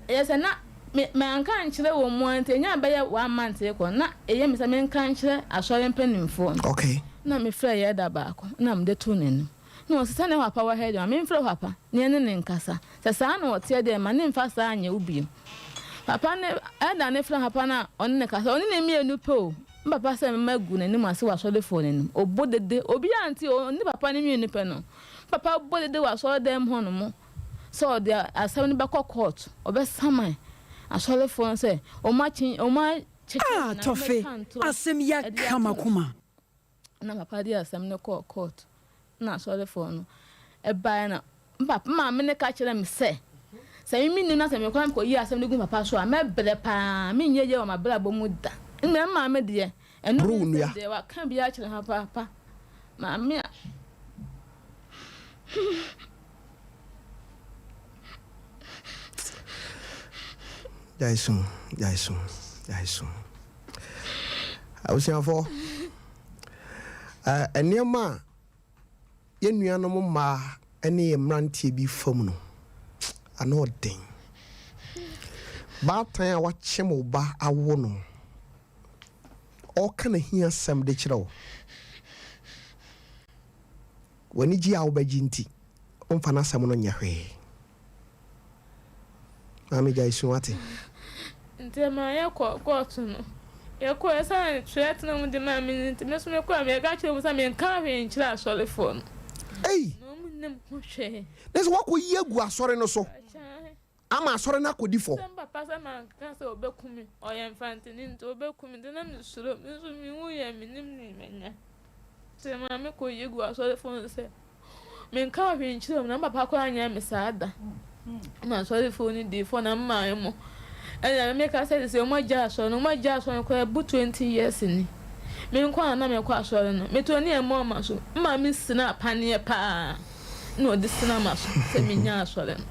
ɛyɛ sɛ na me manka ankyerɛ wɔn mu ara nti ɛnya bɛyɛ one month rekɔ no, na ɛyɛ me sɛ menka nkyerɛ asɔre mpanimfoɔ no. Okay. Na mefrɛɛ yɛn ɛda baako na mede too n'anim. Na ɔse, Sɛnea papa wɔ ha yi deɛ, ma memfrɛ papa na yɛne no nkasa. Sɛ saa na ɔteɛ deɛ, mma no mfa saa nyɛ wo bio. Papa no, ɛda no frɛ papa no a ɔne no kasa. Ɔne no mmienu pɛ o. Me papa sɛ mma gu n'anim ase wɔ asɔrefoɔ no anim. Ɔbɔ dede. Obiara nte o, ɔne papa no mmienu pɛ no. Me papa bɔ dede wɔ asɔredan mu hɔnom sɛ ɔde asɛm no bɛkɔ kɔɔto. Ɔbɛsaman asɔrefoɔ no sɛ wɔakye, wɔakyekyere Ah, me na Tɔfe, mɛtwa ntorɔ asɛm yi de aka ato no so. m'akoma. Na papa de asɛm no kɔɔ kɔɔto. Na asɔrefoɔ no baeɛ na me papa, me maame no ka kyerɛɛ me sɛ, sɛ me mennim na sɛ mekɔ na mekɔyi asɛm no gu me papa so a, mɛbrɛ paa, menyɛ yie wɔ m'abrabɔ mu da. Mmom me maame deɛ, ɛno Boro wo ne nnua. nsɛm deɛ waka biara kyerɛ me papaapa. Maame a. Gyae su, gyae su, gyae su. Abusuafoɔ, nneɛma a yɛn nuanom mmaa ne yɛn mmeranteɛ bi fa mu no, ano ɔden. Baatan a wakyem wo ba awo no, ɔreka n'ahiasɛm de kyerɛ wo. W'anigye a wobɛgye nti, womfa n'asɛm no nyɛ hwee. Maame gyae su wate. Nti ɛmaa yɛkɔɔ kɔɔto no. Yɛkɔɔ ɛsiane threat na wɔde maa me no nti, me nso mekɔɔ a meka kyerɛɛ wɔn sɛ menkaa hwee nkyerɛ asɔrefoɔ no. Ei! Na wɔn nnim ho hwee. Ne sɛ woakɔyi agu asɔre no so ama asɔre no akɔdi fɔ. Sɛ me papa sɛ manka sɛ ɔbɛku me, ɔyɛ mfanteni nti ɔbɛku me nti na mesuro, me nso menwuiɛ mennim deɛ mɛnya. Nti ɛmaa mekɔyi guu asɔrefoɔ no sɛ. Menkaa hwee nkyerɛɛ wɔn, na me papa koraa anyɛ me saa da. Na asɔrefoɔ no dii fɔ na me maame mo. Ɛna meka sɛ sɛ wɔn agya asɔre no, wɔn agya asɔre no koraa bu 20 years ni. Me nko ara na mekɔ asɔre no. Meto ne ɛmmɔ ma so. Me maame sina apaneɛ paa na ɔde sina ma so sɛ menya asɔre no.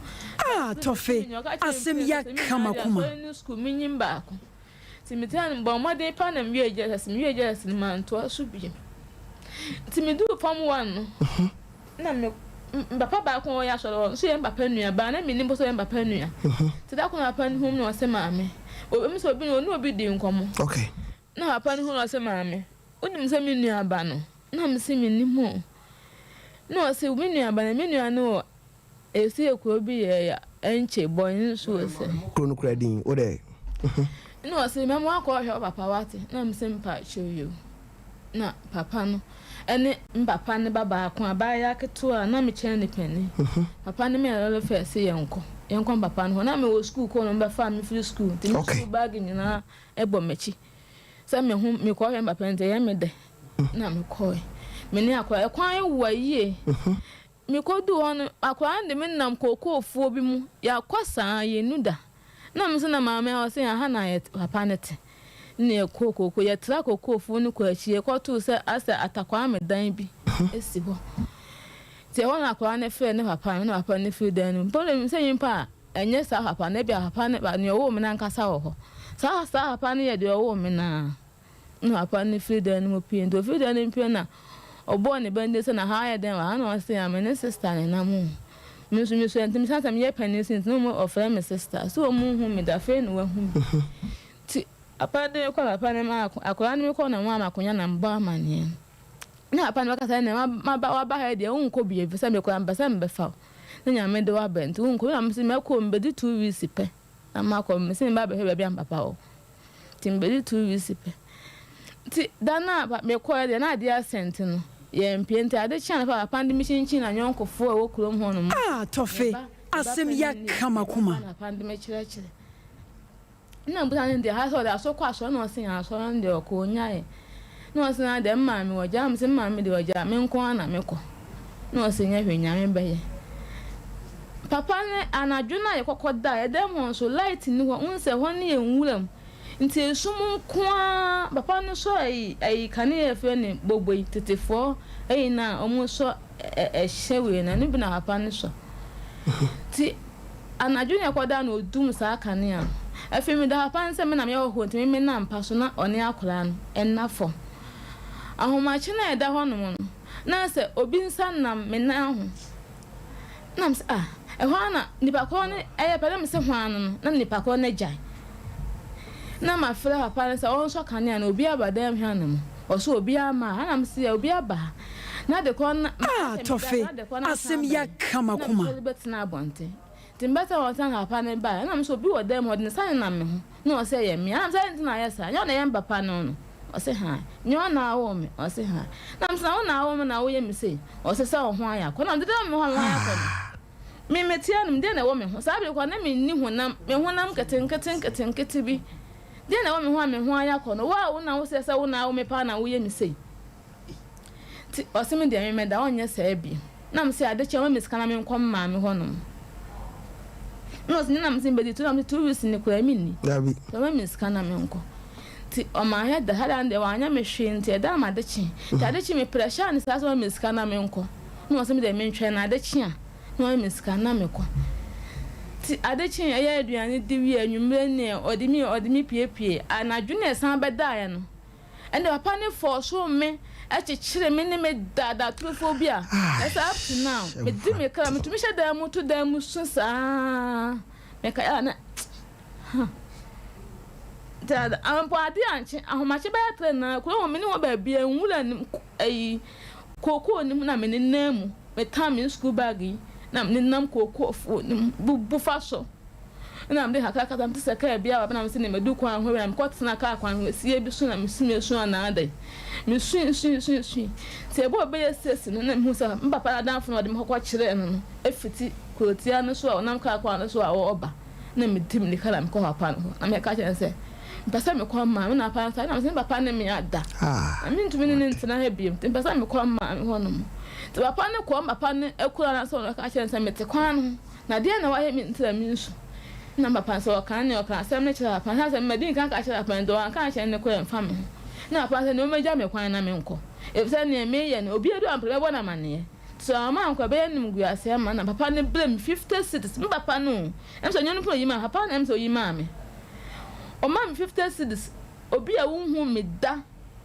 Ah Tɔfe, asɛm yi aka m'akoma. Asɔre no sukuu menyim baako. Ntsi metsenaa no, mobɔɔ mbɔden paa na muwiee JSS, muwiee JSS no manntoa so bio. Ntsi mudur form one no, nna me me papa baako a ɔyɛ asɔr hɔ no so yɛ me papa nua baa, na minnyim mpo sɛ ɔyɛ me papa nua. Ntsi da kor na papa no hun me na ɔse maame, obi sɛ obi ɔnye obi dii nkɔmbɔ. Nna papa no hun no ɔse maame, wonyim sɛ me nua ba no? Nna mese minnyim o. Nna ɔse me nua ba no, me nua no wɔ Esi ekuro bi yɛ ya ɛnkye bɔ nsuo sɛ. Kuro no kura din wo dɛ. Ɛna ɔse mɛma wakɔ ahwɛ wo papa wate na mese mpakyɛw yoo na papa no ɛne me papa ne ba baako abaayewa ketewa a na me kyɛn ne panin papa ne me lɔre fɛ se yɛnkɔ yɛnkɔ me papa no hɔ na me wɔ sukuu kɔ no bɛfaa me firi sukuu nti me sukuu bag nyinaa ɛbɔ m'akyi sɛ me ho mekɔ hwɛ me papa nti ɛyɛ me dɛ na mekɔɛ me ne akora ɛkwan wa yie Mekoduu hɔ no, akwadaa no de me nam kookoofuo bi mu. Yɛakɔ saa, yɛnnu da. Na me nso na maame a ɔse aha na yɛ papa no te. Na yɛkɔɔ kookoo, yɛtraa kookoofuo no kɔɔ akyi, yɛkɔtoo sɛ asɛ Atakwame dan bi si hɔ. Nti ɛhɔ na akwadaa no frɛɛ ne papa no, na papa no firi dan no mu. Mpo deɛ menim sɛ nyimpa a ɛnyɛ saa papa no, ebia papa no, nea ɔwoo me no ankasa wɔ hɔ. Saa saa papa no yɛ deɛ ɔwoo me no ara. Nna papa no fir dan no mu pue, ntsi ofir dan no mu pue na ɔbɔɔ ne bɛn sɛ, Na ha ayɛ dɛn wɔ ha? Nna ɔse, Ah, me ne sister na enam o. Me so mesua ntsi mesian sɛ meyɛ panyin so ntsi na ɔfrɛ me sister. So omunnhu me da, afei na oehu me. Ntsi papa no de me kɔr papa no maa akwadaa no mekɔr na wɔmaa me akonnwa na mobɔɔ amanneɛ no. Nna papa no bɛka sɛ, Nna maba waba ha yi deɛ wonkɔ bio efisɛ me koraa mepɛ sɛ mebɛfa wo. Na Nyame de wo aba nti wonkɔ. Na mese mɛkɔ o, mebɛdi 2 weeks pɛ na makɔ. Mese meba abɛhwɛ baabi a me papa wɔ. Nti mebɛdi 2 weeks pɛ. Nti da no a mekɔɛ deɛ na adeɛ asa nti no, yɛampue. Nti ade kyee anɔpa a papa no de me kyinkyin n'ayɔnkofoɔ a ɛwɔ kurom hɔ nom. Ah Tɔfe, Me ba, me ba asɛm yi panin aka m'akoma. na papa no de me kyerɛkyerɛ. Nna mibisa no dɛ, ha sɛ ɔdze asɔr kɔ asɔr? Nna ɔse asɔr no deɛ ɔkɔ onnyae. Nna ɔse na dɛm maame ɔgyaa? Mese me maame deɛ ɔgyaa me nko ara na mekɔ. Nna ɔse nnyɛ hwee Nyame bɛyɛ. Papa no anadwo no a yɛkɔkɔ dae, ɛdan mu hɔ nso light nni hɔ, wohu sɛ hɔ no yɛ nwura mu ntsi esum nko ara, papa no sɔ ayi ayi kanea a yɛfrɛ no boboi, tetefoɔ ayi no a wɔsɔ ɛhyɛ wei no, ɛno bi na papa no sɔ. Ntsi Anadwo na ɛkɔdaa na odum saa kanea no. Afei meda papa no sɛ me na meyɛ hɔhoɔ nti me menna mpa so na ɔne akwadaa no nna fam. Ahomakye no a ɛda hɔnom no, na sɛ obi nsa nam me nan ho. Na mesɛ ah, ɛhɔ ara na nipa korɔ no ɛyɛ pɛ na mesɛ hwan no no, na nipa korɔ no agyae. Na mafrɛ papa no sɛ ɔnsɔ kanea no, obi aba dan mu ha nom. Ɔse obi ama ha, na mesɛ obi aba ha. Na de korɔ no, Ah, meka sɛ meda Tɔfe, na de korɔ no asan asɛm yi aba yi. aka Na m'akoma. mesɔre bɛtena abɔnten. Nti mebɛtena abɔnten na papa no bae. Ɛna mese obi wɔ dan mu hɔ, ɔde ne nsa nenam me ho. Na ɔse ɛyɛ me a. Ɛna mese adɛn nti na ayɛ saa? Nyɛ wo na ɛyɛ me papa ne wo no? Ɔse haa. Nyɛ wo na awoo me? Ɔse haa. Na mese na wo na awoo me na woyɛ me sei? Ɔse sɛ wo ho ayɛ akɔ. Na mede dɛn na me ho ayɛ akɔ no? Me meteɛ no, deɛn na ɛwɔ me ho? Saa bere koraa na menni honam, me honam nketenkete nketenkete bi. Deɛn na ɛwɔ me ho a me ho ayɛ akɔ no? Wo a wo na wosɛ sɛ wo na awo me paa na woyɛ me sei. Nti ɔse me deɛ me mɛda, ɔnyɛ saa bio. Na mese ade kye a ɔma me sika na menkɔ me maame hɔ nom. Na ɔse na mese mebɛdi two, na mese 2 weeks no koraa menni. Dabi. Nti ɔma me sika na menkɔ. Nti ɔmaayɛ da, saa da no deɛ wanyɛ me hwee nti ɛda no ade kye. Nti ade kye me pressure no saa sɛ ɔma me sika na menkɔ. Na ɔse me deɛ mentwɛn na ade kye a na ɔma me sika na mekɔ. Nti ade kye ɛyɛ aduane di wie anwummerɛ neɛ ɔde me ɔde me piepie. Anadwo na ɛsan bɛdaeɛ no. Ɛnde papa no fɔɔsoo me kyekyeree me ne me daadaa torofoɔ bi a ɛsɛ up to now medi me kra metumi hyɛ dan mu to dan mu su saa mekae a na huh nti mpo ade ankye ahomakye bɛyɛ tere na kuro hɔ me ne hɔ baabi a nwura nim ayi kookoo nim na me nenam mu metam me school bag yi na me nenam kookoo fuo nim bubu fa so. Nna mede kakra kasa, metse sɛ kaar bi aba na mese medu kwan ho na mekɔtsena kaar kwan ho esie bi so na mesu mesu anaa dɛn. Mesui sui sui sui. Ntsi ebɔɔ bɛyɛ sesi no na muhun sɛ me papa n'adamfo no a ɔde me kɔkɔ kyerɛɛ no no efitsi kurotsia no so a ɔnam kaar kwan no so a ɔreba na medzi mirika na mekɔ papa no hɔ na mekɛka kyerɛ no sɛ mepɛ sɛ mekɔ maame na papa no sɛ na mese me papa ne me ada na mentumi ne no ntsena ha bio ntsi mepɛ sɛ mekɔ maame hɔ nom. Ntsi papa no kɔɔ me papa no ekura no ase na ɔka kyerɛ no sɛ metse kwan no ho. Na deɛn na wayɛ me nti na mensu? Ɛnna papa no sɛ ɔkaa nea ɔkaa asɛm no kyerɛɛ papa no. Ɛsiane sɛ madi nkan aka akyerɛ papa no nti, wanka ankyerɛ no nokorɛ mfa me ho. Ɛnna papa no sɛ, Nea ɔmmɛgya me kwan na menkɔ, efisɛ nea mereyɛ no, obiara bi a ɔmpɛ no, mɛbɔ no amanneɛ. Nti sɛ wamma ankɔ a, ɛbɛyɛ animguaseɛ ama no. Na papa no brɛɛ me 50 cedis. Me papa no o, ɛm sɛ ɔnyɛ ɔno mpo na ɔyi maa me, papa no na ɛm sɛ ɔyi maa me. Ɔmaa me 50 cedis, obi a wonhuu me da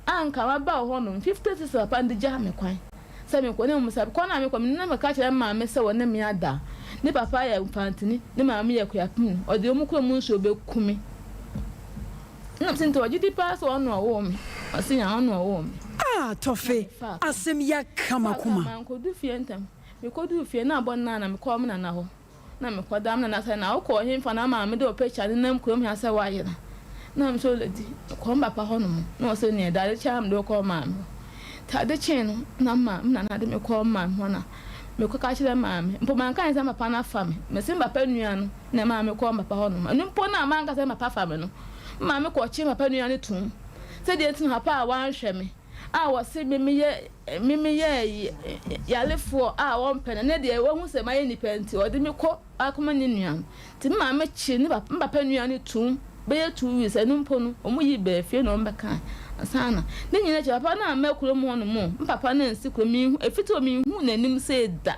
a anka maba wo hɔnom, 50 cedis na papa no de gyaa me kwan. Sɛ mekɔ na mmom sɛ kɔ na mekɔ me na meka kyerɛ me maame sɛ wɔne me ada a, ne papa yɛ Mfantini, ne maame yɛ Kuapemni, ɔde wɔn kura mu nsuo bɛku me. Ɛna mese nti ɔgye di paa sɛ ɔno ɔwoo me? Ɔse yaa ɔno ɔwoo me. Ah Tɔfe, Mefaa kaa. asɛm yi aka Mefaa kaa m'akoma. mankɔdu fie ntɛm. Mekɔduu fie na abɔ nnan na mekɔɔ me nana hɔ. Na mekɔdaa me nana sɛ, Na wokɔɔ henfa na maame de wo picture nenam kurom ha sɛ woayera? Na me sɛ oledi, mekɔɔ me papa hɔ nom. Na ɔsɛ nea ɛda ade kye a mede wo kɔɔ maame hɔ. Nti ade kyee no na ma me nana de me kɔɔ maame hɔ na mekɔka kyerɛ maame. Mpo manka ankyerɛ sɛ me papa no afa me. Mese me papa nua no na ɛmaa me kɔɔ me papa hɔ nom. Ɛno mpo no a manka sɛ me papa fa me no, me maame kɔkyee me papa nua no toom sɛ deɛ nti na papa a wanhwɛ me a wɔse me meyɛ Me meyɛ yarefoɔ a wɔmpɛ no, ɛnnɛ deɛ wahu sɛ mayɛ nipa nti ɔde me kɔ akɔma ne nua no. Nti me maame kyee ne papa, me papa nua no tumm bɛyɛ 2 weeks, ɛno mpo no wɔn yii baa fie na wɔn bɛkae ansa na. Ne nyinaa akyi papa no amma kurom hɔ nom o, me papa no ansi kurom, menhu, ɛfiti hɔ menhuu n'anim sei da.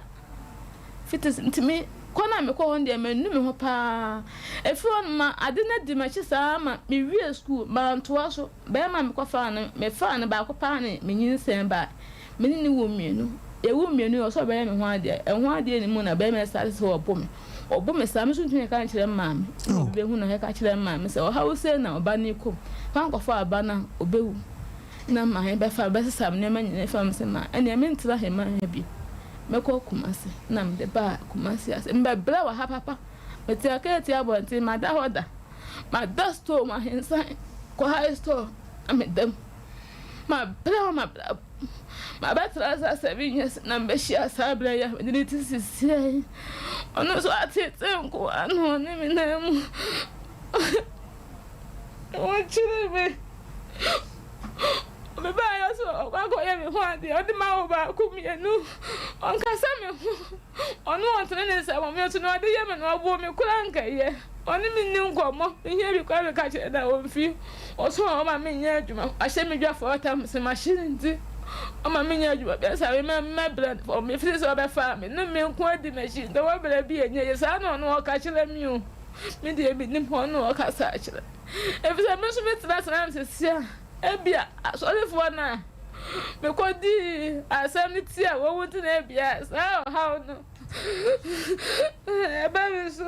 Fiti, nti me kɔ no a mekɔ hɔ no deɛ manu me ho paa. Ɛfiri hɔ no ma ade no adi m'akyi saa ma mewie sukuu, mantoa so. Barima a mekɔfaa no, mefaa no baako paa ne me nyinsɛn bae. Me ne no woo mmienu. Yɛwoo mmienu yi, ɔsɛ ɔbɛyɛ me ho adeɛ. Ɛho adeɛ nni mu na barima yi starte sɛ ɔbo me. Ɔbo me saa, me nso ntumi nka nkyerɛ me maame. Ɛna obi bɛhu na ɔka kyerɛ me maame sɛ ɔhaw sei na ɔba no rekɔ mu. Fa nkɔfa aba no a, ɔbɛwu. Na maame bɛfa me, bɛsesa me nneɛma nyinaa afi hɔ. Mese ma ɛnneɛ mentena Heman ha bio. Mɛkɔ Kumasi na mede baa Kumasi ase. Mebɛbrɛ wɔ ha papa. Mete Akɛɛti abɔnten, mada hɔ da. Mada store mu ahensan kɔ high store na meda mu. Mabrɛ wɔ m'abrabɔ mu. Mabɛtra ase 7 years na mebɛhyia saa berɛ yi a mede ne ti sisiɛ yi. Ɔno nso atete nkoa no ɔne me nan mu. Wɔkyere me. Mebaeɛ nso ɔkɔ akɔyɛ me ho adeɛ, ɔde ma wo baako mmienu, ɔnkasa me ho, ɔno ɔntene ne nsa wɔ me so, na ɔde yɛ me no ɔboo me koraa nkɛyɛ, ɔne me nni nkɔmmɔ, mehia bi koraa meka kyerɛ no a ɔmfi, ɔso a ɔma menyɛ adwuma, wahyɛ me dwa 4 times mahye no nti ɔma menyɛ adwuma biara saa me mɛbrɛ no fam, mefiri sɛ ɔbɛfaa me ne me nko adi m'akyi nti wɔbrɛ bi ɛnyɛ yie, saa na ɔno ɔka kyerɛ me o, me deɛ mennim ɔno ɔkasa kyerɛ me. Efisɛ me nso metena ase na mesese a, ebia asɔrefoɔ no a mekɔdii asɛm no tiaa wɔn nti na ebia saa ɔhaw no ɛba me so.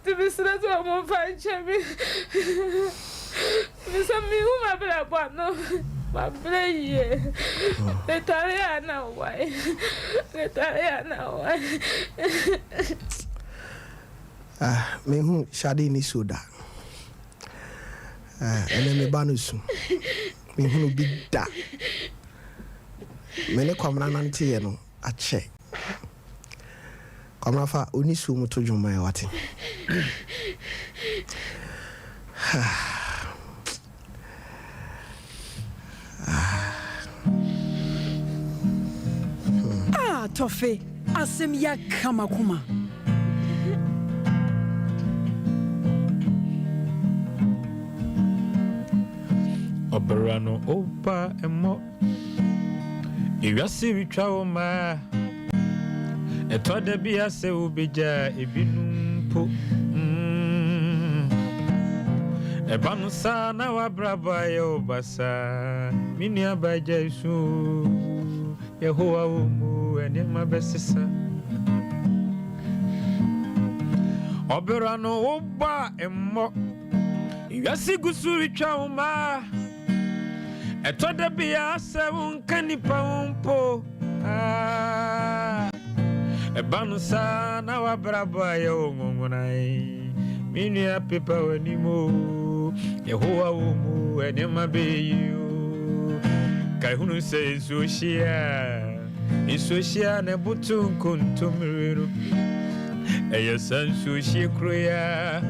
Nti mesrɛ sɛ wɔmfa nkyɛ me. Efisɛ mehu m'abrabɔ ano, mabrɛ yie. Metare a na wae, metare a na wae. Ah, menhu Shade nisuo da. Ah, ɛnɛ me ba no su. Menhunu bi da. Me ne Kwamina nanteeɛ no akyɛ. Kwamina fa onisuo mu to dwom ma yɛ wate. Ah, Tɔfe, asɛm yi aka m'akoma. Ɔbra no opa mmɔ. Ewiase retwa wo mmaa. Ɛtɔ da bi a sɛ wobegyaa ebinom mpo. Mm. Ɛba no saa na w'abrabɔ ayɛ wo basaa. Me nuabaa gyae su o. Yehowa wɔ mu, nneɛma bɛsesa. Ɔbra no wobɔ a mmɔ. Ewiase gu so retwa wo mmaa. Ɛtɔ da bi a sɛ wonka nnipa ho mpo a, ɛba no saa na w'abrabɔ ayɛ wo nwonwonae. Me nua pepa w'anim o, Yehowa wɔ mu, nneɛma bɛyɛ yie o. Kae hunu sɛ nsuo hyia. Nsuo hye a na ɛboto nkontommire no. Ɛyɛ saa nsuo hye koro yi ara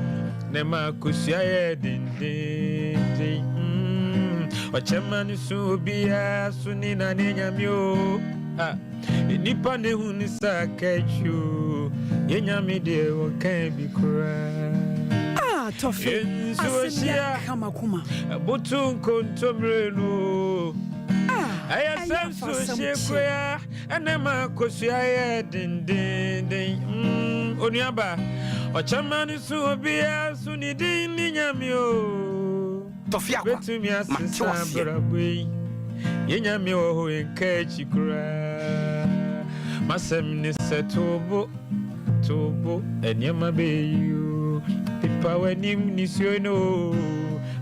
na ɛma akosua yɛ dendenden. Mm, ɔkyɛma no so obiara so ne na ne nyame o. Ah, nnipa na ehu ne sa aka akyi o. Yɛ nyame deɛ wɔnka bi koraa. Ah, Tɔfe, Nsuo asɛm yi hye a aka m'akoma. ɛboto nkontommire no. A Ɛyɛ ɛyɛ sɛ nsuo afasɛm hye kyɛ. koraa ɛna ɛma kosua yɛ dendeenden. Mm, onuaba, ɔkyɛma no so obiara so ne din ne nyame o. Tɔfe akwa, Obetumi mate asesa waseɛ. abrabɔ yi. Yɛn nyame wɔ hɔ nka akyi koraa. Masɛm ne sɛ to bo, to bo, nneɛma bɛyɛ yie o. Pepa w'anim nisuo no o.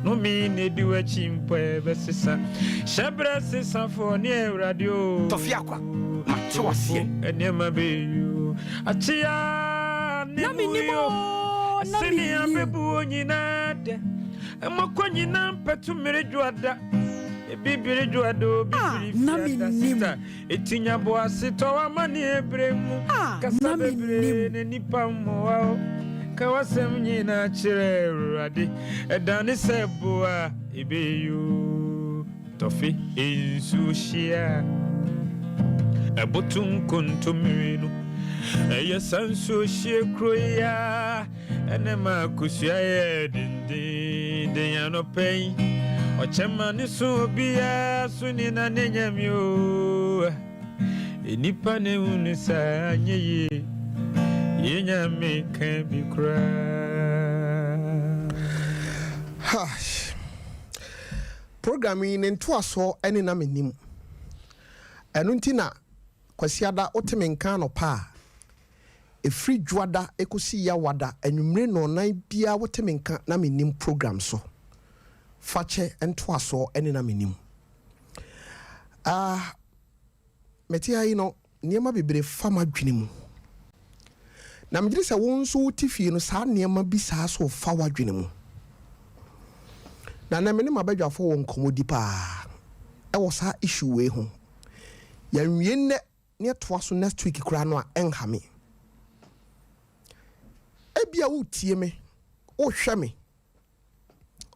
Nome na edi w'akyi mpo ɛbɛsesa. Hyɛ berɛ sesafoɔ ne Awurade o. Tɔfe akwa, mate To bo, waseɛ. nneɛma bɛyɛ yie o. Akyea ne Na mu mennim yi o. o, na Sɛnea mennim. bɛbuo nyinaa dɛ. Mmɔkɔ nyinaa mpɛto mmere dwoada. Ebi bere dwoada, obi A, bere na fiada. mennim. Sista, eti nya boasetɔ w'amanneɛ berɛ mu. A, Kasa na bebree mennim. na nipa mmoa wo. Ka w'asɛm nyinaa kyerɛ Awurade. Ɛdane sɛ boa ɛbɛyɛ o. Tɔfe nsuo hyia. Ɛboto nkontommire no. Ɛyɛ sa nsuo hyie kuro yi a. Ɛnɛ ma akosua yɛ dendenden anɔpɛ yi. Ɔkyɛma ne so obiara so ne na ne nyame o. Nnipa na ehu ne saa anyɛ yie. Yɛ nyame ka bi koraa. Hush. Program yi ne ntoasoɔ ne na mennim. Ɛno nti na Kwasiada wote me nka anɔpa a, ɛfiri Dwoada kɔsi Yawada anwummere nnɔnnan biara wote me nka na mennim program so. Fakyɛ ntoasoɔ ne na mennim. Ah, mete ha yi no, nneɛma bebree fa m'adwene mu. Na megye di sɛ wo nso wote fie no, saa nneɛma bi saa so fa w'adwene mu. Na nnɛ me ne m'abadwafo wɔ nkɔmmɔdi paa ɛwɔ saa issue wei ho. Yɛnwie nnɛ na yɛtoa so next week koraa no a, ɛnha me. Ebia woretie me, worehwɛ me,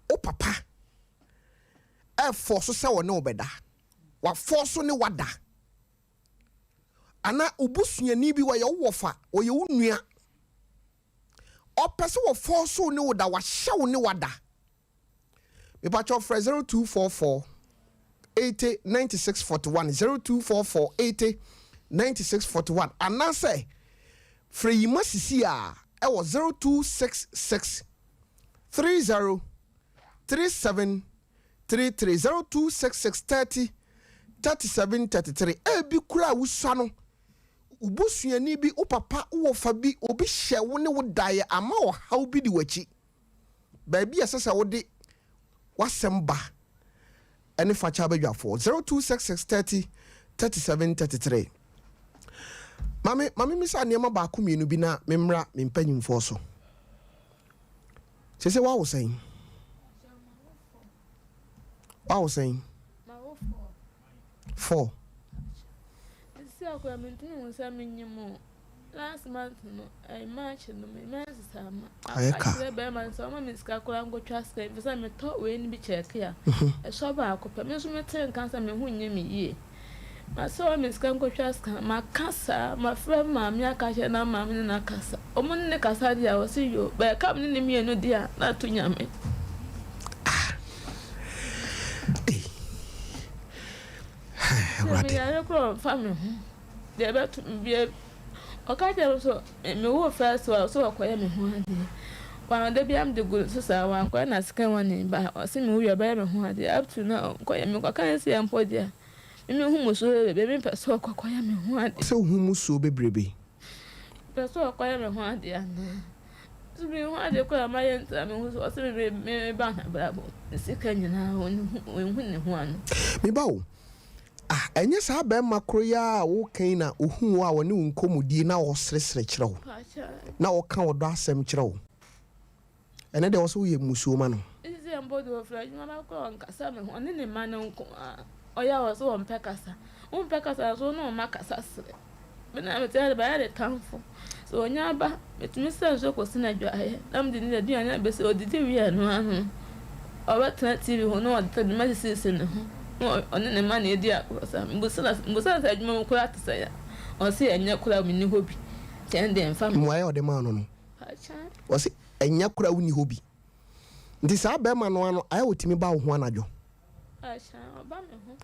wo papa ɛfɔɔso sɛ ɔne wo bɛda, wafɔɔso ne wada. Anaa wo busuani bi, ɔyɛ wo wɔfa, ɔyɛ wo nua, ɔpɛ sɛ wɔfɔɔso wo ne wo da, wahyɛ wo ne wada. Mepakyɛw frɛ 0244 80 96 41, 0244 80 96 41, anaasɛ frɛ Yima sisi a ɛwɔ 0266 30 37 33, 0266 30 37 33. Ebi koraa a wusua no, wo busuani bi, wo papa, wo wɔfa bi, obi hyɛ wo ne wo daeɛ ama ɔhaw bi di w'akyi. Baabi a ɛsɛ sɛ wode w'asɛm ba ne fakyɛ abadwafoɔ 0266 30 37 33. Maame, ma memmisa nneɛma baako mmienu bi na memmra me mpanyimfoɔ so. Sese woawo sɛn? Woawo sɛn? Four. Sisi akora mentumi hu sɛ menyim o. Last month no, ɛyɛ March no, me menses ama. Ayɛ ka. Aka kyerɛ bɛrima no sɛ ɔma me sika koraa nkotwa scan efisɛ metɔ wei no bi kyɛke a, ɛsɔ baako pɛ. Me nso mete nka sɛ me ho nyɛ me yie. Masɛ ɔma me sika nkotwa scan, maka saa, mafrɛ me maame aka akyerɛ no na maame ne no akasa. Ɔmo ne no kasa deɛ a, ɔse yoo, but ɛka me ne no mmienu deɛ a, na ato Nyame. Ah! Ei! Sɛ Awurade. meyare koraa a ɔmfa me ho. Deɛ ɛbɛto me biara, ɔka kyerɛɛ me sɛ mewoo first one ɔsɛ ɔkɔyɛ me ho adeɛ. Wɔn da biara mede gu ne so saa wankɔyɛ na second one yi ba ɔse mewo wie ɔbɛyɛ me ho adeɛ up to now ɔnkɔyɛ mekɔka ne sɛ mpo deɛ me mehu musuo bebrebe mepɛ sɛ ɔkɔkɔyɛ me ho adeɛ. Sɛ wohu musuo bebrebe. Mepɛ sɛ ɔkɔyɛ me ho adeɛ anaa? So me ho adeɛ koraa mayɛ nti na mehu sɛ ɔse me me ba n'abrabɔ ne sika nyinaa ɔnhu ne ho ano. Me ba o, Ah, ɛnyɛ saa barima koro yi ara a woreka yi na ohuu wo a ɔne wo nkɔmmɔdie na ɔseresere kyerɛ wo, na ɔka ɔdɔ asɛm kyerɛ wo? Ɛnnɛ deɛ ɛwɔ sɛ woyɛ mmusuo ma no. Sisi mpo deɛ ɔfiri adwuma ba koraa ɔnkasa me ho, ɔne ne mma no nko ara. Ɔyɛ a ɔse ɔmpɛ kasa. Wompɛ kasa nso wo ne wo mma kasa sere. Me na mete ha de mayɛ ne tamfo. Sɛ ɔnya aba, metumi sa nsuo kɔsi no adwaeɛ na mede ne aduane abɛsi. Ɔdidi wie a, ɛno ara no, ɔbɛtena TV ho na ɔde nneɛma asisisisi ne ho na ɔne ne mma na ɛdi agorɔ saa. Mebusa no mebusa no sɛ adwuma mu koraa te sɛn a, ɔse ɛnyɛ koraa menni hɔ bi. Nti ɛno deɛ ɛmfa me ho. Mmuaeɛ a ɔde maa no no, ɔse ɛnyɛ koraa wonni hɔ bi. Nti saa bɛrima no ara no, ayɛ a ɔtumi ba wo ho anadwo?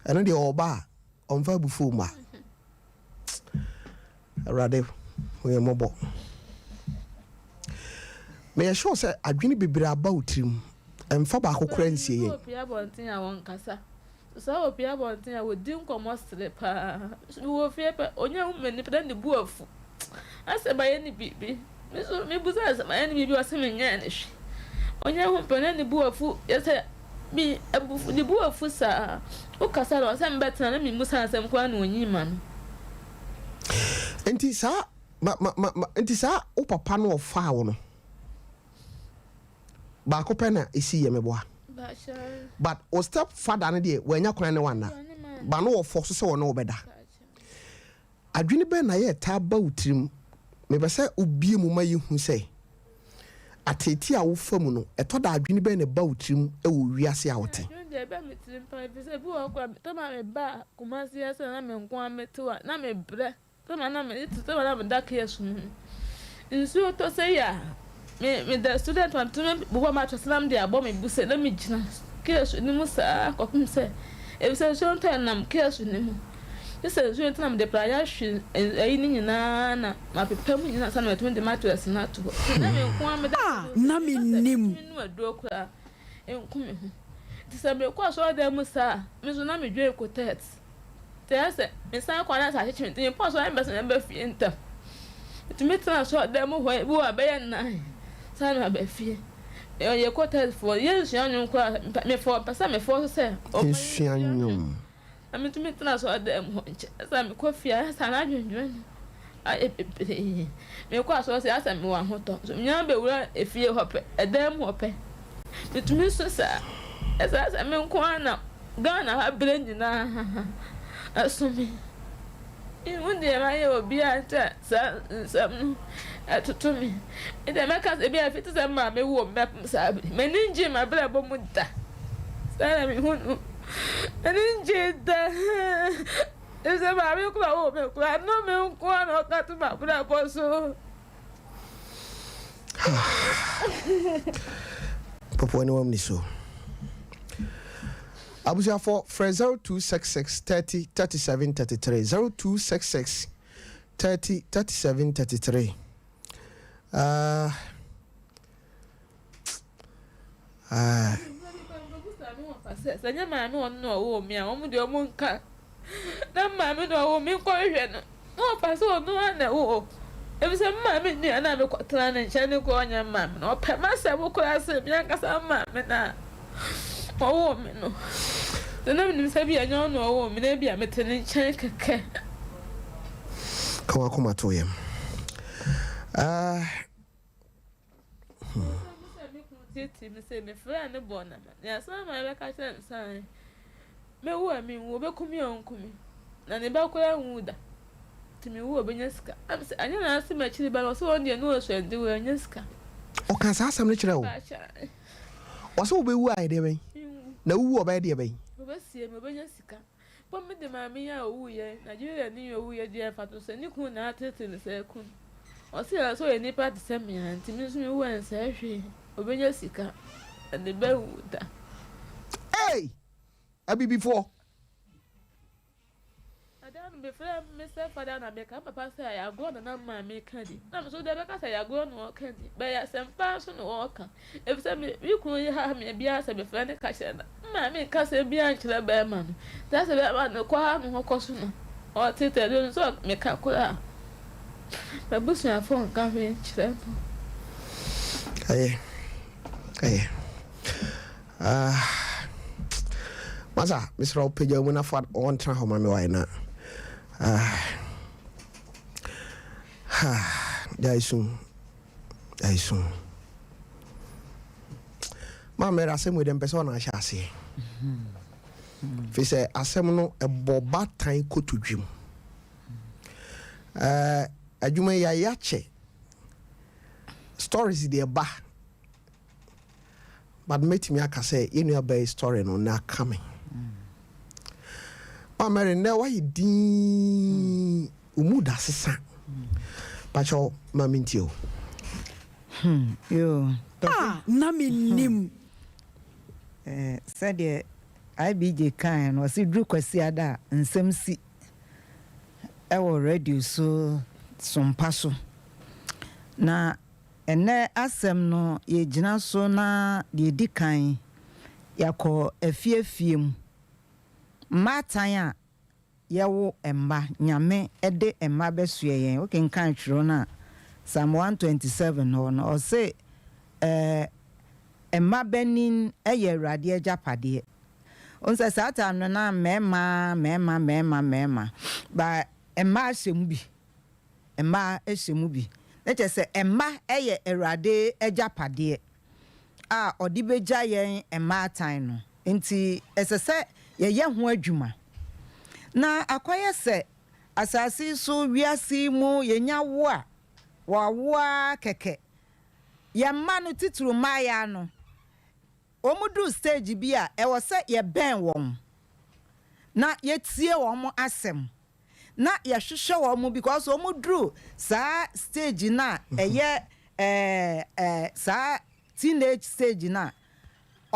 Ɛno deɛ ɔba a, ɔmfa abufuo mma. Awurade, hu yɛn mmɔbɔ. Meyɛ sure sɛ adwene bebree aba wo tirim. Ɛmfa baako koraa nsie yɛn. Sɛ wɔpue abɔnten a wɔnkasa. Sɛ wɔpue abɔnten a wɔdi nkɔmmɔ sere paa. Mewɔ fie pɛ, ɔnya hu m'ani pɛ na ne bo afu. Asɛ mayɛ no biribi. Me nso mebisa no sɛ mayɛ no biribi a ɔse menyɛɛ no hwee. Ɔnya hu pɛ na ne bo afu. Yɛ sɛ me abufu ne bo afu saa. Wokasa no ɔsɛ mebɛtena na memmusa asɛm koraa na ɔnyi ma no. Nti saa ma ma ma ma nti saa wo papa no ɔfaa wo no baako pɛ na esi yɛ meboa but wo step father no deɛ wanya kwan ne wanna ba no wɔfɔ so sɛ ɔne wo bɛda. Adwene bɛn na ɛtaa ba wo tirim? Mepɛ sɛ wobue mu ma yehu sɛ ateetee a wofa mu no, ɛtɔ da a adwene bɛn na ɛba wo tirim wɔ wiase a wote? Adwene deɛ ɛba me tirim paa efisɛ ebi wɔ hɔ koraa a, tɛm a mebaa Kumasi ha sɛ na me nko ara mete hɔ a, na mebrɛ. Tɛm a na me tɛm a na meda KS mu no, nsuo tɔ sei a, Me meda student ma metumi bobɔ mattress na mede abɔ me bo sɛ na megyina kiosk no mu saa kɔpem sɛ efisɛ nsuo ntɔ ɛnam kiosk no mu gye sɛ nsuo nti na mede praeɛ ahwe ayi no nyinaa na mapepa mu nyinaa ansa na matumi de mattress no ato hɔ nti na me nko ara meda Ah, na mennim. Metumi nom aduro koraa nku me ho nti sɛ mekɔ asɔredan mu saa a me nso na medwen kotɛt Nti ayɛ sɛ mesan kɔ na sɛ akyekye me nti mepɔn so a mempɛ sɛ mɛba fie ntɛm. Metumi tena asɔredan mu hɔ ebi wɔ hɔ a bɛyɛ nnan ansa na maba fie. Yɛkɔ tɛsfoɔ yɛnsua nnwom koraa mefɔ mpɛ sɛ mefɔ so sɛ ɔma Nsua yɛnsua nnwom. Na mentumi ntena asɔredan mu hɔ nkyɛ. Ɛsɛ sɛ mekɔ fie a, ɛyɛ saa na adwendwene no ayɛ bebree. Mekɔ asɔre sɛ asɛ mewɔ ahotɔ. So menya bɛwura efie hɔ pɛ, ɛdan mu hɔ pɛ, metumi su saa. Ɛsɛ sɛ me nko ara na Ghana ha berɛ nyinaa ɛso me. Menhu deɛ mayɛ obiara nti a saa nsɛm no ɛtoto me. Me deɛ mɛka sɛ ebia ɛfiti sɛ me maame woo me bɛpem saa bere yi, m'ani ngyee m'abrabɔ mu da. Saa na mehu no. M'ani ngyee da. Efisɛ maame koraa woo me koraa, nnome nko ara na ɔka to m'abrabɔ so. Popo aniwam ni so. Abusuafo frɛ 0266 30 37 33 0266 30 37 33. Uh, uh, sɛ nyɛ maame ɔno na ɔwoo me a wɔn deɛ wɔn nka na maame na ɔwoo me nkɔhwehwɛ no Na ɔfa sɛ ɔno ara na ɛwoo o, efisɛ me maame nua no a mekɔtenaa ne nkyɛn no koraa ɔnyɛ me maame no, ɔpɛ m'asɛm koraa sen me ankasa me maame no a ɔwoo me no. Sɛ na menim sɛ ebia ɛnyɛ ɔno na ɔwoo me no, ebia mete ne nkyɛn kɛkɛ. Ka w'akoma to yam. Ah. Hmm. Sɛ me kunu teetee me sɛ mefrɛɛ no bɔɔ no amanneɛ ansa na maame bɛka kyerɛ no sɛ Mɛwu a menwu, ɔbɛku me a ɔnku me, na ne ba koraa nwuu da, nti mewu a ɔbɛnya sika. Na mese, anyɛ na ase m'akyiri ba no, ɔse ɔno deɛ ne ɔsua nti wannya sika. Ɔkaa saa asɛm no kyerɛɛ wo? Ɔse wobɛwu a ɛdeɛ bɛn? Na wowu a ɔbɛyɛ deɛ bɛn? Ɔbɛsie me, ɔbɛnya sika. Mpo me de maame yi a ɔwuiɛ, Nigeriani yi a ɔwuiɛ deɛ mfatoho sɛ ne kunu na ateetee no sɛ aku no. Ɔse ɛsɛ sɛ ɔyɛ nipa te sɛ me a, nti me nso mewu a ɛnsɛe hwee, ɔbɛnya sika, na ne ba nwu da. Ei! Abibifoɔ. Ada no mefrɛ me sɛ fada na meka me papa sɛ ɛyɛ agorɔ na na maame reka di na me nso deɛ bɛka sɛ ɛyɛ agorɔ na ɔreka di but ɛyɛ asɛmpa nso na ɔreka efisɛ me me kunu yi ha me biara sɛ mefrɛ no ka kyerɛ no me maame nka asɛm biara nkyerɛ bɛrima no nti asɛ bɛrima no kɔ ha ne ho kɔ so no ɔtetɛ deɛ ɔnim sɛ meka koraa m'abusuafoɔ nka hwee nkyerɛ no. Ɛyɛ ɛyɛ. Ah, masa, mesrɛ wo pagya mu na fa wɔn tena hɔ ma me wae na. Ah, ha, gyae sum, gyae sum. Ma mɛrɛ asɛm wei dɛ mpɛ sɛ ɔna ahyɛ aseɛ. Fi sɛ asɛm no ɛbɔ batan kotodwe mu. Eh, adwuma yi ayɛ akyɛ. Stories deɛ ba. But mɛtumi aka sɛ yɛn nua baa yi story no na aka me. Ma Mary nnɛ wayɛ dinn, wo mood asesa. Pakyɛw ma mentie o. Hmm, yoo. Ah, na mennim. Eh, sɛdeɛ IBJ kaeɛ no, ɔse duru Kwasiada a, nsɛm si ɛwɔ radio so, sompa so. Na Ɛnnɛ asɛm no, yɛgyina so na deɛ ɛdi kan, yɛakɔ afie afie mu. Mmaatan a yɛwo mma, Nyame de mma bɛsoɛ yɛn. Wokenkan twerɛ no a, Psalm 127 hɔ no, ɔse, eh, mma banin yɛ Awurade agyapadeɛ. Wohu sɛ saa time no na mmarima, mmarima, mmarima, mmarima, but mmaa hyɛ mu bi. mmaa hyɛ mu bi. Na kyerɛ sɛ mma yɛ Awurade agyapadeɛ a ɔde bɛgya yɛn mmaatan no. Enti ɛsɛ sɛ yɛyɛ ho adwuma. Na akɔyɛ sɛ asase yi so wiase yi mu yɛnya wo a, wɔawo ara kɛkɛ. Yɛn mma no, titiriw mmaayaa no, wɔduru stage bi a, ɛwɔ sɛ yɛbɛn wɔn na yɛtie wɔn asɛm. na yɛhwehwɛ wɔn because wɔn duru saa stage no a ɛyɛ ɛɛ ɛɛ saa teenage stage no a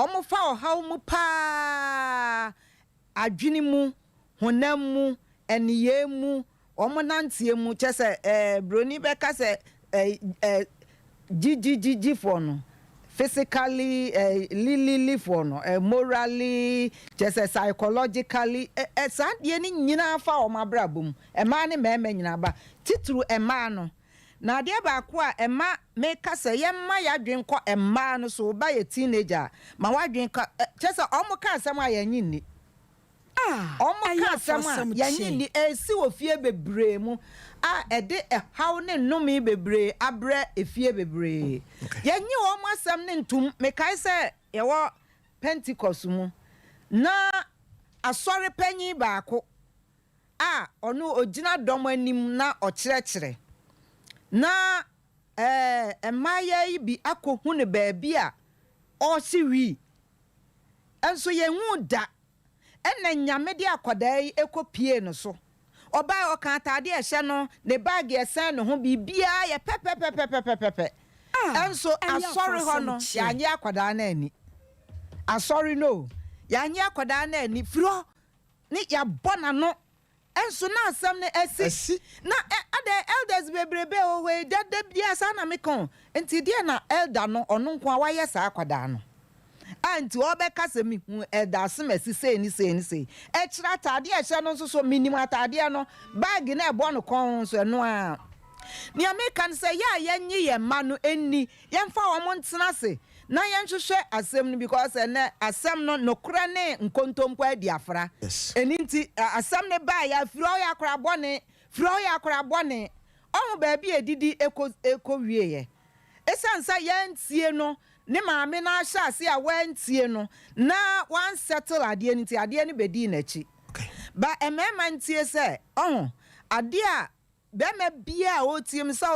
wɔn fa ɔhaw mu paa adwene mu honam mu ɛneyɛɛ mu wɔn nanteɛ mu kyɛ sɛ ɛɛ broni bɛka sɛ ɛɛ ɛɛ Gyigyigyigyfoɔ no, physically eh, lililifoɔ no, eh, morally, kyerɛ sɛ psychologically, eh, eh, saa adeɛ no nyinaa fa wɔn abrabɔ mu, mmaa ne mmarima nyinaa ba, titiriw mmaa no. Na adeɛ baako a ɛma meka sɛ yɛmma yɛadwene nkɔ mmaa no so, wo ba yɛ teenager a, ma w'adwene ka, eh, kyerɛ sɛ wɔka asɛm a yɛnnye nni. Wɔka asɛm a yɛnnye nni, ɛresi wɔ fie bebree mu a ɛde ɛhaw ne nnome bebree abrɛ efie bebree. Yɛnnye wɔn asɛm no ntom. Mekae sɛ yɛwɔ Pentecost mu, na asɔre panyin baako a ɔno ogyina dɔm anim na ɔkyerɛkyerɛ, na ɛɛ mmaayaa yi bi akɔhu no baabi a ɔrehye wii. Nso yɛnhuu da Ɛna Nyame de akwadaa yi kɔ piee no so. Ɔbae ɔka ataade a ɛhyɛ no, ne bag a ɛsɛn ne ho, biribiara yɛ pɛpɛpɛpɛpɛpɛ. Nso asɔre hɔ no, yɛannye akwadaa no anni. Asɔre no o, yɛannye akwadaa no anni. Firi hɔ ne yɛabɔ n'ano Nso na asɛm no asi. Na adɛn elders bebrebe wɔ hɔ yi da da biara saa na meka o. Nti deɛ na elder no ɔno nko ara wayɛ saa akwadaa no a nti ɔbɛka sɛ mehu elder Asemasi sei ne sei ne sei. Ɛkyerɛ ataadeɛ a ɛhyɛ no nso so menim ataadeɛ no, bag no a ɛbɔ no kɔn ho nso ɛno ara. Nea meka ne sɛ yɛ a yɛnnye yɛn mma no nni Yɛmfa wɔn ntena ase na yɛnhwehwɛ asɛm no because ɛnɛ asɛm no nokorɛ ne nkontompo adi afra. Ɛno nti asɛm no baeɛ a firi hɔ yɛ akora bɔne, firi hɔ yɛ akora bɔne. Ɔho baabi a ɛdidi kɔ kɔ wieɛ. Ɛsiane sɛ yɛantie no, ne maame no ahyɛ aseɛ a wantie no na wansettle adeɛ no nti adeɛ no bɛdii n'akyi. But mmarima ntie sɛ ɔho adeɛ a Bɛrima biaa a ɔretie me sɛ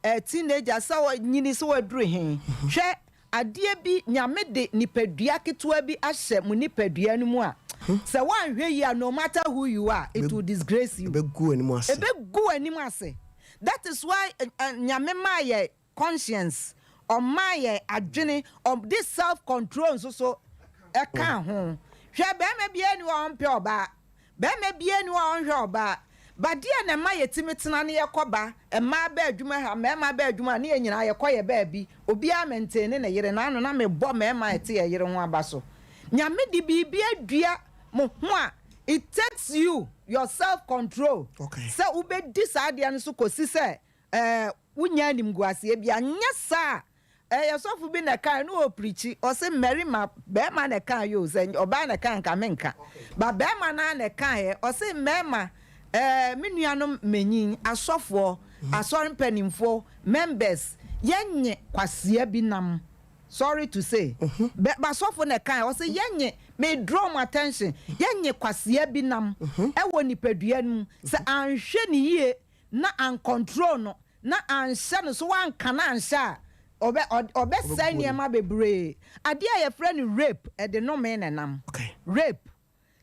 woyɛ teenager sɛ wanyini sɛ waduru he, hwɛ adeɛ bi Nyame de nipadua ketewa bi ahyɛ mo nipadua no mu a, sɛ woanhwɛ yie a no matter who you are, it will disgrace you. Ɛbɛgu w'anim ase. Ɛbɛgu w'anim ase. That is why Nyame maa yɛ conscience, ɔmaa yɛn adwene, ɔde self control nso so kaa ho. Hwɛ barima biara nni hɔ a ɔmpɛ ɔbaa, barima biara nni hɔ a ɔnhwɛ ɔbaa, but deɛ na ɛma yɛtumi tena ne yɛkɔ ba, mmaa ba adwuma ha, mmarima ba adwuma ha, ne yɛn nyinaa yɛkɔ yɛ baabi, obiara maintain ne yere, n'ano na mebɔ mmarima a ɛte yɛn yere ho aba so. Nyame de biribi adua mo ho a, it takes you, your self control, sɛ wobɛdi saa adeɛ no so kɔsi sɛ Ɛɛ, wonnya animguaseɛ biara. Nyɛ saa a, ɛyɛ sɔfo bi na ɛkaeɛ, na ɔreprikyi, ɔse mmarima, barima na ɛkaeɛ o, sɛ ɔbaa na ɛkaeɛ nka menka, but barima no ara na ɛkaeɛ, ɔse mmarima, ɛɛ, me nuanom mmanyin, asɔfoɔ, asɔre mpanimfoɔ, members, yɛnnye kwasea bi nam, sorry to say, bɛ, but sɔfo na ɛkaeɛ, ɔse yɛnnye, me draw mo attention, yɛnnye kwasea bi nam ɛwɔ nipadua no mu, sɛ anhwɛ no yie na ancontrol no na anhyɛ no so wanka no anhyɛ a, ɔbɛ ɔbɛsɛe nneɛma bebree. Adeɛ a yɛfrɛ no rape, ɛde nnome na ɛnam. Rape,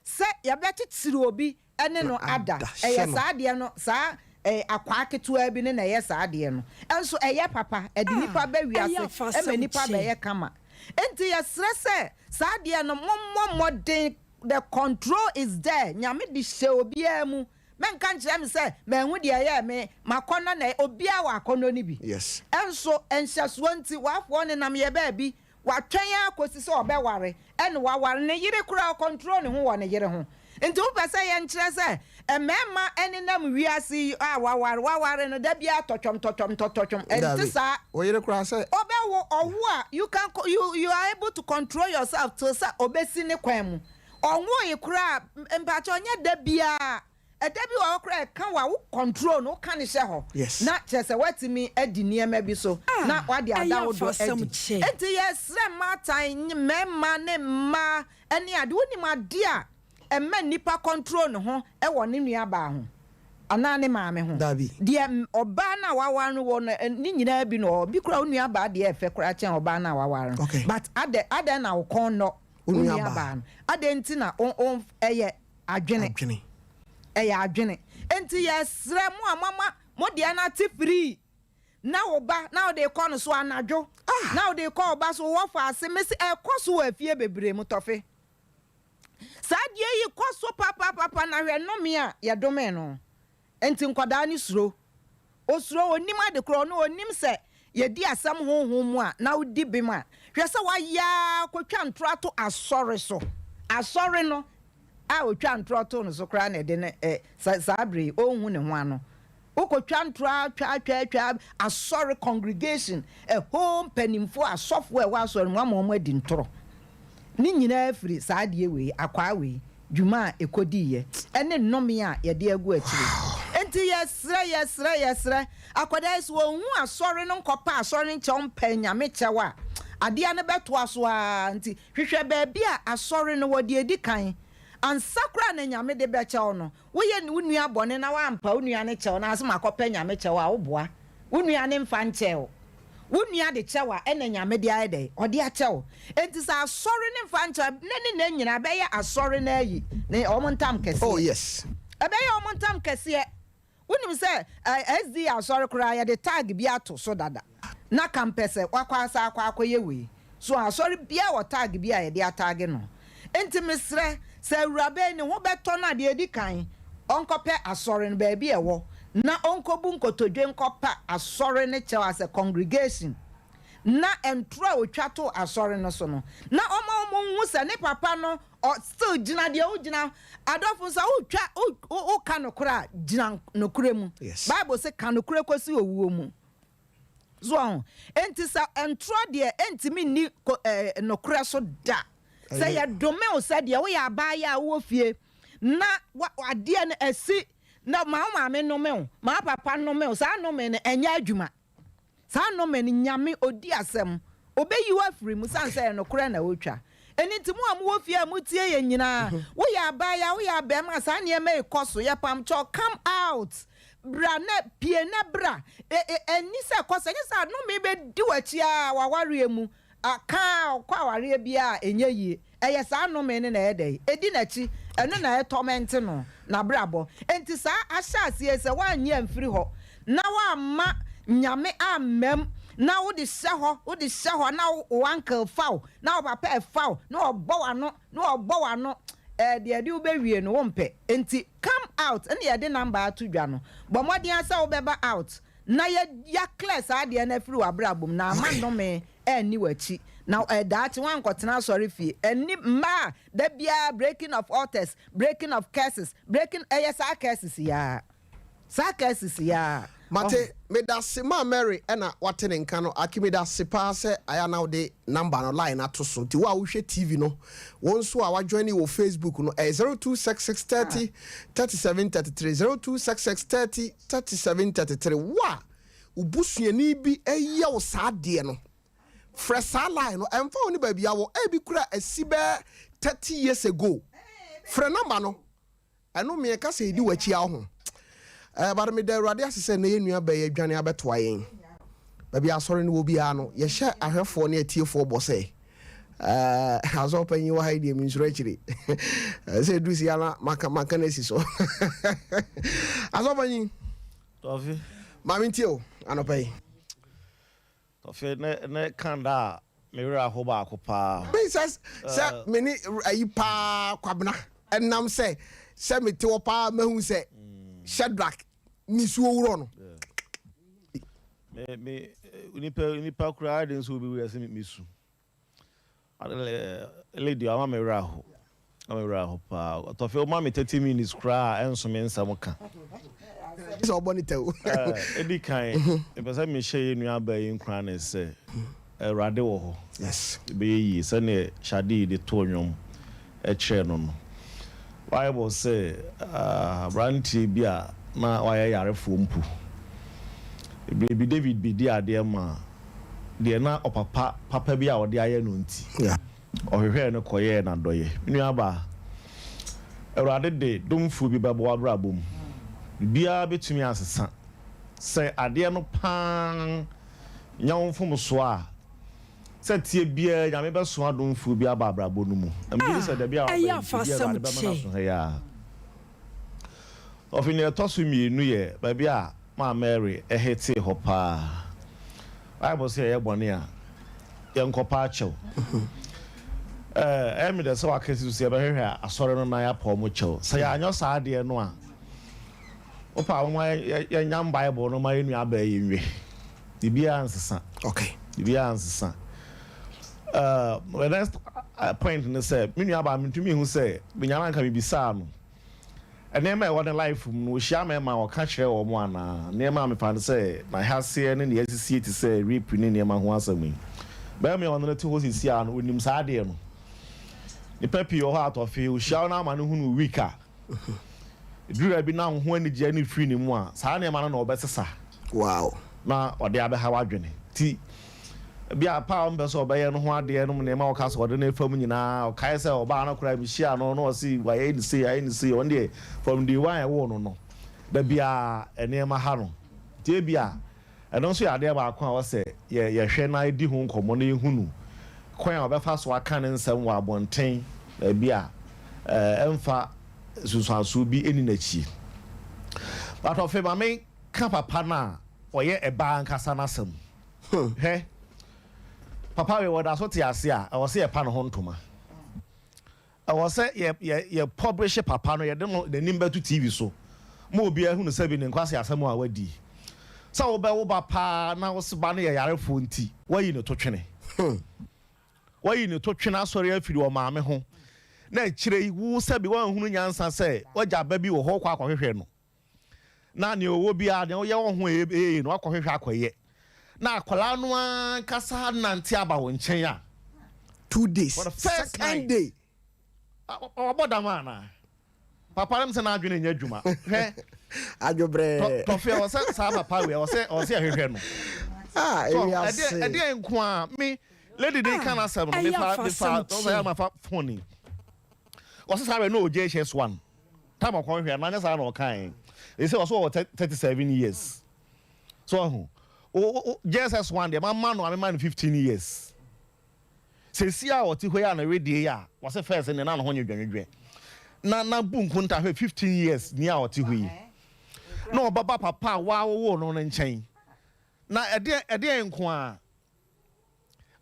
sɛ yɛbɛkyekyere obi ne no ada, ɛyɛ saa adeɛ no, saa akwaa ketewa bi no na ɛyɛ saa adeɛ no. Nso ɛyɛ papa, ɛde nipa ba wiase, ɛma nipa bɛyɛ kama. Enti yɛsrɛ sɛ saa adeɛ no mommɔ mmɔden, the control is there, Nyame de hyɛ obiara mu. Mɛnka nkyerɛ me sɛ manhu deɛ ɛyɛɛ me, m'akɔnnɔ na ɛyɛ, obiara wɔ akɔnnɔ no bi. Nso nhyɛsoɔ nti, w'afoɔ nenam yɛ baabi, watwɛn ara kɔsi sɛ ɔbɛware, ɛna waware, ne yere koraa ɔcontrol ne ho wɔ ne yere ho. Nti wopɛ sɛ yɛnkyerɛ sɛ mmarima nenam wiase yi a waware, waware no da biara tɔtwɔm tɔtwɔm tɔtɔtwɔm, ɛnte saa. Wo yere koraa sɛ. Ɔbɛwo, ɔwo a, you can, you, you are able to control yourself till sɛ ɔbɛsi ne kwan mu. Ɔnwoe koraa mpakyɛw nyɛ da biara ɛda bi wɔ hɔ koraa ɛka wo a wo control no woka no hyɛ hɔ na kyerɛ sɛ woatumi adi nneɛma bi so na wode ada wo dɔ adi enti yɛsrɛ mmaatan mmarima ne mmaa ne ade wonim ade a ɛma nnipa control ne ho wɔ ne nuabaa ho anaa ne maame ho deɛ ɔbaa no a waware no wɔ no ne nyinaa bi na ɔwɔ bi koraa wo nuabaa deɛ ɛfɛ koraa kyɛn ɔbaa no a waware no but adɛn na wo kɔn nnɔ Wo nuabaa no. Adɛn nti na wo, wo, ɛyɛ adwene. Adwene. Ɛyɛ adwene. Enti yɛsrɛ mo a moama mo deɛ no ate firii, na wo ba na wode rekɔ no so anadwo, na wode rekɔ wo ba so, wɔ faase, mese ɛkɔ so wɔ afie bebree mu, Tɔfe. Saa adeɛ yi kɔ so papapapa, na hwɛ nnome a yɛdomee no. Enti nkwadaa no suro. Osuro, onnim ade korɔ, ɔno onnim sɛ yɛdi asɛm honhom mu a na wodi bem a. Hwɛ sɛ wayɛ ara kɔtwa ntorɔ ato asɔre so. Asɔre no a ɔtwa ntorɔ too no so koraa na ɛde no ɛ, sɛ saa berɛ yi ɔnhu ne ho ano. Wokɔtwa ntorɔ ara twa twa twa asɔre congregation, ɛhɔ mpanimfoɔ, asɔfoɔ a ɛwɔ asɔre mu ama wɔn adi ntorɔ. Ne nyinaa firi saa adeɛ wei, akwaa wei. dwuma a ɛkɔdiiɛ ɛne nnome a yɛde agu akyire. Enti yɛsrɛ, yɛsrɛ, yɛsrɛ, akwadaa yi sɛ ɔnhu asɔre no nkɔpɛ asɔre no kyɛw mpɛ Nyame kyɛw a, adeɛ no bɛtoa so ara. Nti hwehwɛ baabi a asɔre no wɔ deɛ ɛdi kan ansa koraa na Nyame de bɛkyɛ wo no. Woyɛ wo nua bɔne na woampa wo nua no kyɛw na ase makɔpɛ Nyame kyɛw a, woboa. Wo nua no mfa nkyɛɛ wo. Wo nua de kyɛ wo a, ɛna Nyame de ayɛ dɛn? Ɔde akyɛ wo. Enti sɛ asɔre no mfa nkyɛ wo a, nnɛ ne nnɛ nyinaa ɛbɛyɛ asɔre no ayi ne wɔn ntam kɛseɛ. Oh yes. Ɛbɛyɛ wɔn ntam kɛseɛ. Wonim sɛ SDA asɔre koraa yɛde tag bi ato so dada. Na kampɛ sɛ wakɔ asa akɔ akɔyɛ wei. So asɔre biara wɔ tag bi a yɛde atag no? Enti mesrɛ, sɛ awuraba yi ne ho bɛtɔ no a, deɛ ɛdi kan, ɔnkɔpɛ asɔre no baabi a ɛwɔ na ɔnkɔbu nkotodwe nkɔpa asɔre no kyɛw as a congregation, na ntorɔ a ɔtwa too asɔre no so no, na ɔma wɔn nhu sɛ ne papa no ɔ still gyina deɛ wogyina. Adɔfo, sɛ wotwa, wo, woka nokorɛ a, gyina nokorɛ mu. Bible se ka nokorɛ kɔsi owuo mu. So wahu? Enti sɛ ntorɔ deɛ ɛntumi nni ko ɛɛ nokorɛ so da. Sɛ yɛdome wo sɛ deɛ woyɛ abaayewa a wowɔ fie na wa adeɛ no asi na ma wo maame nnome wo, ma wo papa nnome wo, saa nnome no ɛnyɛ adwuma. Saa nnome no Nyame ɔdi asɛm, ɔbɛyi wo afiri mu sane sɛ ɛyɛ nokorɛ na wotwa. Ɛno nti mo a mowɔ fie a motie yɛn nyinaa, woyɛ abaayewa, woyɛ abarimaa, saa nneɛma yi kɔ so, yɛpamkyɛw come out. Bra na pue na bra. E, e, ɛnni sɛ kɔ so. Ɛnyɛ sɛ nnome bɛdi w'akyi ara w'awareɛ mu. A, ka a ɔkɔ awareɛ biara a, ɛnyɛ yie. Ɛyɛ saa nnome no na ɛyɛ dɛn? Ɛdi n'akyi. Ɛno na ɛtɔmɛnte no, n'abrabɔ. Enti saa ahyɛaseɛ yi, sɛ woannye amfiri hɔ, na woamma Nyame ammam, na wode hyɛ hɔ, wode hyɛ hɔ, na wo uncle fa wo, na wo papa ɛfa wo, na ɔbɔ w'ano, na ɔbɔ w'ano, ɛɛ, deɛ ɛde wo bɛwie no, wompɛ. Enti Come out ɛna yɛde number ato dwa no. Bɔ mmɔden ara sɛ wobɛba out na yɛ ya clear saa adeɛ no afiri w'abrabɔ mu na amma nnome anni w'akyi na daakye woankɔtena asɔre fie ɛnni mmaa a da biara breaking of altars, breaking of curses, breaking ɛyɛ saa curses yi ara. Saa curses yi ara. Mate, medase maa Mary ɛna wate ne nka no, Aki medase paa sɛ ayɛ a na wode number no line ato so nti wo a wohwɛ TV no wo nso a wajoine wɔ Facebook no ɛyɛ 0266 30 37 33 0266 30 37 33 wo a wo busuani bi ɛyɛ wo saa adeɛ no frɛ saa line no ɛmfa wo ne baabi awɔ ebi kura asi bɛɛ 30 years ago frɛ number no Ɛno me ɛka sɛ ɛdi w'akyi a woho. Eh, but meda Awurade ase sɛ nnɛ yɛn nua baa yi adwane abɛtoa yɛn. Baabi a asɔre no wɔ biara no, yɛhyɛ ahwɛfoɔ ne atiefoɔ bɔ sɛ, eh, asɔre panyin wɔ ha yi deɛ mensuro akyire. Eh, sɛ ɛduru si ara maka, maka no asi so. Asɔre panyin, Tɔfe. Maame ntie o, anɔpa yi. Afei ne ne ka da a me werɛ aho baako paa. Me sɛ sɛ me ne ayi paa Kwabena ɛnam sɛ sɛ me te hɔ paa mahu sɛ Shadrack nisuo worɔ no. Me me nipa nipa koraa de nso obi wura sɛ me su. Lady ama me werɛ aho. Ama me werɛ aho paa. Tɔfe woma me 30 minutes koraa a ɛnso me nsɛm ka. Sɛ ɔbɔ ne tɛw. Edi kan, mepɛ sɛ mehyɛ yɛn nua baa yi nkuran ne sɛ Awurade wɔ hɔ. Yes. Ɛbɛyɛ yie sɛdeɛ Shadee de too nnwom kyerɛɛ no no. Bible se aberanteɛ bi a na wayɛ yarefoɔ mpo, berɛ bi David bɛdii adeɛ maa deɛ na ɔpapa papa bi a ɔde ayɛ no nti, ɔhwehwɛɛ no kɔyɛɛ no adɔeɛ. Me nuabaa, Awurade de domfoɔ bi bɛba w'abrabɔ mu. Biribiara bɛtumi asesa. Sɛ adeɛ no pa ara nyɛ wo mfomsoɔ a, Sɛ teɛ biara Nyame bɛso adomfoɔ bi aba abrabɔ no mu. Na megye di sɛ dabi a Ɛyɛ waba yi, afa ebi asɛm Awurade bɛma no kyɛ. aso ha yi ara. Ɔfe nea ɛtɔ so mmienu yɛ baabi a maa Mary hetee hɔ paa. Bible sɛ yɛyɛ bɔne a, yɛnkɔpa akyɛw. Ɛyɛ me dɛ sɛ waka si so sɛ yɛbɛhwehwɛ asɔre no na yɛapa wɔn kyɛw. Sɛ yɛanyɔ saa adeɛ no a, wopɛ a momma yɛnyam Bible no ma yɛn nuabaa yi nwe. Biribiara nsesa. Okay. Biribiara nsesa. Uh, the next uh, point ne sɛ, me nua baa mentumi hu sɛ, menya no anka mebisaa no. Nneɛma a ɛwɔ ne life mu no, ohyia mmarima a ɔka kyerɛ wɔn anaa? Nneɛma a mefa no sɛ n'ahaseɛ ne nea asisie te sɛ rape ne nneɛma ho asɛm yi. Barima a ɔne no te hɔ seesei ara no, onim saa adeɛ no. Nnipa pii wɔ hɔ a tɔfe, wohyia wo na ama no hunu wo weak a, ɛduru baabi na wo ho anigyeɛ no firi ne mu a, saa nneɛma no na ɔbɛsesa Wow. na ɔde abɛha w'adwene. Nti, bi a pa a ɔmpɛ sɛ ɔbɛyɛ no ho adeɛ nom nneɛma a ɔka sɛ ɔde no refa mu nyinaa, ɔkae sɛ ɔbaa no koraa mehyiaa no na ɔse wayɛ no sei, ayɛ no sei, ɔno deɛ from day one a ɛwoo no no, da biara nneɛma ha no. Nti ebia Ɛno nso yɛ adeɛ baako a ɛwɔ sɛ yɛhwɛ na yɛdi ho nkɔmmɔ na yɛhunu kwan a ɔbɛfa so aka ne nsɛm wɔ abɔnten baabi a ɛmfa nsunsuansoɔ bi nni n'akyi. But ɔfe ma menka papa no a ɔyɛ ɛbaa ankasa no asɛm. Hwɛ, papa wei ɔda so te ase a, ɛwɔ sɛ yɛpa ne ho ntoma. Ɛwɔ sɛ yɛ yɛ yɛ publish papa no, yɛde no n'anim bɛto TV so ma obiara ahunu sɛbi ne nkwaseasɛm a wadi. Sɛ wobɛwo ba paa na wo se ba no yɛ yarefoɔ nti, woayi no totwene. Woayi no totwene asɔre afiri ɔmaame ho na akyire yi wo sɛbi woanhunu nyansa sɛ w'agya ba bi wɔ hɔ wokɔ akɔhwehwɛ no. Na nea ɔwɔ biara nea woyɛ wɔ ho a ɛyɛ yie no woakɔhwehwɛ akɔyɛ. Na akwadaa no ankasa nante aba wo nkyɛn a. 2 days For the first second night. day. Ɔbɔ dam anaa? Papa no sɛ n'adwene nyɛ adwuma. Hwɛ. Adwobrɛ. Tɔfe ɛwɔ sɛ saa papa wei ɛwɔ sɛ ɛwɔ sɛ yɛhwehwɛ no. Ah, So ewiase. ɛdeɛ ɛdeɛ nko a me lady de ka n'asɛm no ɛyɛ mefa mefa afasɛm ɔsɛ kye. yɛ ma fa phone yi. Ɔsɛ saa bɛ no JHS 1. Time ɔkɔn hwɛ no anyɛ saa na ɔkae. Ɛsɛ ɔsɛ ɔwɔ 37 years. So ɔho. O JSS 1 deɛ mama no a mema no 15 years. Sɛsi a ɔte hɔ yi a na wedeɛ yi a wɔsɛ first ne na ne ho nyɛ dwɛnwedwɛ. Na na bu nkonta hwɛ 15 years ni a ɔte hɔ yi. Na ɔbɛba papa a wawowo no no nkyɛn. Na ɛdeɛ ɛdeɛ nko a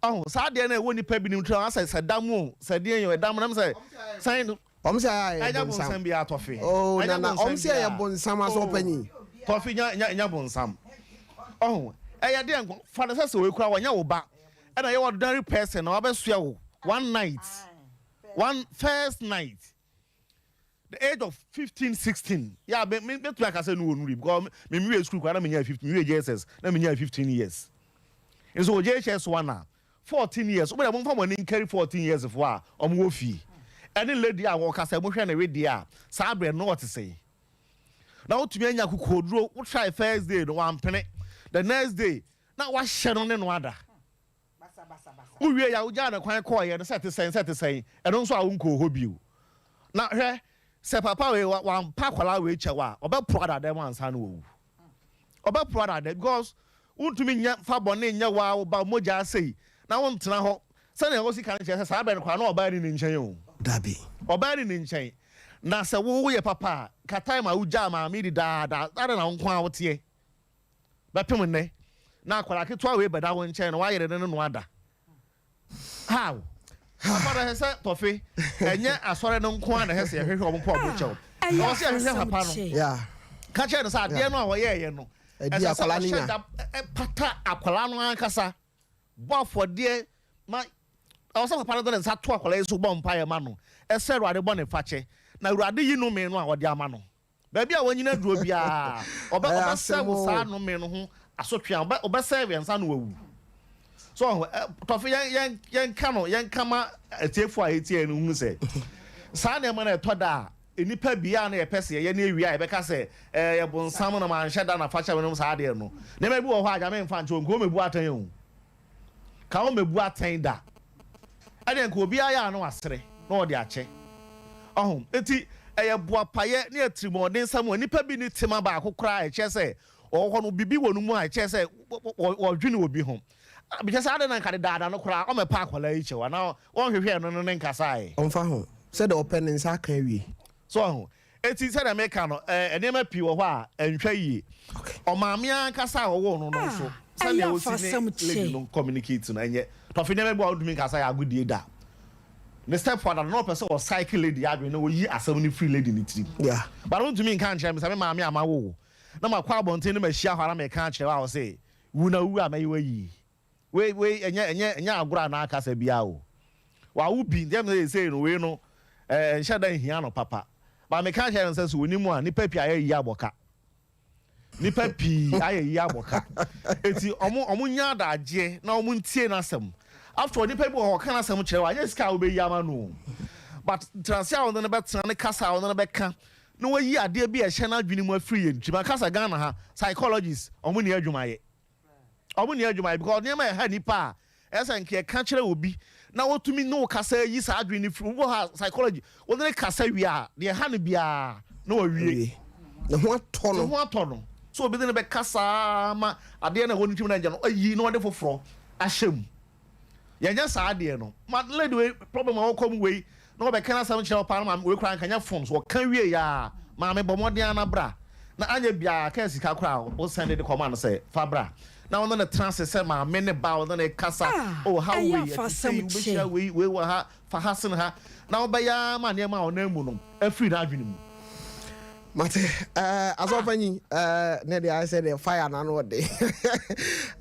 ɔho saa adeɛ no a ɛwɔ nipa binom tirim asɛ sɛ dam o sɛ deɛ yɛ ɛdam nam sɛ sɛn Ɔmo sɛ ayɛ ɛnyɛ bonsam. bonsam biara tɔfe. Oh, Ɛnyɛ nana, bonsam ɔmo sɛ ɛyɛ biara. bonsam aso Oh, ɔpanyin. tɔfe nya nya nya bonsam. Ɔho ɛyɛ deɛ nko fa no sɛ sɛ wei kura wɔnyɛ wo ba ɛna ɛyɛ ordinary person na wabɛsoa wo one night one first night the age of 15 16 yeah me me metumi aka sɛ no wɔ nuri because me me wie school kora na me nya 15 me wie JSS na me nya 15 years nso wɔ JHS 1 a 14 years wobɛdɛ momfa mo ani nkari 14 years foɔ a ɔmo wɔ fie ɛne lady a wɔka sɛ mohwɛ ne wedeɛ a saa berɛ no ɔte sɛn na wotumi anya kokoduro wo try first day no wampene, the next day na wahyɛ no ne no ada, wowie ya wogyaa ne kwan kɔɔyɛ no sɛ te sɛn sɛ te sɛn ɛno nso a wonkɔɔ hɔ bio. Na hwɛ sɛ papa wei wampa akwadaa wei kyɛw a, ɔbɛporo adada mu ansa na wawu. Ɔbɛporo adada because wontumi nyɛ fa bɔne nyɛ waa wo ba mogya asɛi na wontena hɔ sɛnea wɔsi ka no kyerɛ sɛ saa bɛn no koraa na ɔbaa ni ne nkyɛn o. Dabi. Ɔbaa ni ne nkyɛn na sɛ wo woyɛ papa a ka time a wogyaa maame di daadaa ada na wo nko a woteɛ bɛpem nnɛ na akwadaa ketewa wei bɛda wo nkyɛn na wayere ne no ada. How? Papa na ɛsɛ sɛ tɔfe ɛnyɛ asɔre no nko a na ɛsɛ sɛ yɛhwehwɛ ɔmo mpo ɔmo kyɛw. Ɛyɛ Ɛwɔ sɛ yɛhwehwɛ afasɛm papa no. kye. Ka kyerɛ no sɛ adeɛ no a wɔyɛɛyɛ no Ɛdi ɛsɛ sɛ akwadaa no ɔhyɛ nya. da pata akwadaa no ankasa bɔ afɔdeɛ ma ɛwɔ sɛ papa no de ne nsa to akwadaa yi so bɔ mpaeɛ ma no ɛsɛ Awurade bɔ ne fakyɛ na Awurade yi nnome no a ɔde ama no baabi a wɔnyina duro biara ɔbɛ Ɛyɛ ɔbɛsɛ asɛm wo o. saa nnome no ho asotwe a ɔbɛ ɔbɛsɛ yɛn nsa no wawu so ɔho ɛ tɔfe yɛn yɛn yɛn ka no yɛn ka ma atiefo a etie no hu sɛ saa nneɛma no ɛtɔ da a nnipa bia na yɛpɛ sɛ yɛyɛ ne ewia a yɛbɛka sɛ ɛɛ yɛ bonsam na maa nhyɛ da na fakyɛ no saa adeɛ no nneɛma bi wɔ hɔ a Nyame nfa nkyɛn nka wɔn mebu atɛn o ka wɔn mebu atɛn da ɛdeɛ nka obiara yɛ ano asere na ɔde akyɛ ɔho eti ɛyɛ boapayɛ ne atirimɔden nsɛm a nipa bi ne tema baako koraa ɛkyɛ sɛ ɔwɔ hɔ no bibi wɔ no mu a ɛkyɛ sɛ wɔdwene obi ho bikyɛ sɛ ade na nka de daadaa no koraa ɔmɛpa akwadaa yi kyɛw anaa wɔnhwehwɛ no no ne nkasaeɛ. Ɔmfa ho sɛdeɛ ɔpɛ ne nsa aka awie. So ɔho eti sɛdeɛ meka no nneɛma pii wɔ hɔ a ɛnhwɛ yie. Ɔmaame ankasa a ɔwɔ no no nso sɛdeɛ ɛyɛ osi ne afasɛm lady kye. no communicate no ɛnyɛ tɔfe nneɛma bi a ɔntumi nkasa yɛ agodie da. Ne step father no na ɔpɛ sɛ ɔcycle lady adwene na oyi asɛm no firi lady ne tirim. But ɔntumi nka nkyerɛ me sɛ me maame ama wo na makɔ abɔnten ne mahyia hɔ a na meka akyerɛ wo a ɔse wu na wu a mɛyɛ wayi wei wei ɛnyɛ ɛnyɛ ɛnyɛ agorɔ anaa kasa biara o wawo bi nti ɛmu sɛ yɛsei no wei no ɛɛ nhyɛ da nhia no papa ba meka kyerɛ no sɛ sɛ onim a nipa pii ayɛ yi abɔ ka nipa pii ayɛ yi abɔ ka eti ɔmo ɔmo nya adagyeɛ na ɔmo ntie n'asɛm. After all, nipa bi wɔ hɔ ɔka n'asɛm kyerɛ wo anyɛ sika a wobɛyi ama no o. But ntenase a wɔne no bɛtena ne kasa a wɔne no bɛka na wayi adeɛ bi a ɛhyɛ n'adwene mu afiri yɛn tirim. Aka sɛ Ghana ha psychologists wɔn nni adwuma yɛ. Wɔn nni adwuma yɛ because nneɛma a ɛha nipa a ɛyɛ sɛ nka yɛka kyerɛ obi na wɔtumi ne wo kasa ayi saa adwene no firi mu. Obi wɔ hɔ a psychology wɔne no kasa wie a deɛ ɛha no biara na wawie. Ne ho atɔ no. Ne ho atɔ no. So obi ne no bɛkasa ara ma adeɛ no a ɛwɔ ne tirim no agya no ayi na ɔde foforɔ ahyɛ mu. Yɛnyɛ saa adeɛ no. Ma lady wei problem a ɔkɔ mu wei na ɔbɛka n'asɛm kyerɛ wo paa na maame wei koraa nka nyɛ phone so ɔka wie yɛ a maame bɔ mmɔden ara na bra na anyɛ biara kaa sika koraa a wo send de kɔma no sɛ fa bra na wo ne no tena ase sɛ maame ne ba wo ne no kasa Ah, oh ha ɛyɛ wei afa ɛte sei asɛm wobɛhyia kyɛ. wei wei wɔ ha fa ha sen ha na wobɛyɛ ara ma nneɛma a ɔnam mu no afiri n'adwene mu. Mate eh, asɔfanyi eh, ne deɛ ayɛ sɛ deɛ fire na ano ɔde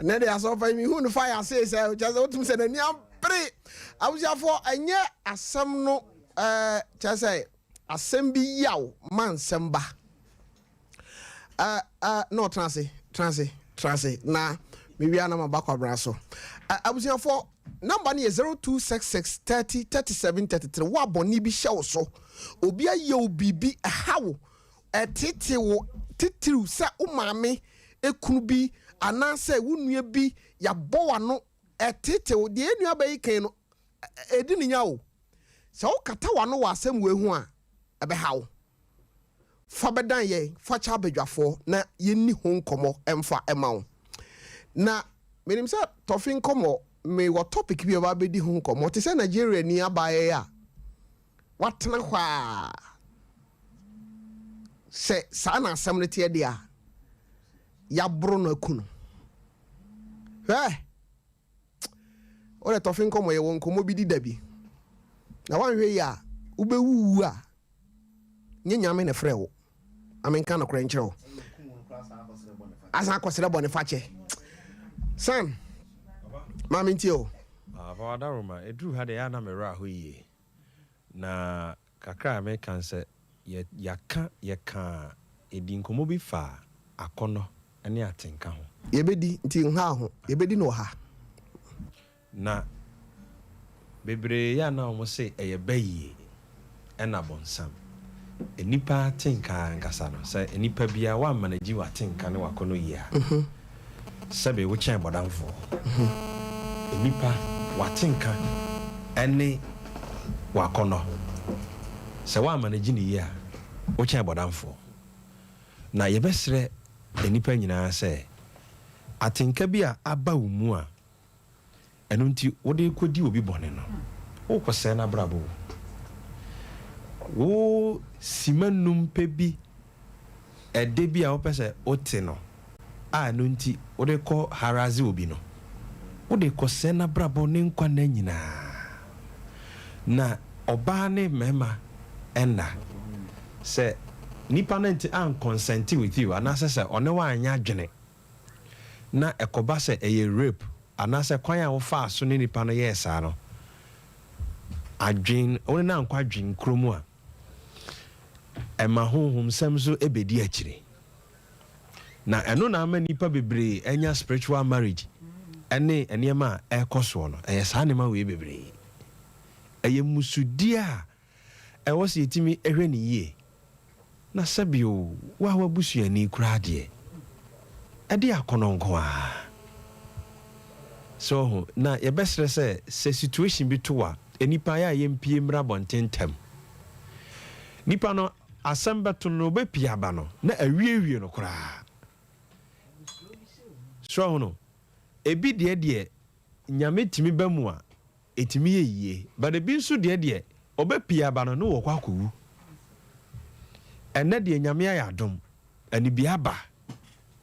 ne deɛ asɔfanyi mehu no fire sei sɛ kyɛ sɛ wotumi sɛ n'ani abere abusuafoɔ ɛnyɛ asɛm no eh, kyɛ sɛ asɛm bi yaw ma nsɛm ba Eh, eh, na ɔtena ase, tena ase, tena ase na mewia na maba kwabena so. Eh, abusuafoɔ, namba no yɛ 0266 30 37 33. Wo a bɔne bi hyɛ wo so, obi ayɛ wo biribi, ɛha wo, ɛtete wo, titiriw sɛ wo maame ekunu bi anaasɛ wo nua bi yɛabɔ w'ano, ɛtete wo. Deɛ yɛn nuabaa yi kan no, ɛdi ne nya o. Sɛ wokata w'ano wɔ asɛm wei ho a, ɛbɛha wo. Fa bɛdan yɛn, fa kyɛ abadwafoɔ na yɛnni ho nkɔmmɔ mfa mma wo. Na menim sɛ tɔfe nkɔmmɔ, mewɔ topic bi a yɛbɛba abɛdi ho nkɔmmɔ, te sɛ Nigeriani abaayewa yi a watena hɔ a, sɛ saa na asɛm no teɛ deɛ a, yɛaboro no aku no. Hwɛ! Wode tɔfe nkɔmmɔ, yɛwɔ nkɔmmɔ bi di da bi, na woanhwɛ yie a, wobɛwuwu a, Nyɛ Nyame na ɛfrɛɛ wo. Ma menka nokorɛ nkyerɛ wo. Asan akɔsrɛ bɔne fakyɛ. Son, ma mentie o. Ah, Papa Daroma, ɛduru ha deɛ ɛyɛ a na me werɛ aho yie. Na kakra a meka ne sɛ, yɛ, yɛaka, yɛkaa, yɛdii nkɔmmɔ bi faa akɔnnɔ ne atenka ho. Yɛbɛdi, nti nhaw ho. Yɛbɛdi no wɔ ha. Na bebree yɛ a na wɔn se ɛyɛ bayie ɛna bonsam. Nnipa atenka ankasa no, sɛ nnipa biara woammanagyi w'atenka ne w'akɔnnɔ yie a, sɛbe wokyɛn bɔdamfoɔ. Nnipa w'atenka ɛne w'akɔnnɔ, sɛ woammanagyi no yie a, wokyɛn bɔdamfoɔ. Na yɛbɛsrɛ nnipa nyinaa sɛ, atenka bi a aba wo mu a, Ɛno nti wode rekɔdi obi bɔne no, worekɔsɛe n'abrabɔ o. Wo simma num pɛ bi, ɛdɛ bi a wopɛ sɛ wote no a ɛno nti wode rekɔ haraze obi no, wode rekɔsɛe n'abrabɔ ne nkwa nna nyinaa. Na ɔbaa ne mmarima nna, sɛ nipa no ante anconsente with you anaasɛ sɛ ɔne wo anyɛ adwene na ɛkɔba sɛ ɛyɛ rape anaasɛ kwan a wofaa so ne nipa no yɛɛ saa no, adwen, wo ne no ankɔ adwen korɔ mu a, ɛma honhomsɛm nso bɛdi akyire. Na ɛno na ama nnipa bebree anya spiritual marriage ne nneɛma a ɛrekɔ soɔ no, ɛyɛ saa nneɛma wei bebree. Ɛyɛ mmusudie a Ɛwɔ sɛ yɛtumi hwɛ no yie. Na sɛbi o, wo a w'abusuani koraa deɛ, ɛde akɔnnɔ nko ara. So woahu? Na yɛbɛsrɛ sɛ, sɛ situation bi to wo a, nnipa ayɛ a yɛmpue mmra abɔnten ntɛm. Nipa no, asɛm bɛto no no, ɔbɛpue aba no, na awiewie no koraa. So woahu no? Ebi deɛ deɛ, Nyame tumi ba mu a, Ɛtumi yɛ yie but ebi nso deɛ deɛ ɔbɛpie aba no ne wɔkɔ akɔwu. Ɛnnɛ deɛ Nyame ayɛ adom anibue aba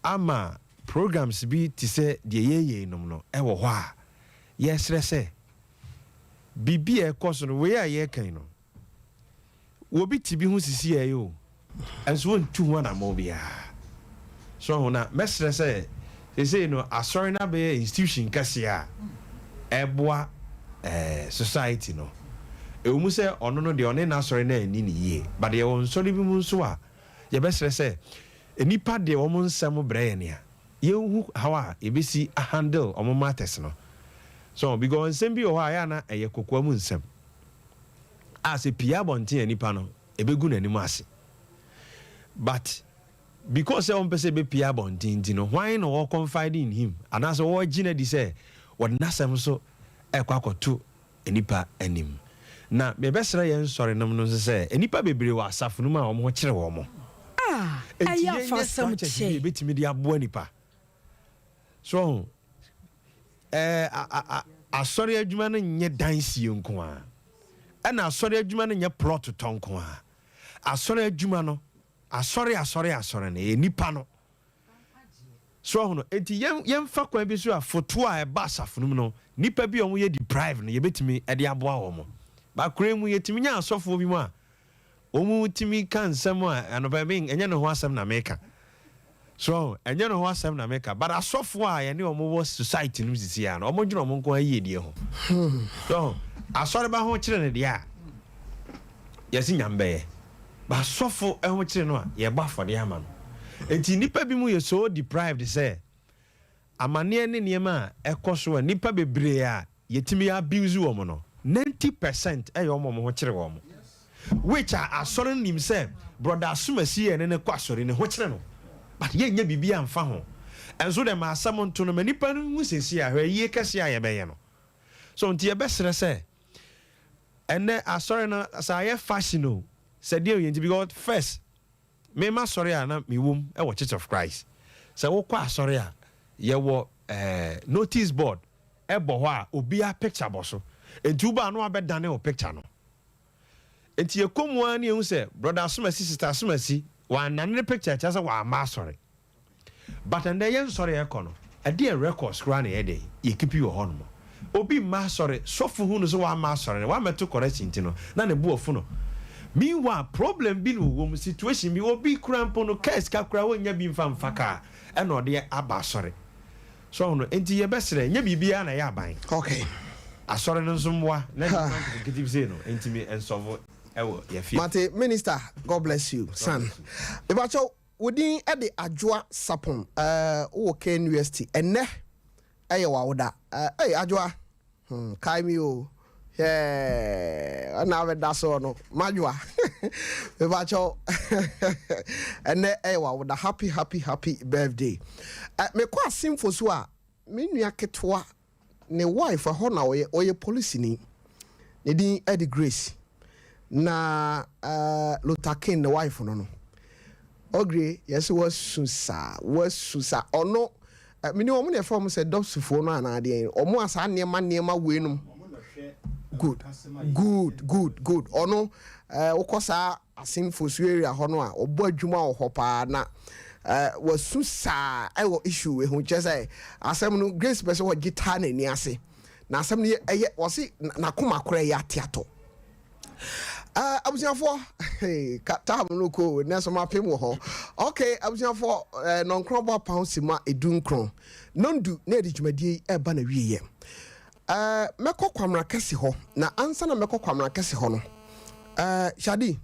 ama programs bi te sɛ deɛ yɛyɛ yi nom no ɛwɔ hɔ a yɛsrɛ sɛ biribi a ɛkɔ so no wei a yɛreka yi no Obi te bi ho sisiɛi o, nso wontu ho anammɔn biara. So ahu? Na mɛsrɛ sɛ seesei no asɔre no abɛyɛ institution kɛseɛ a ɛboa eh, society no. Ɛwɔ mu sɛ ɔno no deɛ ɔne n'asɔre no anni no yie, but yɛwɔ nsɔre bi mu nso a yɛbɛsrɛ sɛ nnipa deɛ wɔn nsɛm brɛ yɛn a, yɛnhu how a yɛbɛsi ahandle wɔn matters no. So, because nsɛm bi wɔ hɔ a ɛyɛ a na ɛyɛ kokoa mu nsɛm. A sɛ pii abɔnten a nipa no ɛbɛgu n'anim ase. But because sɛ ɔmpɛ sɛ ɛbɛpie abɔnten nti no, hwan na ɔɔ confide in him anaasɛ ɔɔgye no adi sɛ wɔde n'asɛm nso ɛrekɔ akɔto nnipa anim. Na mebɛsrɛ yɛn nsɔrenom no nso sɛ nnipa bebree wɔ asafo no mu a wɔn ho kyere wɔn. A Enti ɛyɛ yɛnyɛ afasɛm structures bi a kyɛ. yɛbɛtumi de aboa nnipa. So wahu? Ɛɛ, a, a, a, asɔre adwuma no nyɛ dansie nko ara. Ɛna asɔre adwuma no nyɛ plot tɔ nko ara. Asɔre adwuma no, asɔre, asɔre, asɔre no, ɛyɛ nnipa no. So wahu no? Enti yɛn, yɛmfa kwan bi so a fotoɔ a ɛba asafo no mu no, nnipa bi a wɔyɛ deprived no, yɛbɛtumi de aboa wɔn. Bakora mu, yɛtumi nya asɔfoɔ bi mu a, Wɔtumi ka nsɛm a anɔpa yi me ɛnyɛ ne ho asɛm na meka. So wahu? Ɛnyɛ ne ho asɛm na meka. But asɔfoɔ a yɛne wɔn wɔ society no mu sisi ara no, wɔdwene wɔn nko ara yiedie ho. So wahu? Asɔreba ho kyere no deɛ a, yɛse Nyame bɛyɛ. But asɔfo ho kyere no a, yɛbɔ afɔdeɛ ama no. Enti nnipa binom yɛ so deprived sɛ, amaneɛ ne nneɛma a ɛkɔ so a nnipa bebree a yɛtumi abuse wɔn no, 90 percent yɛ wɔn a wɔn ho kyere wɔn. Which a asɔre no nim sɛ brɔda asomasi yɛ ne no kɔ asɔre ne ho kyere no. But yɛnyɛ biribi amfa ho. Ɛnso dɛ ma asɛm nto no ma nnipa no nhu seesei a hwɛ ayie kɛseɛ a yɛbɛyɛ no. So nti yɛbɛsrɛ sɛ ɛnnɛ asɔre no sɛ ayɛ fashion o, sɛ deɛ o yɛnti because first Me m'asɔre a na me wom wɔ Church of Christ, sɛ wo kɔ asɔre a yɛ wɔ eh notice board bɔ hɔ a obiara picture bɔ so, nti wo ba a na wabɛ dane wo picture no. Nti yɛ kɔ mu ara ne yɛ hu sɛ brother Asomasi, sister Asomasi, wannane ne picture kyerɛ sɛ wamma asɔre. But ɛndɛ yɛn nsɔre a yɛkɔ no, ɛdeɛn records koraa na yɛyɛ dɛn yɛ keepi wɔ hɔ nom. Obi mma asɔre, sɔfo hu no sɛ wamma asɔre no, wammɛto correction nti no, na ne bo afu no. Meanwhile, problem bi na ɔwɔ mu, situation bi, obi koraa mpo no, car sika koraa ɔnnya bi mfa mfa car ɛna ɔde aba asɔre. So ahu no? Enti yɛbɛsrɛ, ɛnyɛ biribiara na ɛyɛ aban. Okay. Asɔre no nso mmoa na nneɛma nketenkete bi sei no ntumi nsɔvo ɛwɔ yɛn fie. Mate minister God bless you son. Mepakyɛw Wo din de Adwoa Sapon eh, wowɔ KNUST, ɛnnɛ ɛyɛ w'awoda eh, ei Adwoa, hmm, kae me o, yeah, ɛna abɛda soɔ no, m'Adwoa, mepakyɛw, ɛnnɛ ɛyɛ w'awoda, happy happy happy birthday. Eh, mekɔ Asemfo so a, me nua ketewa Ne wife ɛhɔ na ɔyɛ ɔyɛ polisini ne din ɛde Grace na eh, Luther King ne wife no no ɔgre yɛsɛ wasu saa wasu saa ɔno eh, mene wɔn na ɛfɛ wɔn sɛ dɔpsifoɔ no anaa deɛ wɔn a saa nneɛma nneɛma wei nom good good good good ɔno eh, wokɔ saa Asin Fosu area hɔ no a ɔbɔ adwuma wɔ hɔ paa na wasu saa ɛwɔ issue wei ho kyerɛ sɛ asɛm no Grace pɛ sɛ ɔgye taa n'ani ase na asɛm no yɛ ɛyɛ ɔse n'akoma koraa yɛ ate atɔ uh, abusuafoɔ hey, tam no ko nɛ so mapem wɔ hɔ ok abusuafoɔ uh, nɔnkorɔ bɔ apaw sima 19 nondu na yɛde dwumadie yi ɛba na wieɛ Eh, mɛkɔ Kwamena Kɛse hɔ. Na ansa na mɛkɔ Kwamena Kɛse hɔ no, eh, Shadi,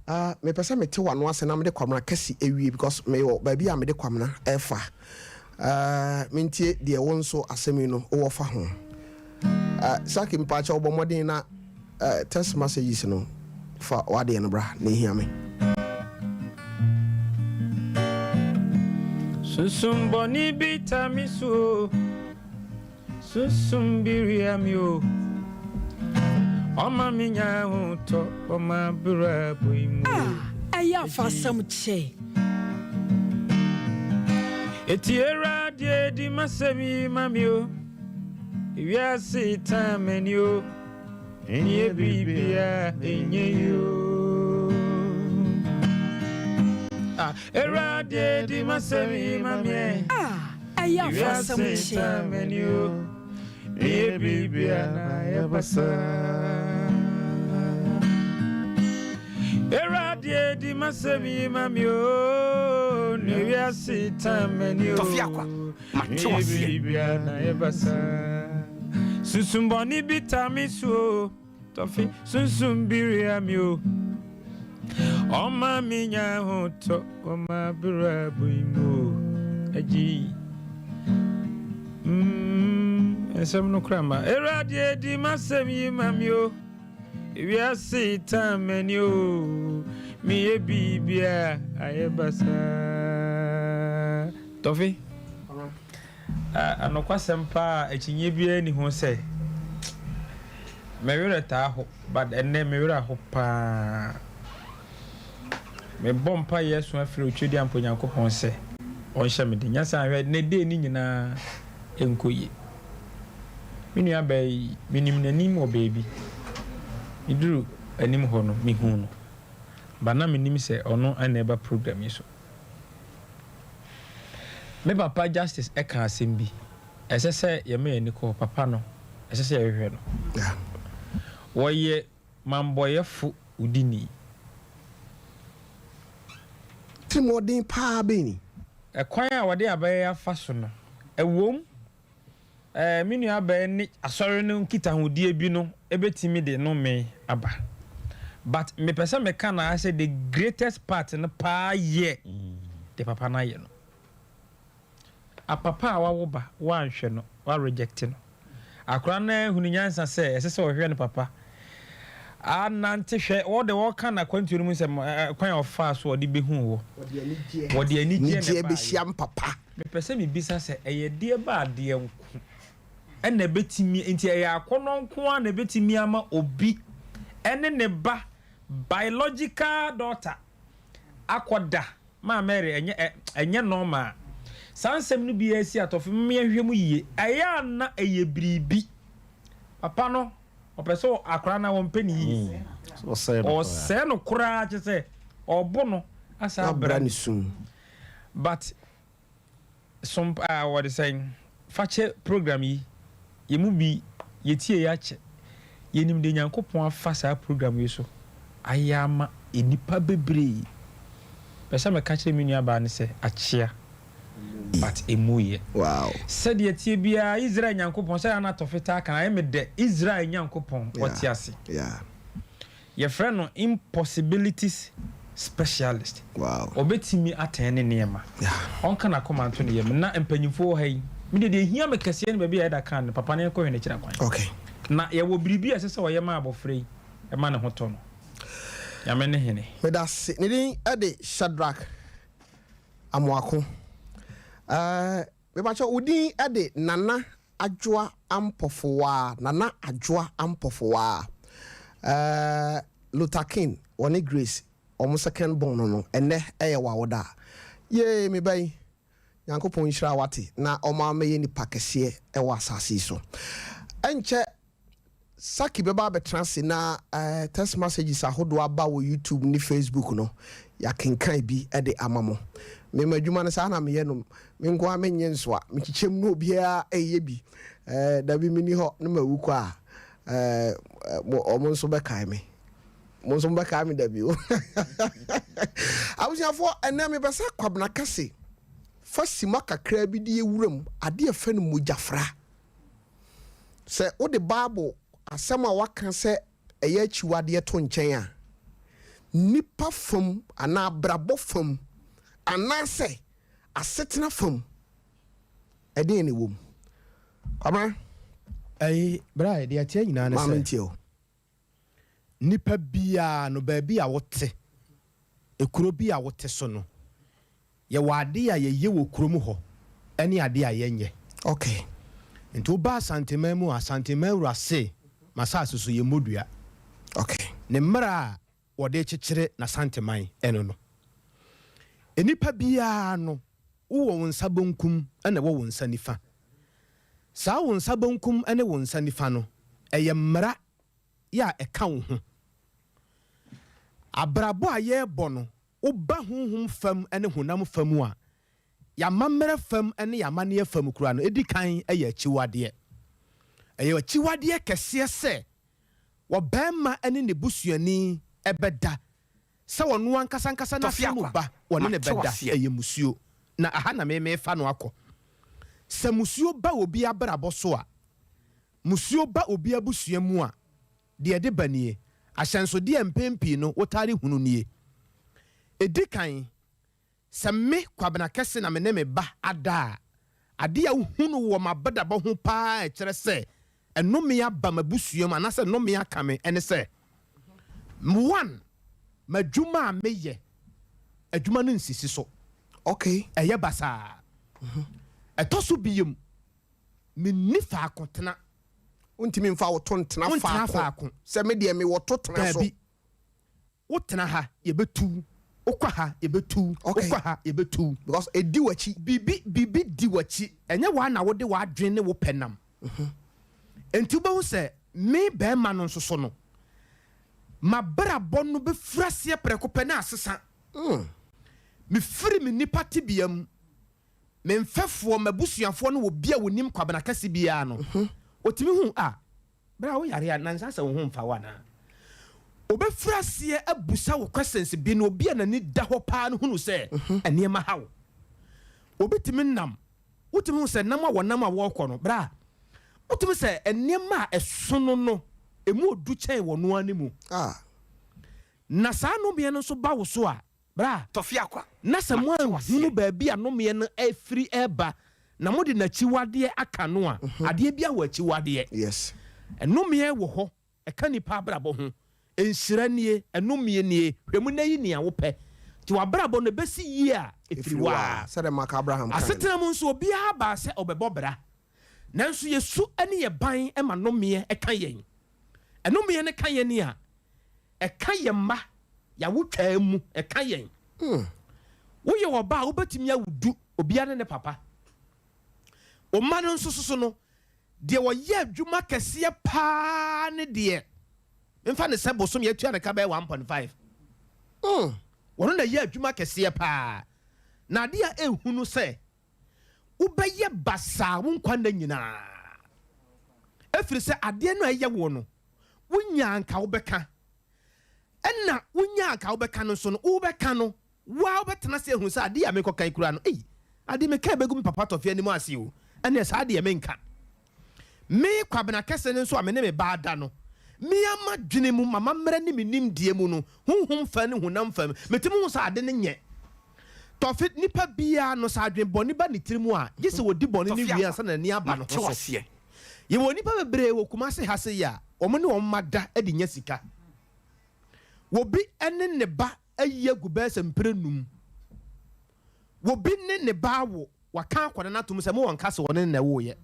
eh, mepɛ sɛ mete w'ano ase na mede Kwamena Kɛse awie because mewɔ baabi a mede Kwamena ɛfa. Eh, mentie deɛ wo nso asɛm yi no wowɔ fa ho. Eh, Saki, mpaakyɛw bɔ mmɔden na eh, text messages no fa w'adeɛ no bra na ehia me. Sunsum bɔne bi ta me so o. Sunsum bi wia me o. Ɔma me nya ahotɔ wɔ m'abrabɔ yi mu o. Ah, ɛyɛ afasɛm kyɛ. Eti Awurade di m'asɛm yi ma me o. Wiase tan m'ani o. Ɛnyɛ biribiara ɛnyɛ yi o. Ah, Awurade di m'asɛm yi ma me ɛ. Ah, ɛyɛ afasɛm Wiase kyɛ. tan m'ani o. Meyɛ biribiara na ayɛ basaa. Awurade di m'asɛm yi ma me o. Ne wiase tan m'ani o. Tɔfe Akwa, mate wo Meyɛ aseɛ. biribiara na ayɛ basaa. Sunsum bɔne bi ta me so o. Tɔfe sunsum bi wia me o. Ɔma me nya ahotɔ wɔ m'abrabɔ yi mu o. Agyi. Mm, nsɛm no kora ma. Awurade di m'asɛm yi ma me o. Wiase tan m'ani o, meyɛ biribi a ayɛ basaa. Tɔfe, anokwasɛm paa a akyinnye biara nni ho sɛ me werɛ taa ho, but ɛnnɛ me werɛ aho paa. Mebɔ mpaeɛ asu afrɛ Otwedeampo Nyankopɔn sɛ ɔnhyɛ me den. Nyɛ saa a hwɛ, nnɛ day no nyinaa ɛnkɔ yie. Me nuabaa yi, menim n'anim wɔ baabi. Meduru anim hɔ no, mehuu no. But na mennim sɛ ɔno na ɛreba program yi so. Me papa Justice ka asɛm bi, ɛsɛ sɛ yɛma yɛn ani kɔ hɔ. Papa no, ɛsɛ sɛ yɛhwehwɛ no. Wɔyɛ mammɔyɛfo wudini. Tirimɔden paa bɛn ni? Ɛkwan a wɔde abɛyɛ afa so no, ɛwom, me nuabaa ne asɔre no nkitahodie bi no bɛtumi de nnome aba. But mepɛ sɛ meka no ara sɛ the greatest part no paa yɛ deɛ papa no ayɛ no. Apapa a wawo ba, woanhwɛ no, wa reject no. Akora no ahunu nyansa sɛ ɛsɛ sɛ ɔhwɛ ne papa. Anante hwɛ, wɔ de wɔka n'akwantuo no mu nsɛm, kwan a ɔfaa so a ɔde bɛhuu wɔ. Wɔde anigyeɛ na Anigyeɛ ɛbaeɛ. bɛhyia mpapa. Mepɛ sɛ mebisa sɛ, ɛyɛ deɛ ba adeɛ nko na ɛbɛtumi, nti ɛyɛ akɔnnɔ nko ara na ɛbɛtumi ama obi ne ne ba, biological daughter, akɔda? Maa Mary, ɛnyɛ, ɛ, ɛnyɛ normal. Saa nsɛm no bi asi atɔfe, momma yɛnhwehwɛ mu yie. Ɛyɛ a na ɛyɛ biribi. Papa no, ɔpɛ sɛ akwadaa no a ɔmpɛ no yie. Ɔsɛe no koraa, kyerɛ sɛ ɔbo no asan abra ne sum. But som a wɔde sɛn fakyɛ program yi yɛn mu bi yɛtie yɛ akyɛ yɛnim deɛ Nyankopɔn afa saa program yi so ayɛ ama nnipa bebree pɛ sɛ meka kyerɛ me nua baa no sɛ akyea but ɛmu yɛ sɛdeɛ ɛteɛ biara Israel Nyankopɔn sɛdeɛ na Tɔfe taa ka no ayɛ me dɛ Israel Nyankopɔn ɔte ase. Yɛfrɛ no impossibilities specialist. Ɔbɛtumi atɛn ne nneɛma. Ɔnka n'akoma nto ne yam. Na mpanyimfoɔ wɔ ha yi, me deɛ deɛ ɛhia me kɛseɛ ne baabi a ɛda kan no, papa no yɛnkɔhwɛ n'akyiri akwan. Na yɛwɔ biribi a ɛsɛ sɛ ɔyɛ ma abɔfra yi ma ne ho tɔ no. Nyame ne hene. Medase. Ne din de Shadrack Amoako. Eh, mepakyɛw, wo din de Nana Adwoa Ampofowaa, Nana Adwoa Ampofowaa, eh, Luther King, wɔne Grace, wɔn second born no no, ɛnnɛ ɛyɛ w'awoda. Yee, me ba yi, Nyankopɔn nhyira wo wate, na ɔma mɛyɛ nipa kɛseɛ ɛwɔ asase yi so. Ɛnkyɛ Saki bɛba abɛtena ase na text messages ahodoɔ aba wɔ YouTube ne Facebook no, yɛakenkan bi de ama mo. Me m'adwuma no saa na meyɛ no, me nko ara menyɛ nsoa, mekyekyɛ mu na obiara ɛyɛ bi. Dabi menni hɔ na mawu kɔ a, wɔn nso bɛkae me. Mo nso mobɛkae me dabi o. Abusuafoɔ, ɛnɛ mepɛ sɛ Kwabena Kɛse fa sima kakraa bi de yɛ wuram adeɛ ɛfɛ no mogyafra. Sɛ wode Bible asɛm a wɔaka sɛ ɛyɛ akyiwadeɛ to nkyɛn a, nnipa fam anaa abrabɔ fam anaasɛ asetena fam, ɛdeɛn na ɛwɔ mu? Kwabena? Ɛyi, bra, deɛ ɛteɛ nyinaa ne sɛ. Ma mentie o. Nipa biara no, baabi a wote, ekuro bi a wote so no, yɛwɔ adeɛ a yɛyɛ wɔ kurom hɔ ɛne adeɛ a yɛnyɛ. Okay. Nti woba Asanteman mu a, Asanteman wura se, m'asaase so yɛmmɔ dua. Okay. Ne mmara a wɔde kyekyere n'Asanteman ɛno no. Nnipa biara no, wowɔ wo nsa bonkum ɛna ɛwɔ wo nsa nifa. Saa wo nsa bonkum ne wo nsa nifa no, ɛyɛ mmara yɛ a ɛka wo ho. Abrabɔ a yɛrebɔ no, woba honhom fam ne honam fam a, yɛn amammerɛ fam ne yɛn amanneɛ fam koraa no, ɛdi kan yɛ akyiwadeɛ. Ɛyɛ akyiwadeɛ kɛseɛ sɛ ɔbarima ne ne busuani bɛda sɛ ɔno ankasa ankasa n'ase mu ba, wɔne no bɛda, ɛyɛ mmusuo. Na aha na me merefa no akɔ. Sɛ mmusuo ba obi abrabɔ so a, mmusuo ba obi abusua mu a, deɛ ɛde ba nie, ahyɛnsodeɛ a mpɛn pii no wotare hunu nie. Ɛdi kan, sɛ me, Kwabena Kɛse na me ne me ba ada a, adeɛ a wohunu wɔ m'abadabɔ ho pa ara a ɛkyerɛ sɛ nnome aba m'abusua mu anaasɛ nnome aka me ne sɛ, One, m'adwuma a meyɛ, adwuma no nsisi so. Okay. Ɛyɛ basaa. Ɛtɔ so biom, menni faako tena. Wontumi mfa wo to ntena Wontena faako. faako. Sɛ me deɛ mewɔ to tena so. Daabi. Wotena ha, yɛbɛtu wo. Wokɔ ha, yɛbɛtu wo. Okay. Wokɔ ha, yɛbɛtu wo. Because ɛdi w'akyi. Biribi, biribi di w'akyi. Ɛnyɛ wo ara na wode w'adwene ne wo pɛ nam. Enti wobɛhu sɛ me barima no nso so no, m'abrabɔ no bɛfiri aseɛ prɛko pɛ na asesa. Mefiri me nnipa tebea mu, me mfɛfoɔ, m'abusuafoɔ ne obi a ɔnim Kwabena kɛse biara no, ɔtumi hu, ah, berɛ a woyare a, nansa sɛ wo ho mfa wo anaa? Ɔbɛfiri aseɛ abusa wo questions bi na obi a n'ani da hɔ paa no hunu sɛ nneɛma ha wo. Obi tumi nam, wotumi hu sɛ nam a wɔnam a wɔrekɔ no, bra, wotumi sɛ nneɛma a ɛsono no, ɛmu ɔdu kyɛn wɔn ara ne mu. Na saa nnomeɛ no nso ba wo so a, bra, na sɛ moanhunu baabi a nnomeɛ no firi reba, na mode n'akyiwadeɛ aka no a, adeɛ biara wɔ akyiwadeɛ. Nnomeɛ wɔ hɔ, ɛka nnipa abrabɔ ho. Nhyira nie, ɛnomeɛ nie, hwɛ mu na yi nea wopɛ. Nti w'abrabɔ no ɛbɛsi yie a, ɛfiri wo ara. Asetena mu nso, obiara baa sɛ ɔbɛbɔ bra. Nanso yɛ su ne yɛ ban ma nnomeɛ ka yɛn. Ɛnomeɛ no ka yɛn a, ɛka yɛn mma, yɛawotwaa mu, ɛka yɛn. Woyɛ ɔba a, wobɛtumi awo du, obiara ne ne papa. Wo mma no nso so no, deɛ ɔyɛ adwuma kɛseɛ paa ne deɛ, memfa no sɛ bosome atua ne ka bɛyɛ 1.5. Ɔno na ɛyɛ adwuma kɛseɛ paa. Na adeɛ a ɛhu no sɛ, wobɛyɛ basaa wo nkwa nna nyinaa. Ɛfiri sɛ adeɛ no a ɛyɛ woɔ no, wonyaa anka wobɛka. Ɛna wonyaa anka wobɛka no nso no, wobɛka no, wo ara wobɛtena ase ahunu sɛ adeɛ a merekɔka yi koraa no, ei, adeɛ meka yi bɛgu me papa Tɔfe anim ase o, ɛnneɛ saa deɛ menka. Me Kwabena kɛse no nso a me ne me ba ada no, me ara m'adwene mu, m'amammerɛ ne me nimdeɛ mu no, honhom fam ne honam fam, metumi hu sɛ ade no nyɛ. Tɔfe, nipa biara no, sɛ adwene bɔne ba ne tirim a, gye sɛ ɔdi bɔne no wie ansa na n'ani aba ne ho so. Yɛwɔ nnipa bebree wɔ Kumasi ha sei a, wɔn ne wɔn mma da de nya sika. Obi ne ne ba ayi agu bɛyɛ sɛ mprɛ num. Obi ne ne ba awo, waka akwadaa no atom sɛ mowɔ nka sɛ ɔne no na ɛwoeɛ.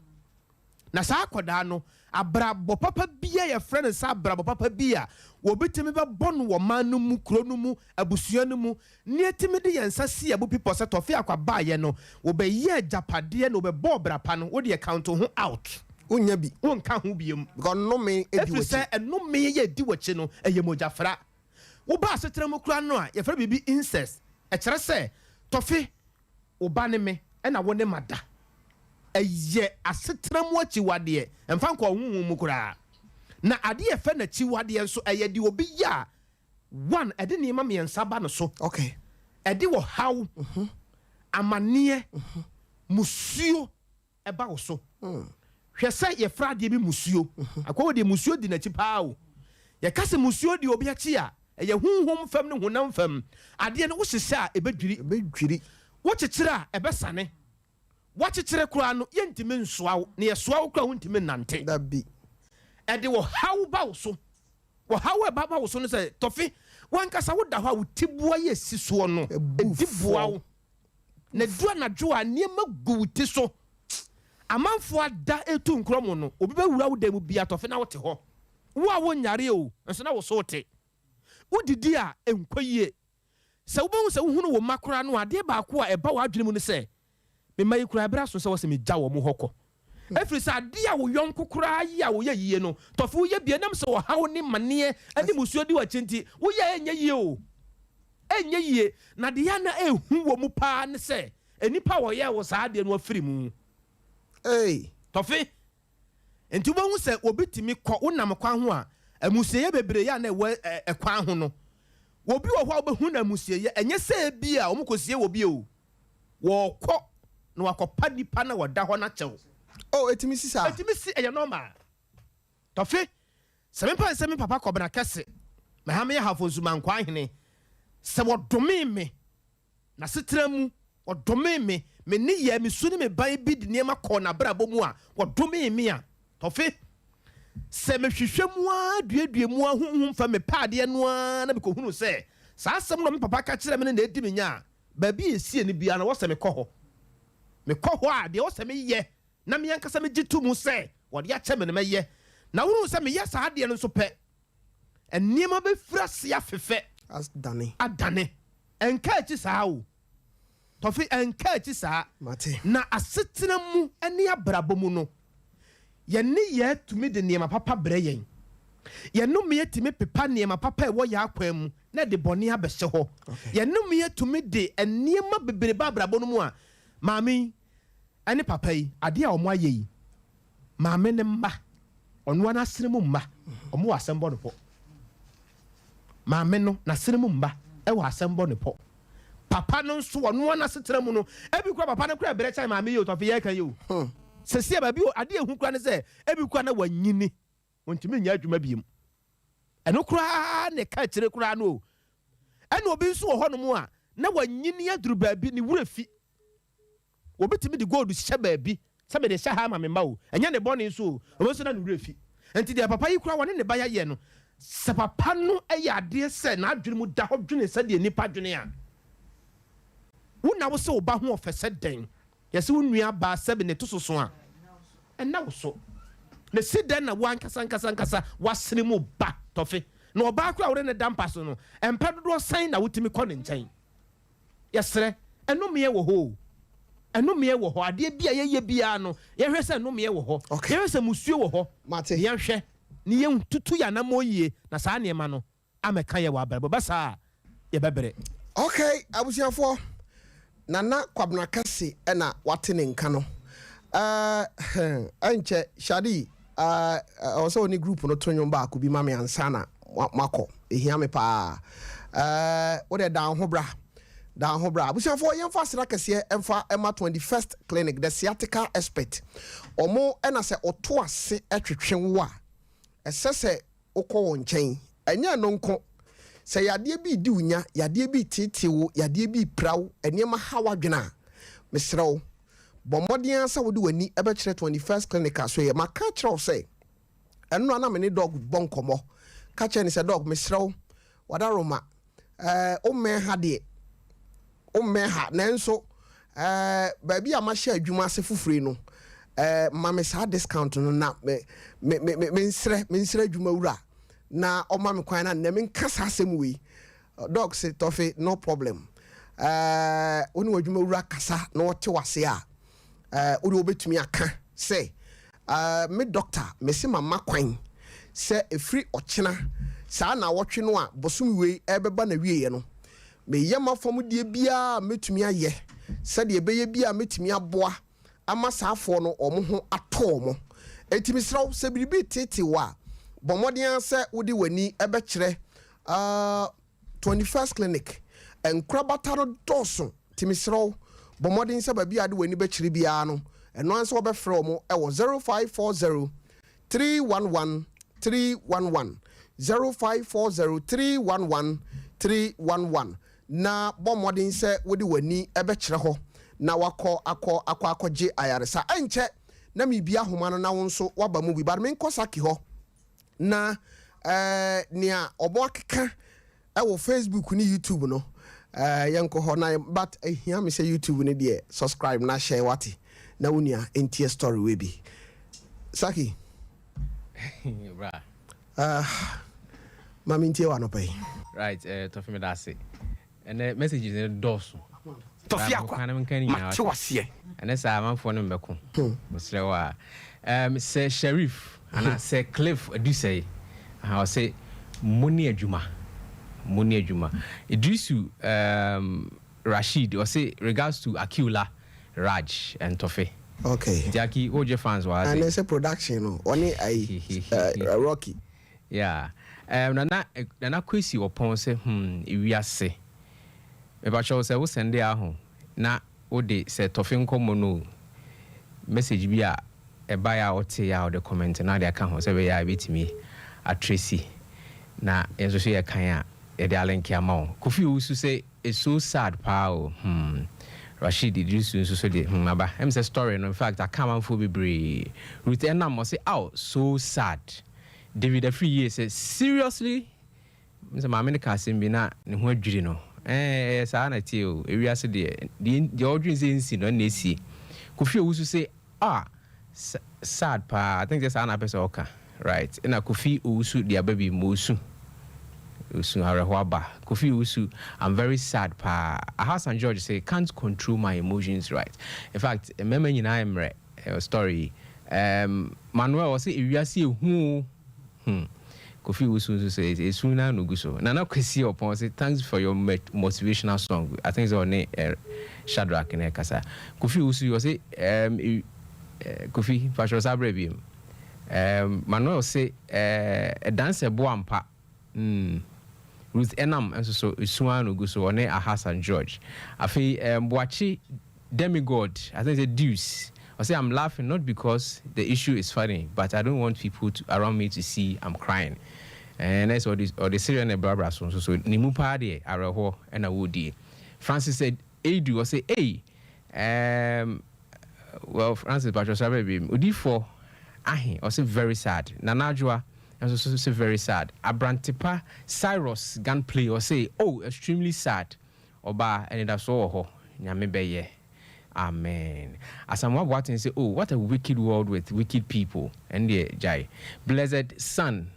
Na saa akwadaa no, abrabɔ papa bi a yɛfrɛ no sɛ abrabɔ papa bi a wɔbɛtumi bɛbɔ no wɔ man no mu, kuro no mu, abusua no mu, na yɛtumi de yɛn nsa si yɛn bo pipɔ sɛ Tɔfe Akwa baeɛ no, wɔbɛyɛɛ agyapadeɛ na wɔbɛbɔɔ bra pa no, wo deɛ count wo ho out. Wonnya bi. Wonka ho biom. Because nnome di Ɛfiri w'akyi. sɛ nnome yɛ di w'akyi no, ɛyɛ mogyafra. Woba asetena mu koraa no a, yɛfrɛ biribi incest. Ɛkyerɛ sɛ, Tɔfe, wo ba ne me, ɛna wo ne ma da. Ɛyɛ asetena mu akyiwadeɛ, ɛmfa nkɔ honhom mu koraa. Na adeɛ a yɛfrɛ no akyiwadeɛ nso, ɛyɛ deɛ obi yɛ a, one, ɛde nneɛma mmiɛnsa ba no so. Okay. Ɛde ɔhaw, amaneɛ, musuo ɛba wo so. Hwɛ sɛ yɛfrɛ adeɛ bi musuo. Akoa wei deɛ musuo di n'akyi paa o. Yɛka sɛ musuo di obi akyi a, ɛyɛ honhom fam ne honam fam. Adeɛ no wohyehyɛ a, ɛbɛdwiri. Ɛbɛdwiri. Wokyekyere a, ɛbɛsane. Woakyekyere koraa no, yɛntumi nsoa wo, na yɛsoa wo koraa a, wontumi nnante. Dabi. Ɛde ɔhaw ba wo so. Ɔhaw a ɛba ba wo so no sɛ, Tɔfe, w'ankasa woda hɔ a, wo tiboa yi a ɛsi soɔ no, ɛdi boa wo. Na ɛdu anadwo a, nneɛma gu wo ti so. Amanfoɔ ada retu nkorɔmo no, obi bɛwura wo dan mu biara, Tɔfe, na wote hɔ. Wo a wonyare o, nso na wo so wote. Wodidi a, ɛnkɔ yie. Sɛ wobɛhu sɛ wohunu wo mma koraa no a, adeɛ baako a ɛba w'adwene mu ne sɛ, Me mma yi koraa, ɛberɛ aso sɛ wɔsɛ megya wɔn hɔ kɔ. Ɛfiri sɛ adeɛ a wo yɔnko koraa yɛ a woyɛ yie no, tɔfe woyɛ bi, ɛnam sɛ ɔhaw ne maneɛ ne mmusuo di w'akyi nti, woyɛ a ɛnyɛ yie o. Ɛnyɛ yie. Na deɛ a na ɛhu wɔ mu paa ne sɛ, nnipa a wɔyɛɛ wo saa adeɛ no afiri mu. Ei! Tɔfe, Enti wobɛhu sɛ obi tumi kɔ, wonam kwan ho a, amusieyɛ bebree a na ɛwɔ ɛkwan ho no, obi wɔ hɔ a wobɛhu no amusieyɛ, ɛnyɛ sɛ ebia wɔkɔsie wɔ bi o, wɔkɔ na wakɔpa nipa na wɔda hɔ no akyɛw. Oh, ɛtumi si saa? Ɛtumi si, ɛyɛ normal. Tɔfe, sɛ mempa ne sɛ me papa Kɔbena Kɛse, Mɛha meyɛ Hafo Nsumankwaa Hene, sɛ wɔdomee me, N'asetena mu, wɔdomee me, me nneyɛɛ, me su ne me ban bi de nneɛma kɔɔ n'abrabɔ mu a, wɔdomee me a, Tɔfe. Sɛ mehwehwɛ mu ara duadua mu ara honhom fam mepɛ adeɛ no ara na mekɔhunu sɛ saa asɛm no a me papa ka kyerɛɛ me no na ɛdi me nya a, baabi a ɛsie no biara no, ɛwɔ sɛ mekɔ hɔ. Mekɔ hɔ a, deɛ ɛwɔ sɛ meyɛ na me ankasa megye to mu sɛ wɔde akyɛ me no, mɛyɛ. Na wohunu sɛ meyɛ saa adeɛ no nso pɛ, nneɛma bɛfiri aseɛ afefɛ. Adane. Adane. Ɛnka akyi saa o. Tɔfe, ɛnka akyi saa. Mate. Na asetena mu ne abrabɔ mu no, yɛn nneyɛɛ tumi de nneɛma papa brɛ yɛn. Yɛn nnomeɛ tumi pepa nneɛma papa a ɛwɔ yɛn akwan mu na ɛde bɔne abɛhyɛ hɔ. Yɛn nnomeɛ tumi de nneɛma bebree ba abrabɔ no mu a, maame yi ne papa yi, adeɛ a wɔayɛ yi, maame no mma, ɔno ara n'asene mu mma, wɔwɔ asɛm bɔ no pɔ. Maame no, n'asene mu mma wɔ asɛm bɔ no pɔ. Papa no nso, ɔno ara n'asetena mu no, ebi koraa papa no koraa brɛ kyɛn maame yi o, Tɔfe yɛreka yi o. Seesei a baabi o, adeɛ a ehu koraa ne sɛ, ebi koraa na wanyini, ontumi nyɛ adwuma bio. Ɛno koraa na ɛka akyire koraa no o. Ɛna obi nso wɔ hɔnom a, na wanyini aduru baabi, ne werɛ fi. Obi tumi de gold hyɛ baabi sɛ mede hyɛ ha ama me mma o, ɛnyɛ ne bɔne nso o, ɔno nso na ne werɛ fi. Nti deɛ papa yi koraa wɔne ne ba yɛyɛ no, sɛ papa no yɛ adeɛ sɛ n'adwene mu da hɔ dwene sɛdeɛ nnipa dwene a, wo na wo se wo ba ho ɔfɛ sɛ dɛn? Yɛse wo nua baa sɛbe ne to soso a, ɛnna wo so. Na si dɛn na wo ankasa ankasa ankasa w'asene mu ba tɔfe? Na ɔbaa koraa a wo ne no da mpa so no, mpɛ dodoɔ sɛn na wotumi kɔ ne nkyɛn? Yɛsrɛ, ɛnomeɛ wɔ hɔ o, ɛnomeɛ wɔ hɔ, adeɛ bi a yɛyɛ biara no, yɛhwɛ sɛ ɛnomeɛ wɔ hɔ, yɛhwɛ sɛ musuo wɔ hɔ, na yɛnhwɛ na yɛntutu yɛn anammɔn yie na saa nneɛma no ammɛka yɛn wɔ abrabɔ, ɛba saa a, yɛbɛbrɛ. Ok abusuafoɔ, Nana Kwabena Kɛse na wate ne nka no. Eh, ɛnkyɛ Shadi, eh, ɛwɔ sɛ wo ne group no to nnwom baako bi ma me ansa na moakɔ. Ɛhia me paa. Eh, wo deɛ dan wo ho bra. Dan wo ho bra. Abusuafoɔ, yɛmfa aseda kɛseɛ mfa ma 21st Clinic, the sciatica expert. Wɔn na sɛ ɔto ase twetwe wo a, ɛsɛ sɛ wokɔ wɔn nkyɛn. Ɛnyɛ ɛno nko, sɛ yadeɛ bi redi wo nya, yadeɛ bi reteetee wo, yadeɛ bi repira wo, nneɛma ha w'adwene a, mesrɛ wo, bɔ mmɔden ara sɛ wode w'ani bɛkyerɛ 21st Clinic asoɛeɛ. Maka akyerɛ wo sɛ, ɛnora na me ne Dɔg bɔ nkɔmmɔ. Ka kyerɛ no sɛ, Dɔg, mesrɛ wo, Wadaroma, ɛɛ, wommɛn ha deɛ, wommɛn ha, nanso ɛɛ, baabi a mahyɛ adwuma ase foforɔ yi no, ɛɛ, ma me saa discount no na me, me, me, me, mensrɛ, mensrɛ adwuma wura na ɔma me kwan na nnɛ menka saa asɛm wei. Dɔg se, Tɔfe, no problem. Ɛɛ, wo ne w'adwuma wura kasa na ɔte w'ase a, Eh, wode wobɛtumi aka sɛ, eh, me dɔkta, mese mama kwan sɛ ɛfiri ɔkyena, saa naawɔtwe no a bosome wei ɛrebɛba n'awieɛ no, meyɛ m'afamdeɛ biara a mɛtumi ayɛ sɛdeɛ ɛbɛyɛ biara a mɛtumi aboa ama saa afoɔ no wɔn ho atɔ wɔn. Enti mesrɛ wo, sɛ biribi reteetee wo a, bɔ mmɔden ara sɛ wode w'ani bɛkyerɛ, eh, 21st Clinic, nkorabata no dɔɔso nti mesrɛ wo bɔ mmɔden sɛ baabi a wode w'ani bɛkyerɛ biara no, ɛno ara ne sɛ wobɛfrɛ wɔn wɔ 0540 311 311, 0540 311 311, na bɔ mmɔden sɛ wode w'ani bɛkyerɛ hɔ na wakɔ akɔ akɔ akɔgye ayaresa. Ɛnkyɛ na merebue ahoma no na wo nso woaba mu bi, but menkɔ Saki hɔ. Na eh, nea ɔmo akeka ɛwɔ Facebook ne YouTube no eh, yɛnkɔ hɔ na but ehia me sɛ YouTube no deɛ subscribe na share wate na wo nua ntie story wei bi. Saki. Bra. Uh, ma mentie wɔ anɔpa yi. Right, eh, Tɔfe meda ase. Ɛnɛ messages no dɔɔso. Tɔfe Akwa, mate waseɛ. Ɛnɛ saa amanfoɔ no mbɛko. Mesrɛ wo a. Um, Sir Sherif anaa Sir Cliff Adusɛe, aha, ɔse mo ne adwuma, mo ne adwuma. Idrisu um, Rasheed ɔse regards to Akiula Raj and Tɔfe. Okay. Nti Aki, wogye fans wɔ ha se? Ɛnɛ sɛ production no, ɔne ayi, uh, Rocky. Yeah um Nana Nana Kwesi Ɔpɔn sɛ hmm ewiase Mepakyɛw sɛ wo sɛnde aho na wo de sɛ tɔfe nkɔmmɔ no o message bi a ɛbaeɛ a wotee a wode comment no ade aka ho sɛ ɛbɛyɛ a yɛbɛtumi atresi na yɛn nso so yɛkan a yɛde alenke ama wo Kofi Owusu sɛ It's so sad paa o hmm Rasheed Idrisu nso so de hmm aba ɛm sɛ story no infact aka amanfoɔ bebree Ruth Enam ɔse aw so sad. David Afriyie sɛ seriously? Sɛ maame no ka asɛm bi na ne ho adwiri no. Ɛɛ ɛyɛ saa na ɛteɛ o. Ewiase deɛ, deɛ deɛ ɔdwene sɛ ɛnsi no, ɛno na ɛsie. Kofi Owusu se ah sad paa. I think sɛ saa na apɛ sɛ ɔka. Right. Ɛna Kofi Owusu de aba bi, Mosu. Osu, awerɛhoɔ aba. Kofi Owusu, I'm very sad paa. Ahasan George se can't control my emotions right. In fact, mmarima nyinaa yɛ mmerɛ. Ɛwɔ story yi. Um, Manuel ɔse ewiase ehu o. Hmm. Kofi Owusu nso sɛ esu na na ogu so. Nana Kwesi Ɔpɔn ɔse thanks for your motivational song. I think sɛ ɔne eh, Shadrack na ɛkasa. Kofi Owusu ɔse um, e, eh, Kofi patro sa brɛ bi. Um, Manuel se eh, ɛdanse boa mpa. Mm. Ruth Enam nso so, esu ara na ogu so, ɔne Ahasan George. Afei um, Boakye Demigod, I think sɛ Deuce, ɔse I'm laughing not because the issue is funny but I don't want people to, around me to see I'm crying. Eh, na ɛsɛ ɔde ɔde sereɛ na ɛbrabra so nso so ne mu paa deɛ awerɛhoɔ ɛna wɔredie. Francis Eidu ɔse ei um, well Francis patro sra baabi odifoɔ ahe ɔse very sad. Nana Adwoa nso so se very sad. Abrantepa Cyrus Gunplay ɔse oh extremely sad. Ɔbaa anidasoɔ wɔ hɔ Nyame bɛyɛ Amen. Asamoah Boateng se oh what a wicked world with wicked people ɛndeɛ gyae. Blessed Son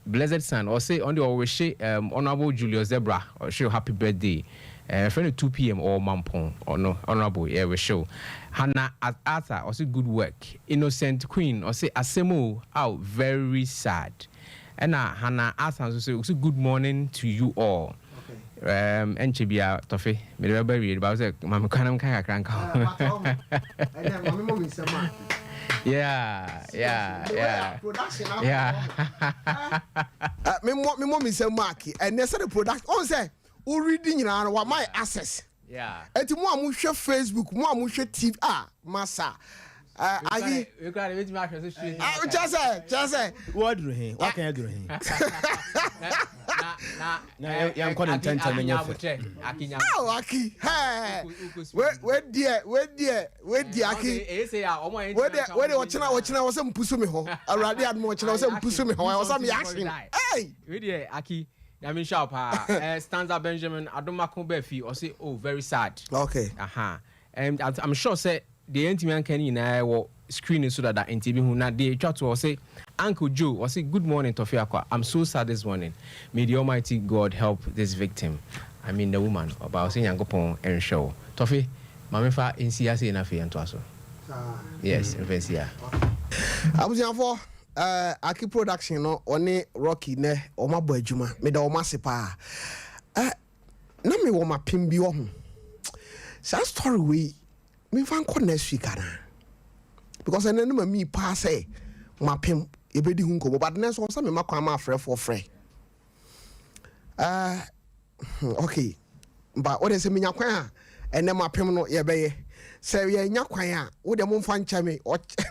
Blessed Son ɔse ɔno deɛ ɔwehye um, Honourable Julius Debra ɔhye happy birthday eh, ɛfrɛ no 2pm ɔwɔ Mampong ɔno Honourable yɛwehye wo. Hannah Arthur ɔse good work. Innocent Queen ɔse asɛm o aw very sad. Ɛna Hannah Arthur nso sɛ ɔse good morning to you all. Um, ɛnkyɛ bia tɔfe mede bɛba wie ba sɛ ma me kwan nka kakra nka ho. Yeah, yeah, yeah. Yeah. Memmɔ memmɔ me nsɛm maaki ɛnɛ sɛ de production ɔn sɛ woredi nyinaa no wama yɛ access. Eti mo a mohwɛ Facebook, mo a mohwɛ TV a masa. Eh, ayi. Kyɛ sɛ, kyɛ sɛ. Waduru he, waka aduru he. Na yɛnkɔ ne ntɛntɛm nyɛ fɛ. Aw aki, hɛɛ. We we deɛ, we deɛ, we deɛ aki. We deɛ, we deɛ ɔkyena ɔkyena wɔ sɛ mpusu me hɔ. Awurade adom ɔkyena wɔ sɛ mpusu me hɔ. Wɔ sɛ meyɛ action. Hey. We deɛ aki. Nyame nhyira wo paa. Eh, Stanza Benjamin Adomako Baafi, ɔse oh very sad. Okay. Aha. And I'm sure sɛ deɛ yɛntumi anka no nyinaa ɛwɔ screen no so dada nti ebi na deɛ etwa to ɔse Uncle Joe ɔse good morning Toffee Akwa I'm so sad this morning may the Almighty God help this victim I mean the woman ɔba ɔse Nyankopɔn nhwɛ wo Toffee ma me fa nsi ha sei na afei yɛntoa so yes mfa nsi ha. Abusuafoɔ Eh Aki production no ɔne Rocky nɛ wɔn abɔ adwuma meda wɔn ase paa eh na me wɔ mapem bi wɔ ho saa story wei memfa nkɔ next week anaa because ɛnɛ no ma mi paa sɛ mapem yɛbɛdi ho nkɔmmɔ but nɛ nso ɔsɛ mema kwan ma afrɛfoɔ frɛ Eh, hmm, okay. Ba, wode sɛ menya kwan a, ɛnɛ mapem no yɛbɛyɛ. Sɛ yɛnya kwan a, wode momfa nkyɛ me.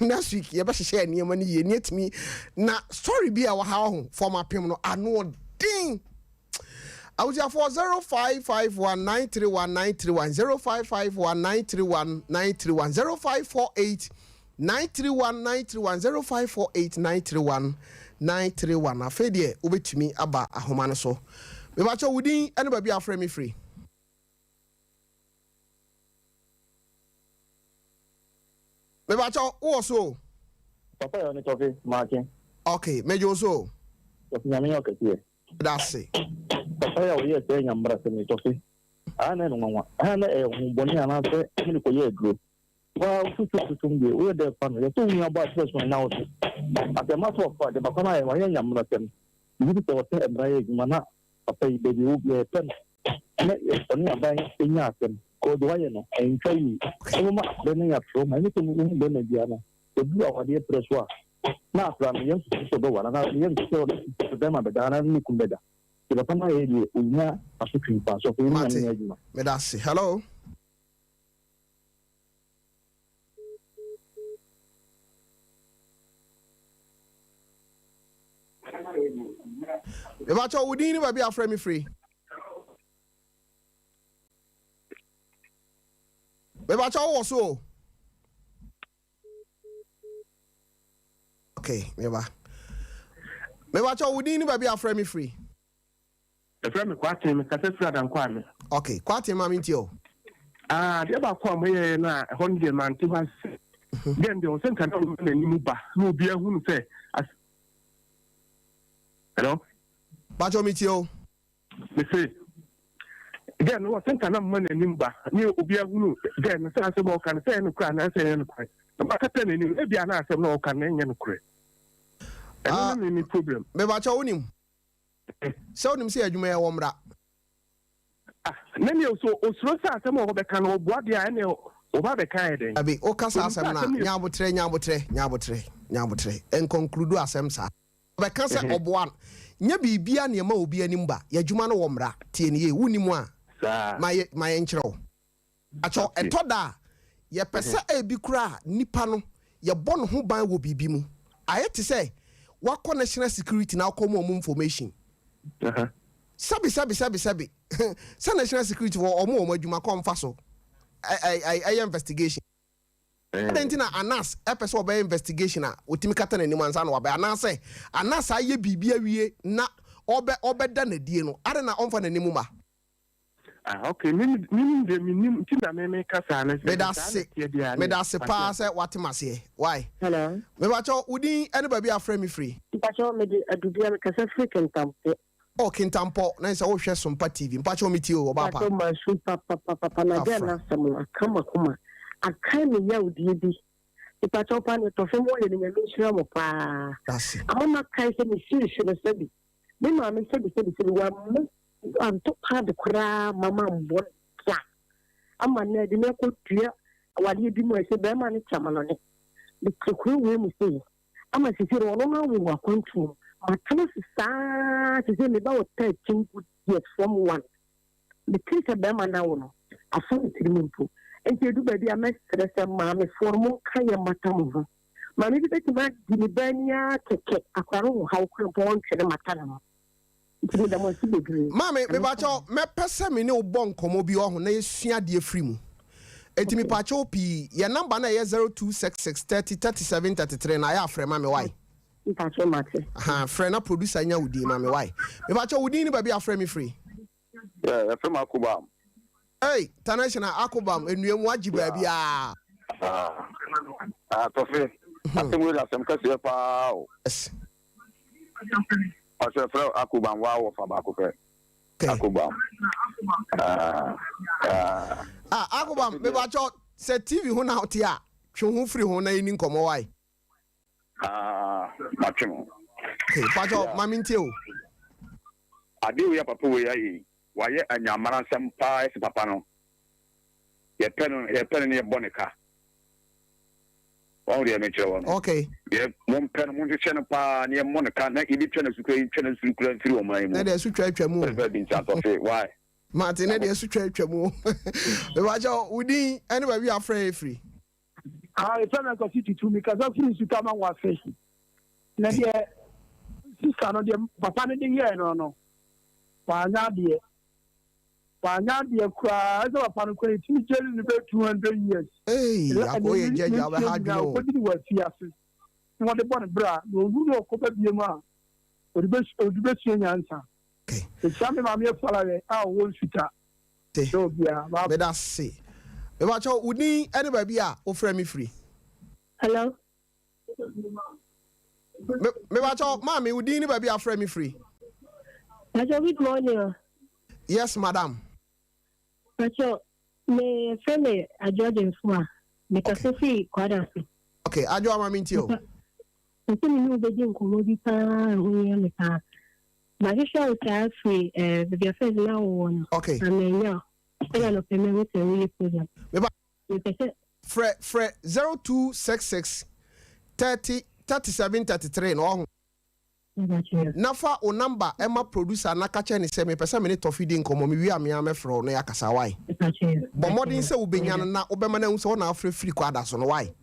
Next week yɛbɛhyehyɛ nneɛma no yie ne atumi na story bi a wɔ ha ho fɔ mapem no ano ɔden. Abusuafoɔ 0551931931 0551931931 0548 931 931 0548 931 931 Afei deɛ wobɛtumi aba ahoma no so. Mepakyɛw wo din ne baabi a wofrɛ me firi? Mepakyɛw wowɔ so o? Papa yɛ ɔne tɔfe maakye. Ok, megye wo so o. Tɔfe nyame nyɛ ɔkɛseɛ. Meda ase. Papa yi a ɔyɛɛ saa nyambrasɛm yi tɔfe, aa na ɛyɛ me nwanwa, aa na ɛyɛ honhombɔne anaasɛ ɔmo de kɔyɛ aduro. Waa wo susu susu deɛ woyɛ dɛ fa no yɛsɛ wo nua bɔ akyerɛ so ɛna wo so as a matter of fact deɛ papa no ayɛ no wayɛ nyamrasɛm megye di sɛ ɔsɛ mmara yɛ adwuma na papa yi baabi ɔwɔ biara yɛpɛ no na ɔne aban nya asɛm kɔɔ deɛ wayɛ no ɛntwa yie ɛbɛma akwadaa no anya trauma ɛne sɛ wohu bɛrima biara no ɛduru awadeɛ prɛ so a na akwadaa no yɛn susu sɛ ɔbɛware anaa yɛn susu sɛ bɛrima bɛda anaa ne kun bɛda deɛ papa no ayɛ deɛ ɔnya asotwe paa so afei ne nyame nyɛ adwuma. Meda ase. Hello. Mebakyɛ wo din ne baabi a afrɛ me firi. Mebakyɛ wo wɔ so o. Okay, meba. Mebakyɛ wo din ne baabi a afrɛ me firi. Yɛfrɛ me Kwarteng, mekasa firi Adankwame. Ok, Kwarteng ma mentie o. Ah, adeɛ baako a moyɛeɛ no a ɛhɔ no deɛ mante hɔ ase. Dɛn deɛ ɔsɛ nka na ɔma n'anim ba na obiara hunu sɛ as Hello? Pacho metie o. Mese, dɛn no ɔsɛ nka na mma n'anim ba ne obiara hunu dɛn no sɛ asɛm a ɔka no sɛ ɛyɛ nokorɛ anaasɛ ɛnyɛ nokorɛ. Na makata n'anim, ebia na asɛm no a ɔka no ɛnyɛ nokorɛ. Ɛno ne me me problem. Mebakyɛ wonim? Sɛ wonim sɛ adwuma yɛ wɔ mmra. Ah, na nea so osuro sɛ asɛm a ɔbɛka no ɔboa deɛ a ɛne ɔba bɛka yɛ dɛn? Dabi, woka saa asɛm no a, nya aboterɛ, nya aboterɛ, nya aboterɛ, nya aboterɛ. Nkonkludu asɛm saa. Ɔbɛka sɛ ɔboa no. Nyɛ biribiara na ɛma obi anim ba. Yɛ adwuma no wɔ mmara. Tie no yie. Wonnim a, ma yɛ, ma yɛnkyerɛ wo. Pakyɛw, ɛtɔ da a, yɛpɛ sɛ ebi koraa a nipa no, yɛbɔ ne ho ban wɔ biribi mu. Ayɛ te sɛ woakɔ National Security na wokɔma wɔn information. Sɛbe, sɛbe, sɛbe, sɛbe, sɛ National Security foɔ, wɔn wɔ wɔn adwuma kɔ wɔmfa so yɛ investigation. Adɛn nti na Anas pɛ sɛ ɔbɛyɛ investigation a ɔtumi kata n'anim ansa na wabɛyɛ? Anaasɛ Anas ayɛ biribi awie na ɔbɛ ɔbɛda no adie no, adɛn na ɔmfa n'anim mma? Ah okay, me me deɛ mennim nti na me meka saa no sɛ Meda saa na ase, ɛteɛ deɛ a meda ne ase wate paa ase. sɛ wate m'aseɛ. Wai? Hello. Mepakyɛw, wo din ne baabi a afrɛ me firi? Mpakyɛw mede Adubia mekasa firi Kintampo. Oh Kintampɔ, na sɛ wohwɛ Sompa TV. Mpakyɛw metie o, ɔbaa pa. Mpakyɛw masu papapapapa na girl Afra. no asɛm no aka makoma, akae me yawdie bi. Mepakyɛw paa nea tɔfe mo yɛ no Nyame nhyira mo paa. Dase. Ama makae sɛ me siri so no sɛbi me maame sɛbi sɛbi sɛbi wammu antɔ paade koraa ma mambɔ no da ama nnɛ ɛde me akɔdua awadeɛ bi mu a ɛsɛ bɛrima no kyɛ amanɔne. Mete kuro wei mu sei ama sisi no ɔno no awo wɔ akwantuo mu. Matena ase saa sisi me ba wɔ 13 good years form one. Mete sɛ bɛrima no awo no afa me tirim mpo. Nti edu baabi a mɛsrɛ sɛ maamefoɔ no monka yɛ mmata mo ho. Maame bi bɛtumi adi ne ba ani ara kɛkɛ akora no wɔ haw kora mpo ɔntwe ne mmata ne ho. Nti meda mo ase bebree. Maame, mepakyɛw, mɛpɛ sɛ me ne wo bɔ nkɔmmɔ bi ɔho na yɛsua adeɛ firi mu. Enti mepakyɛw pii, yɛn number no a ɛyɛ 0266 30 37 33 no, ayɛ a frɛ ma me wai? Mpakyɛw mate. Ahaa, frɛ na producer nya wo din ma me wai? Mepakyɛw, wo din ne baabi a frɛ me firi? Yeah, yɛfrɛ me Akobam. Hey, International Akobam, nnua mu agye baabi aa. Ah, ah, Tɔfe, asɛm wei de asɛm kɛseɛ paa o. Yes. Ɔsɛ frɛ Akobam waa wɔ fa baako pɛ. Akobam. Ah, ah. Ah, Akobam, mebakyɛ sɛ TV ho na wote a, twe ho firi ho na yɛni nkɔmmɔ wae. Ah, matwe ho. Okay, pakyɛ ma mentie o. Adeɛ wei a papa wei ayɛ yi, wayɛ anyammarasɛm paa ɛsɛ papa no. Yɛpɛ no, yɛpɛ no ne yɛbɔ ne ka. Wahu deɛ mekyerɛ wɔ no? Okay. Yɛ mompɛ no, monhwehwɛ no paa na yɛmmɔ no ka na yɛbɛtwa no asu koraa, yɛntwa no asu koraa mfiri ɔman yi mu. Na deɛ asu twa atwa mu o. Fɛfɛ bi nti atɔfe, why? Mate, na deɛ asu twa atwa mu o. Mepakyɛw, wo din ne baabi a afrɛ yɛ firi? Ah, yɛfrɛ me Akwasi Tutu, mekasa firi Nsutama Nwase. Na deɛ sista no deɛ papa no de yɛɛ no no, wanyɛ adeɛ. Wanyɛ adeɛ koraa, ɛsɛ papa no koraa yɛtumi gyeli no bɛyɛ 200 years. Ei, akɔ yɛ gyagya wobɛha adwene o. Ɔkɔdi no wɔ afiase na wɔde bɔ no bra na ɔwu na ɔkɔba biom a, ɔde bɛsua nyansa. Mekyia me maame Afualare a ɔwɔ Nsuta. Te. Meda se. Mepakyɛw, wo din ne baabi a wofrɛ me firi? Hello. Me, mepakyɛw, maame, wo din ne baabi a wofrɛ me firi? Pakyɛw, good morning o. Yes, madam. Pakyɛw, me frɛ me Adwoa Gyamfua. Me kasa firi Kwadaso. Okay, Adwoa ma me ntie o. Pɛ sɛ me ne wo bɛdi nkɔmmɔ bi paa a ɛho hia me paa. Mahwehwɛ wo saa firi eh, baabi a first na wowɔ no. Okay. Na mannya wo. Ɛna nɔpɛ mahu sɛ woyɛ program. Meba. Mepɛ sɛ. Frɛ frɛ 0266 30 37 33 no ɔho. Na fa wo number ma producer na ka kyerɛ no sɛ mepɛ sɛ me ne Toffee di nkɔmmɔ, mewie a me ara mɛfrɛ wo na yɛakasa wai? Bɔ mmɔden sɛ wobɛnya no na wobɛma no ahu sɛ wo na wofrɛ firi Kwada so no wai?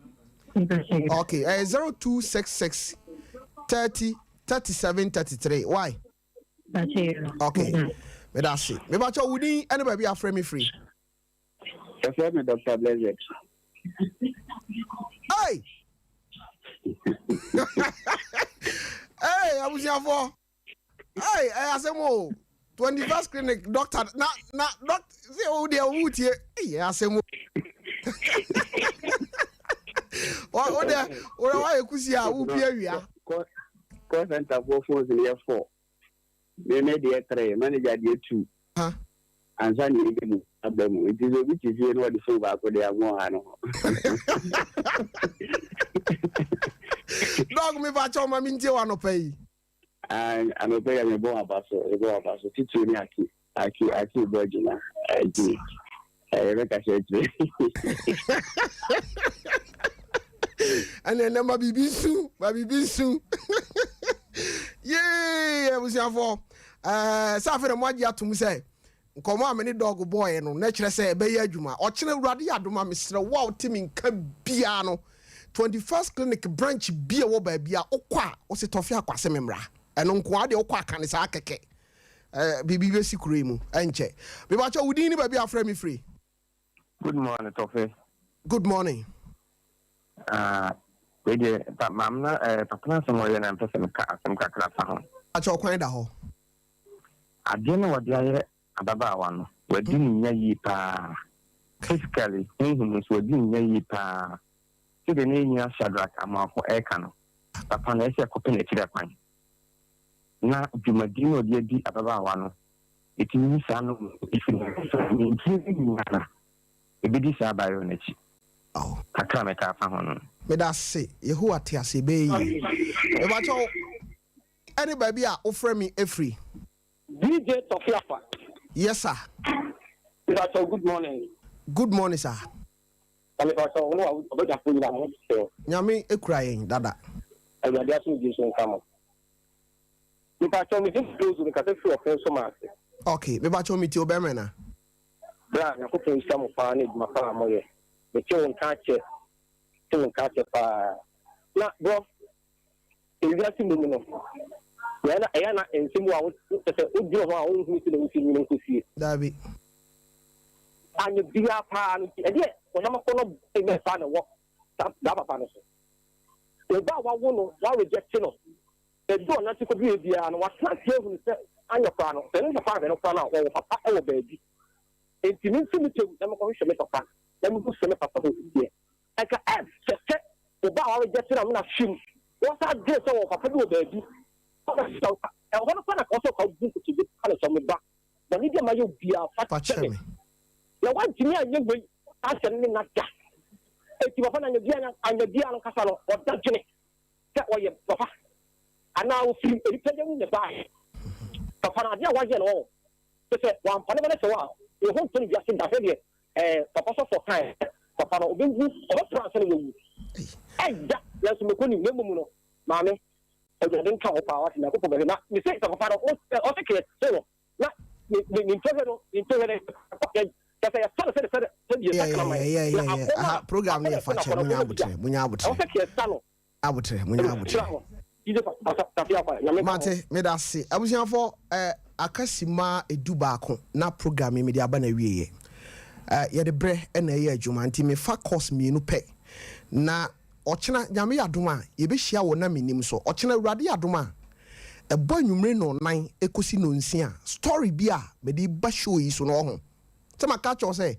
Ok, ɛyɛ 0266 30 37 33 wai? Ok, meda ase. Mepakyɛ wo din ne baabi a afrɛ me firi? Yɛfrɛ me Doctor Blessed. Hey! Hey, abusuafoɔ. Hey, ɛyɛ asɛm o. 21st clinic doctor na na doc sɛ o deɛ o tie. Ɛyɛ asɛm o. O deɛ o deɛ wayɛ kusi a o pie awia. Call center foɔ phones no yɛ 4. Me me deɛ 3, manager deɛ 2. Ansa na yɛbɛ mu aba mu. Nti sɛ obi te fie na ɔde phone baako deɛ amoa ɔha no ho. Dɔg me fa kyɛw ma mentie wɔ anɔpa yi. Anɔpa yi a mebɔ waba so, mebɔ waba so. Titiri ne Aki, Aki, Aki bɔ adwuma. Nti yɛbɛkasa akyire. Ɛne ɛnɛ ma biribi nsu, ma biribi nsu. Yee, abusuafoɔ. Ɛɛ, sɛ afei na moagye atom sɛ nkɔmmɔ a me ne dɔg bɔɔɛ no, na ɛkyerɛ sɛ ɛbɛyɛ adwuma. Ɔkyena Awurade yɛ adom a, mesrɛ wo a wote me nka biara no, 21st Clinic branch bi a ɛwɔ baabi a wokɔ a, wose Tɔfe Akwase me mmra. Ɛno nko ara deɛ wokɔ a ka ne saa kɛkɛ. Ɛɛ, biribi bɛsi kuro yi mu, ɛnkyɛ. Mepakyɛ wo din ne baabi a wofrɛ me firi? Good morning, Tɔfe. Good morning. Ah, wei deɛ, pa, maame na, eh, papa no asɛm a ɔyɛ na mpɛ sɛ meka asɛm kakra fa ho. Akyɛ ɔkwan da hɔ. Adeɛ no a wɔde ayɛ ababaawa no, wadi ne nya yie paa. Physically, honhom nso, wadi ne nya yie paa. Sɛdeɛ na yɛn nua Shadrack Amoako reka no, papa no, ɛsɛ sɛ yɛkɔpɛ no akyiri akwan. Na dwumadie no a ɔde adi ababaawa no, ɛtumi yi saa no firi ne so. Ne ntini nyinaa no, ɛbɛdi saa abaayewa no akyi. Kakra a mɛka afa ho no. Medase Yehowa te ase ɛbɛyɛ yie. Mepakyɛ wo ɛne baabi a wofrɛ me ɛfiri. DJ Tɔfi Akwa. Yes sir. Mepakyɛ good morning. Good morning sir. Na mepakyɛ wo ne w'abadwafoɔ nyinaa mo ho te sɛn? Nyame kura yɛn dada. Awurade asomdwie nso nka mo. Mepakyɛ me din Dozo mekasa firi Ɔfɛn so Maase. Ok mepakyɛ me tie wo bɛmɛ na. Bra Nyankopɔn nhyira mo paa ne adwuma pa a moyɛ. Mete wo nka akyɛ, mete wo nka akyɛ paa. Na bro, ewiase mmom no, yɛ na ɛyɛ na nsɛm a wo kyɛ sɛ wodwene ho a wonhunu sɛ na wosi nyini nkosie. Daabi. Anyɛ biara paa no nti ɛdeɛ honam akɔnnɔ bɛn bɛn paa na ɛwɔ saa papa no so. Oba a wawo no, wa reject no, baabi a ɔnante kɔduru biara no, watena ase ahunu sɛ anyɛ koraa no, sɛ ne papa ahwɛ no koraa no a, wɔwɔ papa wɔ baabi. Enti mimfi me pɛ mu na mekɔhwehwɛ me papa, na mihu sɛ me papa ho teɛ. Anka ɛsɛ sɛ wo ba a warejɛte no amena hwe mu, na wasan adwene sɛ ɔwɔ papa bi wɔ baabi. Ɛhɔ no koraa na anka ɔsɛ ɔka bu nkotodwe ka no sɛ, Me ba, bɔne bi a mayɛ wo biara, fa kyɛ me. Na woantumi anyɛ wei, saa asɛm no ne nna da. Enti papa no anyɛ biara, anyɛ biara no ankasa no, ɔda dwene sɛ ɔyɛ papa anaa ofiri nnipa yam na ɛbaeɛ. Papa no, adeɛ a wayɛ no, ɔɔ. Kyerɛ sɛ, wampa ne ba no kyɛw a, ne ho ntɔ no wiase da. Hwɛ deɛ ɛɛ papa sɔfoɔ kaeɛ sɛ, Papa no, ɔbɛwu, ɔbɛpra ansa na wawu. Ɛya, nanso mekɔ nim, na mmom no, maame, Awurade nka wo paa, wate, Nyankopɔn bɛhwɛ. Na mese sɛ papa no, ɔse kɛyɛ se no, na ne, ne, ne ntɔhwɛ no, ne ntɔhwɛ no, kyerɛ sɛ yɛsa no sɛde sɛde sɛde yɛsa kraman, na akɔnnɔ a, Program no akɔnnɔ yɛ ɛsɛ no fakyɛ, akɔnnɔ, munya akɔnnɔ bi da. abotrɛ, munya Ɛwɔ abotrɛ. sɛ kɛyɛ sa no. Abotrɛ, munya abotrɛ. Mate, meda ase. Abusuafo, eh, aka simma 11 na program yi mede aba n'awieɛ. Eh, yɛde berɛ na ɛyɛ adwuma, nti mefa course mmienu pɛ. Na ɔkyena, Nyame yɛ adom a, yɛbɛhyia wɔ Na Mennim so. Ɔkyena, Awurade yɛ adom a, ɛbɔ anwummere nnɔnnan kɔsi nnɔnsia, story bi a mede ba show yi so no, ɔho. Sɛ maka akyerɛ wo sɛ,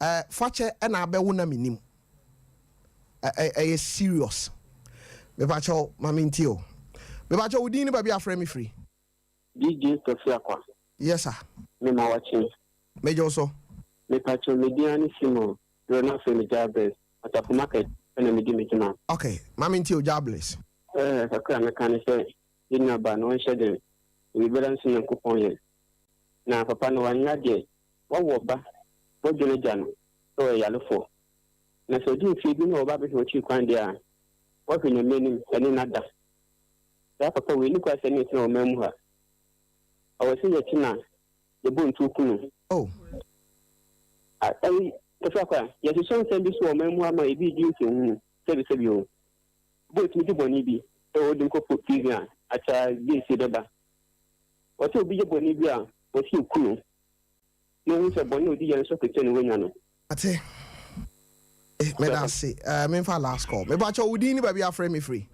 eh, fakyɛ na abɛwo Na Mennim. Ɛyɛ serious. Mepakyɛw ma me ntie o. Mepakyɛw wo din ne baabi a afrɛ me firi. DJ Kofi Akwa. Yes sir. Me ma wakye. Megye wo so. Mepakyɛw me din ara ne Simon, berɛ no afei me Jabez, Asafo market na me di me dwuma. Ok, ma me ntie o Jabez. Eh, kakra a mɛka ne sɛ yɛn nua baa no ɔnhyɛ den, biribiara nso Nyankopɔn yɛ. Na papa no wanyɛ adeɛ, wawo ɔba, wadwo n'agya no sɛ ɔyɛ yarefoɔ. Na sɛ ɔdi mfeɛ bi na ɔba abɛhwɛ w'akyiri kwan deɛ a, woahwɛ Nyame anim ɛne no ada. Saa papa wei, ɛnni kwan sɛ ne yɛtena ɔman mu ha. Ɔwɔ sɛ yɛkye no a, yɛbɔ ntuo ku no. Oh. Ayi, Kofi Akwa, yɛhyehyɛ nsɛm bi so wɔ ɔman mu ha ma ebi redi nsɛnhunu, sɛbisɛbi o. Obi a ɔtumi di bɔne bi sɛ ɔde no kɔ prison a, akyɛ a asie bɛba. Ɔsɛ obi yɛ bɔne bi a, wɔse yɛku no. na ohu sɛ bɔne a odi yɛ no so akatua na wanya no. Mate. Meda ase. Eh, memfa last call. Mepakyɛ wo din ne baabi afrɛ me firi.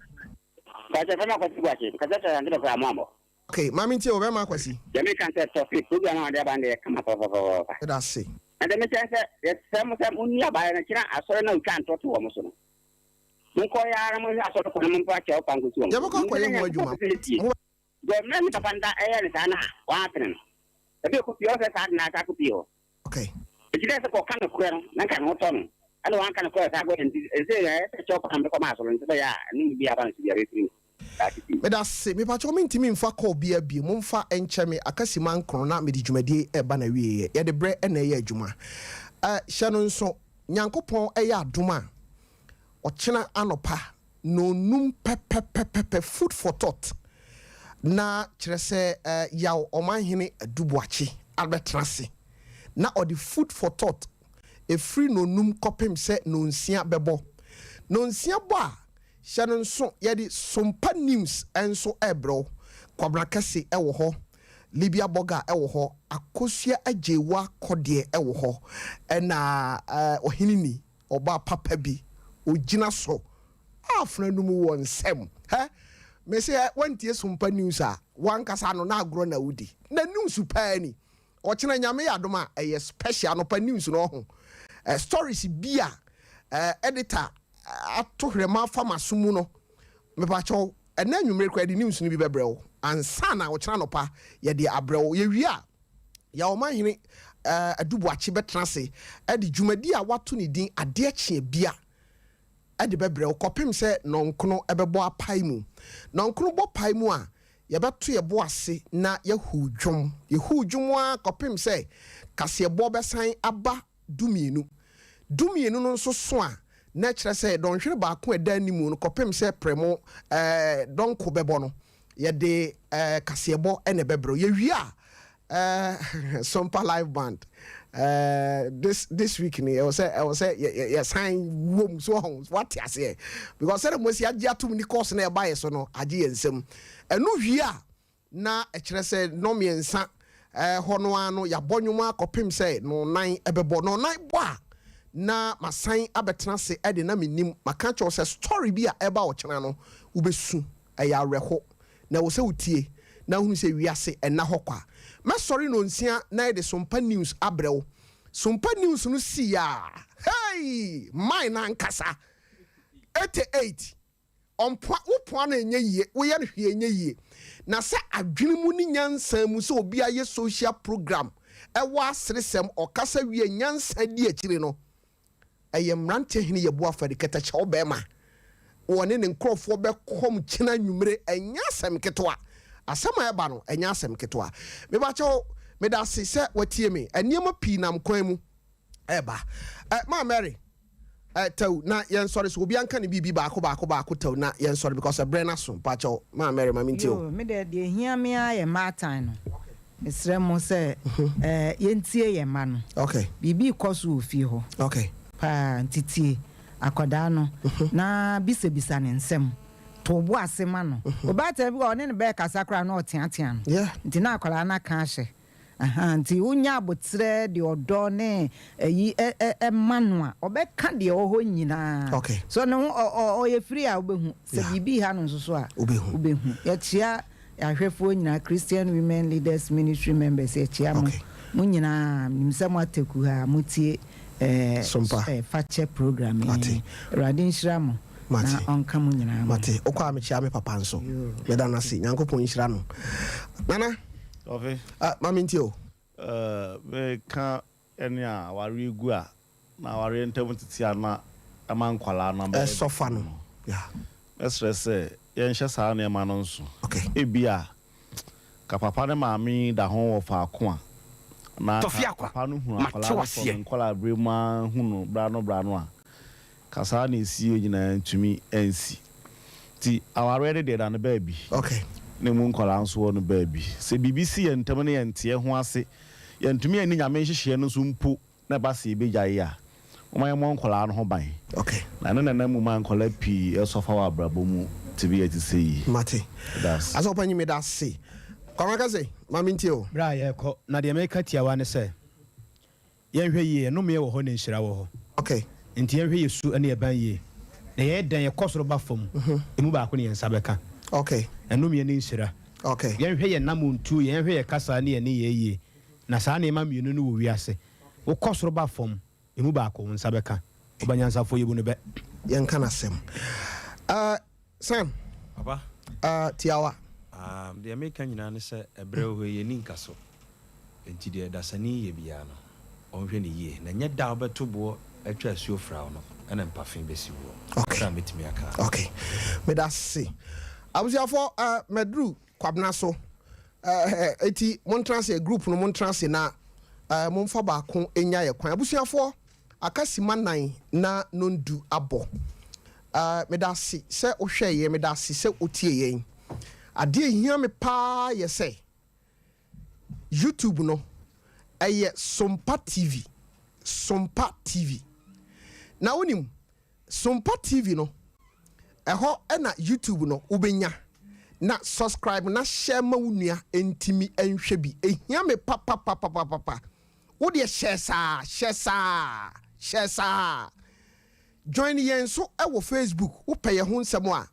Pakyɛ fɛma Kwasi Boakye, mekasa kyerɛ Asante Bɛfra Amoabɔ. Ok, ma mentie o, bɛma Kwasi. Deɛ meka ne sɛ Tɔfe program a wɔde aba no deɛ ɛyɛ kama papapapapa. Meda ase. Na deɛ mekyerɛ ne sɛ yɛsrɛ mo sɛ monni abaeɛ no kyena asɔre no a otwa ntorɔ to wɔn so no. Monkɔ yɛ ara na monhwɛ asɔre kɔ na momfa kyɛw pa nkɔsi wɔn so. Yɛbɛkɔ akɔyɛ ho adwuma. Mo. Deɛ mmerɛ ne papa no da ɛyɛɛ no saa no a wɔatene no. Ɛbi ɛkɔ pie hɔ sɛ saa de no asa akɔ pie hɔ. Okay. Enti na ɛsɛ sɛ ɔka nokorɛ no na nka ne ho tɔ no. Ɛna wanka nokorɛ saa berɛ no nti ɛsɛ ɛyɛ sɛ kyɛw pa na mede kɔmaa asɔre no sɛ ɛbɛyɛ a ɛno mu biara ba no so biara bɛfiri mu. Daakye pii. Medase, mepakyɛw mentumi mfa call biaa bio, momfa nkyɛ me, aka sima nkron na mede dwumadie yi reba n'awieɛ, yɛde berɛ na ɛyɛ adwuma. Eh, hyɛ no nso, Nyankopɔn yɛ adom a, ɔkyena anɔpa Nnɔnnum pɛpɛpɛpɛpɛ, food for thought, na kyerɛ sɛ Yaw Ɔmanhene Adu Boakye abɛtena ase na ɔde food for thought ɛfiri nnɔnnum kɔpem sɛ nnɔnsia bɛbɔ. Nnɔnsia bɔ a, hyɛ no nso yɛde Sompa News nso rebrɛ wo. Kwabena Kɛse wɔ hɔ, Libya Burger wɔ hɔ, Akosua Agyeiwa Kɔdeɛ wɔ hɔ, ɛna Ɔhene Ni. Ɔbaa papa bi ogyina so afena no mu wɔ nsɛm hɛ mese hɛ wantie sompa news a wankasa no na agorɔ na wodi na news paa ni ɔkyena nyame yɛ adom a ɛyɛ special anɔpa news no ɔho eh, stories bi a eh, editor ato hwerɛma afa maso mu no mepakyɛw ɛnɛ anwummere koraa yɛde news no bi bɛbrɛ wo ansa na ɔkyena anɔpa yɛde abrɛ wo yɛwie a Yaw Ɔmanhene Adu Boakye bɛtena ase de dwumadi a wɔato ne din Adeɛ Kye Bia de bɛbrɛ wo kɔpem sɛ nnɔnkono bɛbɔ apae mu. Nnɔnkono bɔ pae mu a, yɛbɛto yɛn bo ase na yɛahuw dwom. Yɛhuw dwom ara kɔpem sɛ kaseɛbɔ bɛsan aba dumienu. Dumienu no nso so a, na ɛkyerɛ sɛ dɔnhwere baako a ɛda anim no kɔpem sɛ prɛmo dɔnko bɛbɔ no, yɛde kaseɛbɔ na ɛbɛbrɛ wo. Yɛwie a, Sompa live band this this week ni ɛwɔ sɛ ɛwɔ sɛ yɛ yɛsan wom so ɔho wate aseɛ because sɛdeɛ mo asi agye atom ni course na ɛba yɛ so no agye yɛn nsam. Ɛno wie a na ɛkyerɛ sɛ nnɔmmiɛnsa hɔ no ara no yɛabɔ nnwom ara kɔpem sɛ nnɔnnan bɛbɔ. Nnɔnnan bɔ a, na masan abɛtena ase de na mennim. Maka akyerɛ wo sɛ story bi a ɛreba ɔkyena no, wobɛsu. Ɛyɛ awerɛho. Na ɛwɔ sɛ wotie na wohunu sɛ wiase nna hɔ kwa. Mɛsɔre nnɔnsia na yɛde Sompa News abrɛ wo. Sompa News no sii a, hey! Mine ankasa! 88. Ɔmpoa, wo poa no ɛnyɛ yie, woyɛ no hwee ɛnyɛ yie. Na sɛ adwene mu ne nyansa mu sɛ obi ayɛ social program ɛwɔ aseresɛm, ɔkasa wie a nyansa di akyire no, ɛyɛ mmeranteɛ hene Yeboah Afari kɛtɛkyɛw bɛɛma, wɔne ne nkorɔfoɔ bɛkɔm kyena anwummere, ɛnyɛ asɛm ketewa. Asɛm a ɛba no, ɛnyɛ asɛm ketewa. Mebakyɛw, medase sɛ watie me. Nneɛma pii nam kwan mu ɛreba. Ɛ, Maa Mary. Eh tɛw na yɛn sɔre so obia nka ne biribi baako baako baako tɛw na yɛn sɔre because ɛbrɛ no aso mpakyɛw maa Mary ma me ntie o. Yoo me deɛ deɛ ɛhia me ara yɛ mmaatan no mesrɛ mo sɛ eh yɛntie yɛn mma no Okay. biribi rekɔ so wɔ fie hɔ Okay. paa nti tie akwadaa no na bisabisa ne nsɛm to wo bo ase ma no obaatan bi wɔ hɔ ɔne no bɛɛkasa koraa na ɔteatea no Yeah. nti na akwadaa no aka ahyɛ Ahaa, nti wonya aboterɛ de ɔdɔ ne ayi ɛ ɛ ɛ ma no a, ɔbɛka deɛ ɛwɔ hɔ nyinaa. Okay. So ne ho ɔ ɔ ɔyɛ free a wobɛhu. Sɛ Yeah. biribi reha no nso so a, Wobɛhu. wobɛhu. Yɛkyea yɛn ahwɛfoɔ nyinaa, Christian Women Leaders Ministry members, yɛkyea mo. Okay. Mo nyinaa, menim sɛ moatɛ kuhaa, motie ɛɛ Sompa. ɛ fakyɛ program yi. Mate. Awurade nhyira mo na Mate. ɔnka mo nyinaa ho. Mate. Wokɔ a mekyea me papa nso. Yoo. Meda no ase. Nyankopɔn nhyira no. Nana. Ɔfe. Ah, ma mentie o. Eh, meka ɛne a awareɛ gu a, na awareɛ ntam tete a na ɛma nkwadaa no abɛyɛ Ɛsɔfa no. no. Yeah. Mɛsrɛ sɛ yɛnhyɛ saa nneɛma no nso. Okay. Ebia ka papa ne maame yi da ho wɔ faako a, na Tɔfe ka Akwa, papa no hunu mate akwadaa no from waseɛ. nkwadaa-berɛ mu ara hu no berɛ ano berɛ ano a, Ka saa na ɛsiiɛ nyinaa ntumi ansi. Nti awareɛ no deɛ ɛda no baabi. Okay. Na ɛmu nkwadaa nso wɔ no baabi. Sɛ biribi si yɛn ntam na yɛnte yɛn ho ase, yɛntumi anni Nyame nhyehyɛeɛ no so mpo na ɛba sɛ yɛbɛgyae a, momma yɛmmɔ nkwadaa no ho ban. Okay. Na ɛno na ɛnam mu ma nkwadaa pii sɔfa wɔ abrabɔ mu tebea a ɛte sɛ yi. Mate. Meda ase. Asɔfo Panyin meda ase. Kwame Akase, ma mentie o. Berɛ a yɛrekɔ, na deɛ mereka tiawa ne sɛ, Yɛnhwɛ yie, ɛnomeɛ wɔ hɔ na nhyira wɔ hɔ. Okay. Nti yɛnhwɛ yɛ su ne yɛ ban yie. Na yɛyɛ dɛn yɛkɔ soro ba fam, emu baako na yɛn nsa bɛka. Okay. Ɛnomeɛ ne nhyira. Okay. Yɛnhwɛ yɛn namontuo, yɛnhwɛ yɛn kasa ne yɛn nneyɛɛ yie. Na saa nneɛma mmienu no wɔ wiase. Wokɔ soro ba fam, emu baako wo nsa bɛka. Ɔba nyansafoɔ yɛbu no bɛ. Yɛnka n'asɛm. Uh, Sam. Papa. Uh, tiawa. Uh, deɛ meka nyinaa ne sɛ ɛberɛ wɔ hɔ yi yɛnni nkaso. Enti deɛ dasani yɛ biara no, ɔnhwɛ no yie, na ɛnyɛ da a wobɛto boɔ atwa asuo fra wo no na mpafe bɛsi woɔ. Okay. Kakra a mɛtumi aka. Okay. Meda ase. Abusuafoɔ, uh, maduru Kwabena so. Uh, eti montena ase, group no montena ase na uh, momfa baako nya yɛ kwan. Abusuafoɔ, aka sima nan na nondu abɔ. Uh, meda ase sɛ wohwɛ yɛn, meda ase sɛ wotie yɛn. Adeɛ ehia me paa yɛ sɛ, YouTube no, ɛyɛ Sompa TV. Sompa TV. Na wonim, Sompa TV no, ɛhɔ na YouTube no wobɛnya. Na subscribe na share ma wo nua ntimi nhwɛ bi. Ehia me papapapapapa. Wo deɛ hyɛ saa, hyɛ saa, hyɛ saa. Join yɛn nso wɔ Facebook, wopɛ yɛn ho nsɛm a,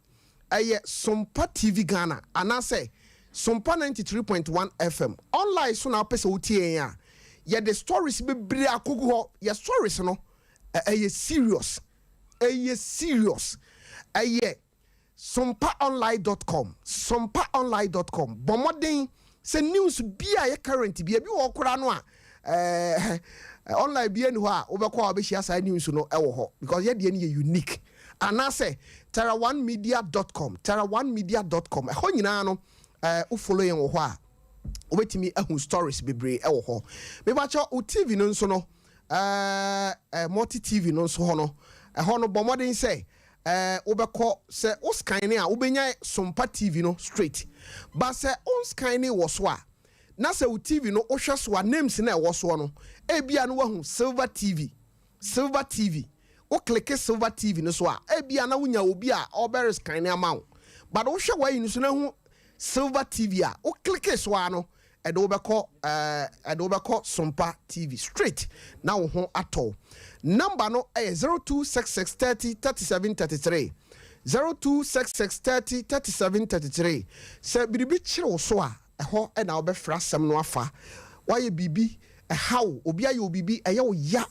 ɛyɛ Sompa TV Ghana anaasɛ Sompa 93.1 FM. Online so na wopɛ sɛ wotie yɛn a, yɛde stories bebree akogu hɔ. Yɛ stories no, ɛyɛ serious. Ɛyɛ serious. Ɛyɛ Sompaonline dot com, Sompaonline dot com, Bɔ mmɔden sɛ news bi a ɛyɛ current bi, ebi wɔ hɔ koraa no a ɛɛ online bi ani hɔ a wobɛkɔ a wobɛhyia saa news no ɛwɔ hɔ because yɛ deɛ no yɛ unique. Anaasɛ terraonemedia dot com, terraonemedia dot com, ɛhɔ nyinaa no ɛɛ wo follow yɛn wɔ hɔ a wobɛtumi ahu stories bebree ɛwɔ hɔ. Mebakyɛ wo TV no nso no ɛɛ multi TV no nso hɔ no ɛhɔ no bɔ mmɔden sɛ Eh wobɛkɔ sɛ wo scanne a wobɛnya Sompa TV no straight but sɛ wo nscanne wɔ so a na sɛ wo TV no wohwɛ so a names no a ɛwɔ soɔ no ebia na woahu Silver TV Silver TV wo clicke Silver TV no so a ebia na wonya obi a ɔbɛ rescanne ama wo but wohwɛ w'ayi no so na hu Silver TV a wo clicke so ara no Ɛde wo bɛkɔ ɛɛ ɛde wo bɛkɔ Sompa TV straight na wo ho atɔ wo. Number no yɛ 0266 30 37 33, 0266 30 37 33. Sɛ biribi kyere wo so a, ɛhɔ na wobɛfrɛ asɛm no afa. Woayɛ biribi, ɛha wo, obi ayɛ wo biribi, ɛyɛ wo ya,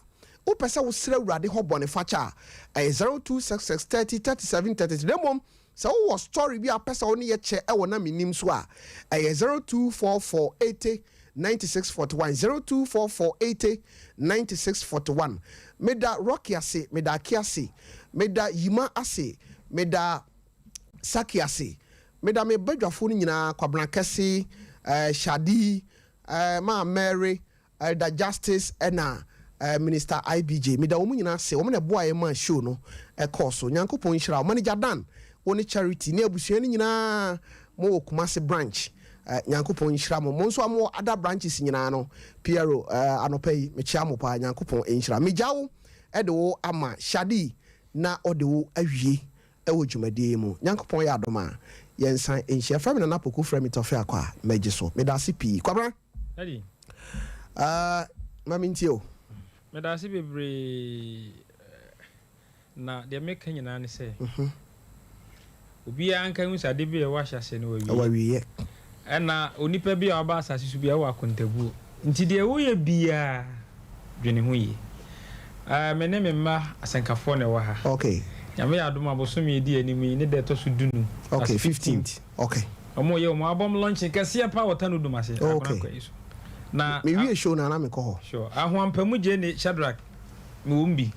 wopɛ sɛ wosrɛ Awurade hɔ bɔnefakyɛ a, ɛyɛ 0266 30 37 33. Na mmom Sɛ wowɔ story bi a wopɛ sɛ wo ne yɛ kyɛ wɔ na mennim so a, ɛyɛ 0244 80 96 41, 0244 80 96 41. Meda Rocky ase, meda Aki ase, meda Yima ase, meda Saki ase, meda me badwafoɔ no nyinaa, Kwabena Kɛse, eh, Shadi, eh, Maa Mary, Elder Justice ɛna Minister IBJ meda wɔn nyinaa ase wɔn na ɛboa yɛn maa show no ɛkɔɔ so Nyankopɔn nhyira wo Manager Dan wo ne Charity ne abusua no nyinaa mo wɔ Kumasi branch Nyankopɔn nhyira mo mo nso a mo wɔ other branches nyinaa no Piero anɔpa yi mekyea mo paa Nyankopɔn nhyira megya wo de wo ama Shadi na ɔde wo awie wɔ dwumadie yi mu. Nyankopɔn yɛ adom a yɛnsan nhyia frɛ me Nana Poku frɛ me Tɔfe Akɔ a mɛgye so medase pii Kwabena. Daddy. Ah, ma me ntie o. Medase bebree na deɛ meka nyinaa ne sɛ obiara nka hu sɛ ade bi a ɛwɔ ahyɛaseɛ no ɛwɔ awieɛ. Ɛna onipa bi a waba asase so biara wɔ akontabuo nti deɛ woyɛ biara dwene ho yie. Eh, me ne me mma asɛnkafoɔ na ɛwɔ ha. Okay. Nyame yɛ adom a bosome edi anim yi ne da ɛtɔ so du num. Okay, 15th. Okay. Wɔn yɛ wɔn album launching kɛseɛ paa wɔ Tano Dum ase. Okay. Akona yi so. Na me wie show na na me kɔ hɔ. Sure. Ahoampamu gye ne Shadrach me wɔm bi.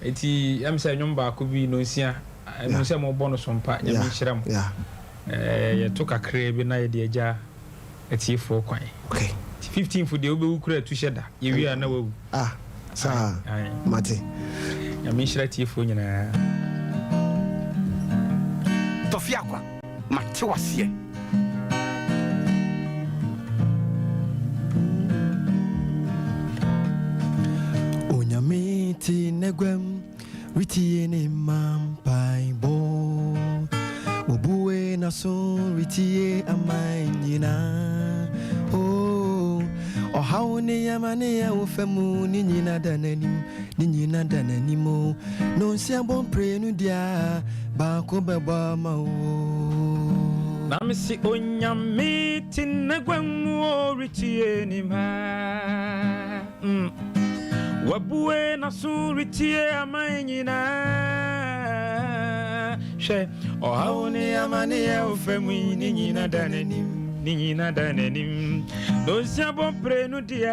Eti ɛm sɛ nnwom baako bi nonsia. Ɛmu sɛ mo bɔ no so mpa. Nyame nhyira mo. Yeah. Eh, yɛto kakraa bi na yɛde agya atiefoɔ kwan. Okay. Ti 15th deɛ wobɛwu kura atu hyɛ da. Yɛwie a na wawu. Ah, saa. Mate. Nyame nhyira atiefoɔ nyinaa. Tɔfe akwa, mate waseɛ. Onyame te n'aguam retie ne mma mpaebɔ. Obue n'aso retie aman nyinaa. Oh, ɔhaw ne amane a wofa mu ne nyina da n'anim, ne nyina da n'anim o. Nonsia bɔ mprenu deɛ a, baako bɛbɔ ama wo. Na mese Onyame te n'agua mu ɔretie ne mma. Mm. Wabue n'aso retie aman nyinaa. Hwɛ, ɔhaw ne amane a wofa mu yi ne nyina da n'anim, ne nyina da n'anim. Nonsia bɔ mprenu deɛ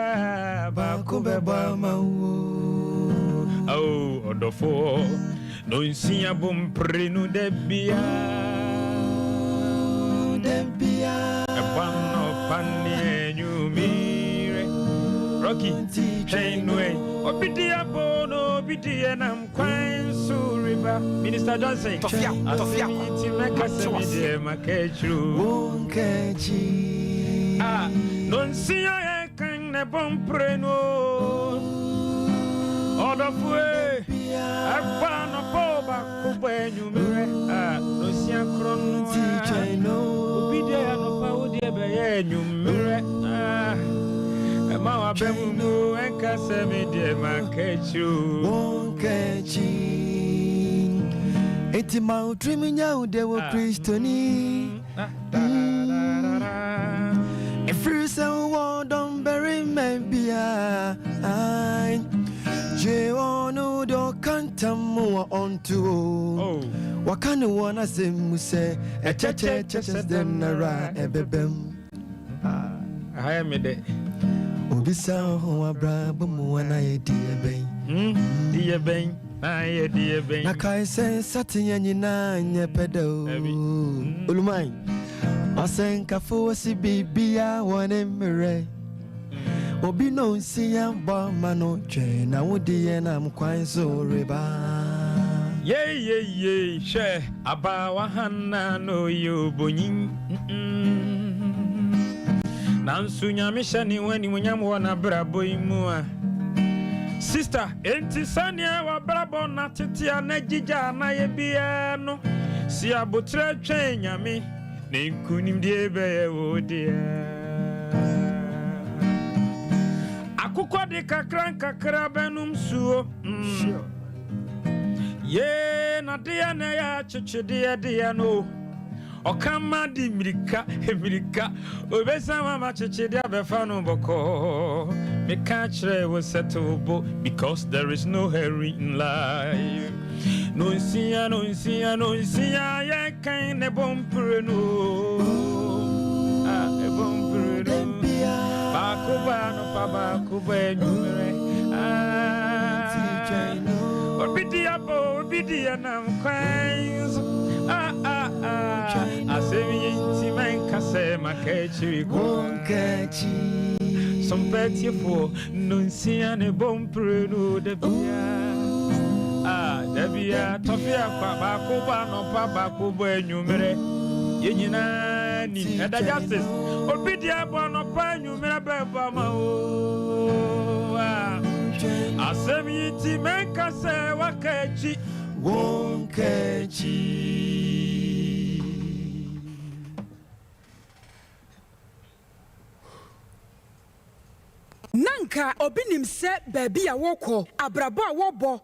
a, baako bɛbɔ ama wo. Ao, ɔdɔfoɔ. Nonsia bɔ mprenu da biara. Ɛbɔ anɔpa ne anwummere. Rocky, twɛn no ɛ. Obi di abo na obi di ɛnam kwan so reba. Minister Johnson, Tɔfia, tɔfia asɛm yi ti mɛka sɛ mate me waseɛ. deɛ maka akyiri o. Ah, nonsia yɛ kan na ɛbɔ mprenu o. Ɔdɔfo e, ɛbɔ anɔpa o, baako bɔ anwummerɛ. Ah, nonsia korɔ no a, obi deɛ anɔpa, wo deɛ bɛyɛ anwummerɛ. Ah, ɛma w'aba mu mu, ɛnka sɛ me deɛ maka akyiri o. Enti ma wo tirim nya wo de wɔ Kristoni. Ɛfiri sɛ wowɔ dɔmbarima bi a ai, gye ɔno de ɔka ntam wɔ ɔnto o. Waka ne wɔ n'asɛm mu sɛ ɛkyɛkyɛkyɛkyɛ sɛ dɛn nara ɛbɛbɛm. Aha yɛ me dɛ. Obisa wo ho abrabɔ mu ana yɛ deɛ bɛn? Deɛ bɛn na yɛ deɛ bɛn? Na kae sɛ nsateɛ nyinaa nyɛ pɛ da o. Oluman, ɔsɛnkafo wɔ si biribia wɔ ne mmerɛ. Obi na onsi yɛn bɔ ama no twɛn na wode yɛn nam kwan so reba. Yeyeye, hwɛ abaawa Hana na ɔyɛ obonyin. Nanso Nyame hyɛ ne ho animuonyam wɔ n'abrabɔ yi mu a. Sister, enti sɛnea w'abrabɔ na tete a na gyigya a na yɛ biara no, si aboterɛ twɛn Nyame, ne nkunimdie bɛyɛ wo dea. Akokɔ de kakra nkakra bɛnom suo. Yee, n'adeɛ na ɛyɛ akyekyedeɛ deɛ no. Ɔka ma de mmirika, mmirika. Obesan ma akyekyedeɛ abɛfa no bɔkɔɔ. Meka kyerɛ wo sɛ to wo bo because there is no hurry in life. Nonsia, nonsia, nonsia, yɛkan ne bɔ mpire no. Ah, ɛbɔ mpire no. Baako ba anɔpa, baako ba anwummerɛ. Ah, obi di abɔ, obi di ɛnam kwan so. Ah, ah, ah. Asɛm yi nti mɛnka sɛ maka akyiri koraa. Sompɛ tiefoɔ, nonsia ne bɔ mpire no da biara. Ah, da biara tɔfe akwa baako bɔ anɔpa, baako bɔ anwummerɛ. Yɛn nyinaa nim ɛda Justice. Obi di abɔ anɔpa, anwummerɛ bɛbɔ ama o. Ah, asɛm yi nti mɛnka sɛ waka akyi. Wonka akyi. Na nka obi nim sɛ baabi a wɔkɔ, abrabɔ a wɔbɔ,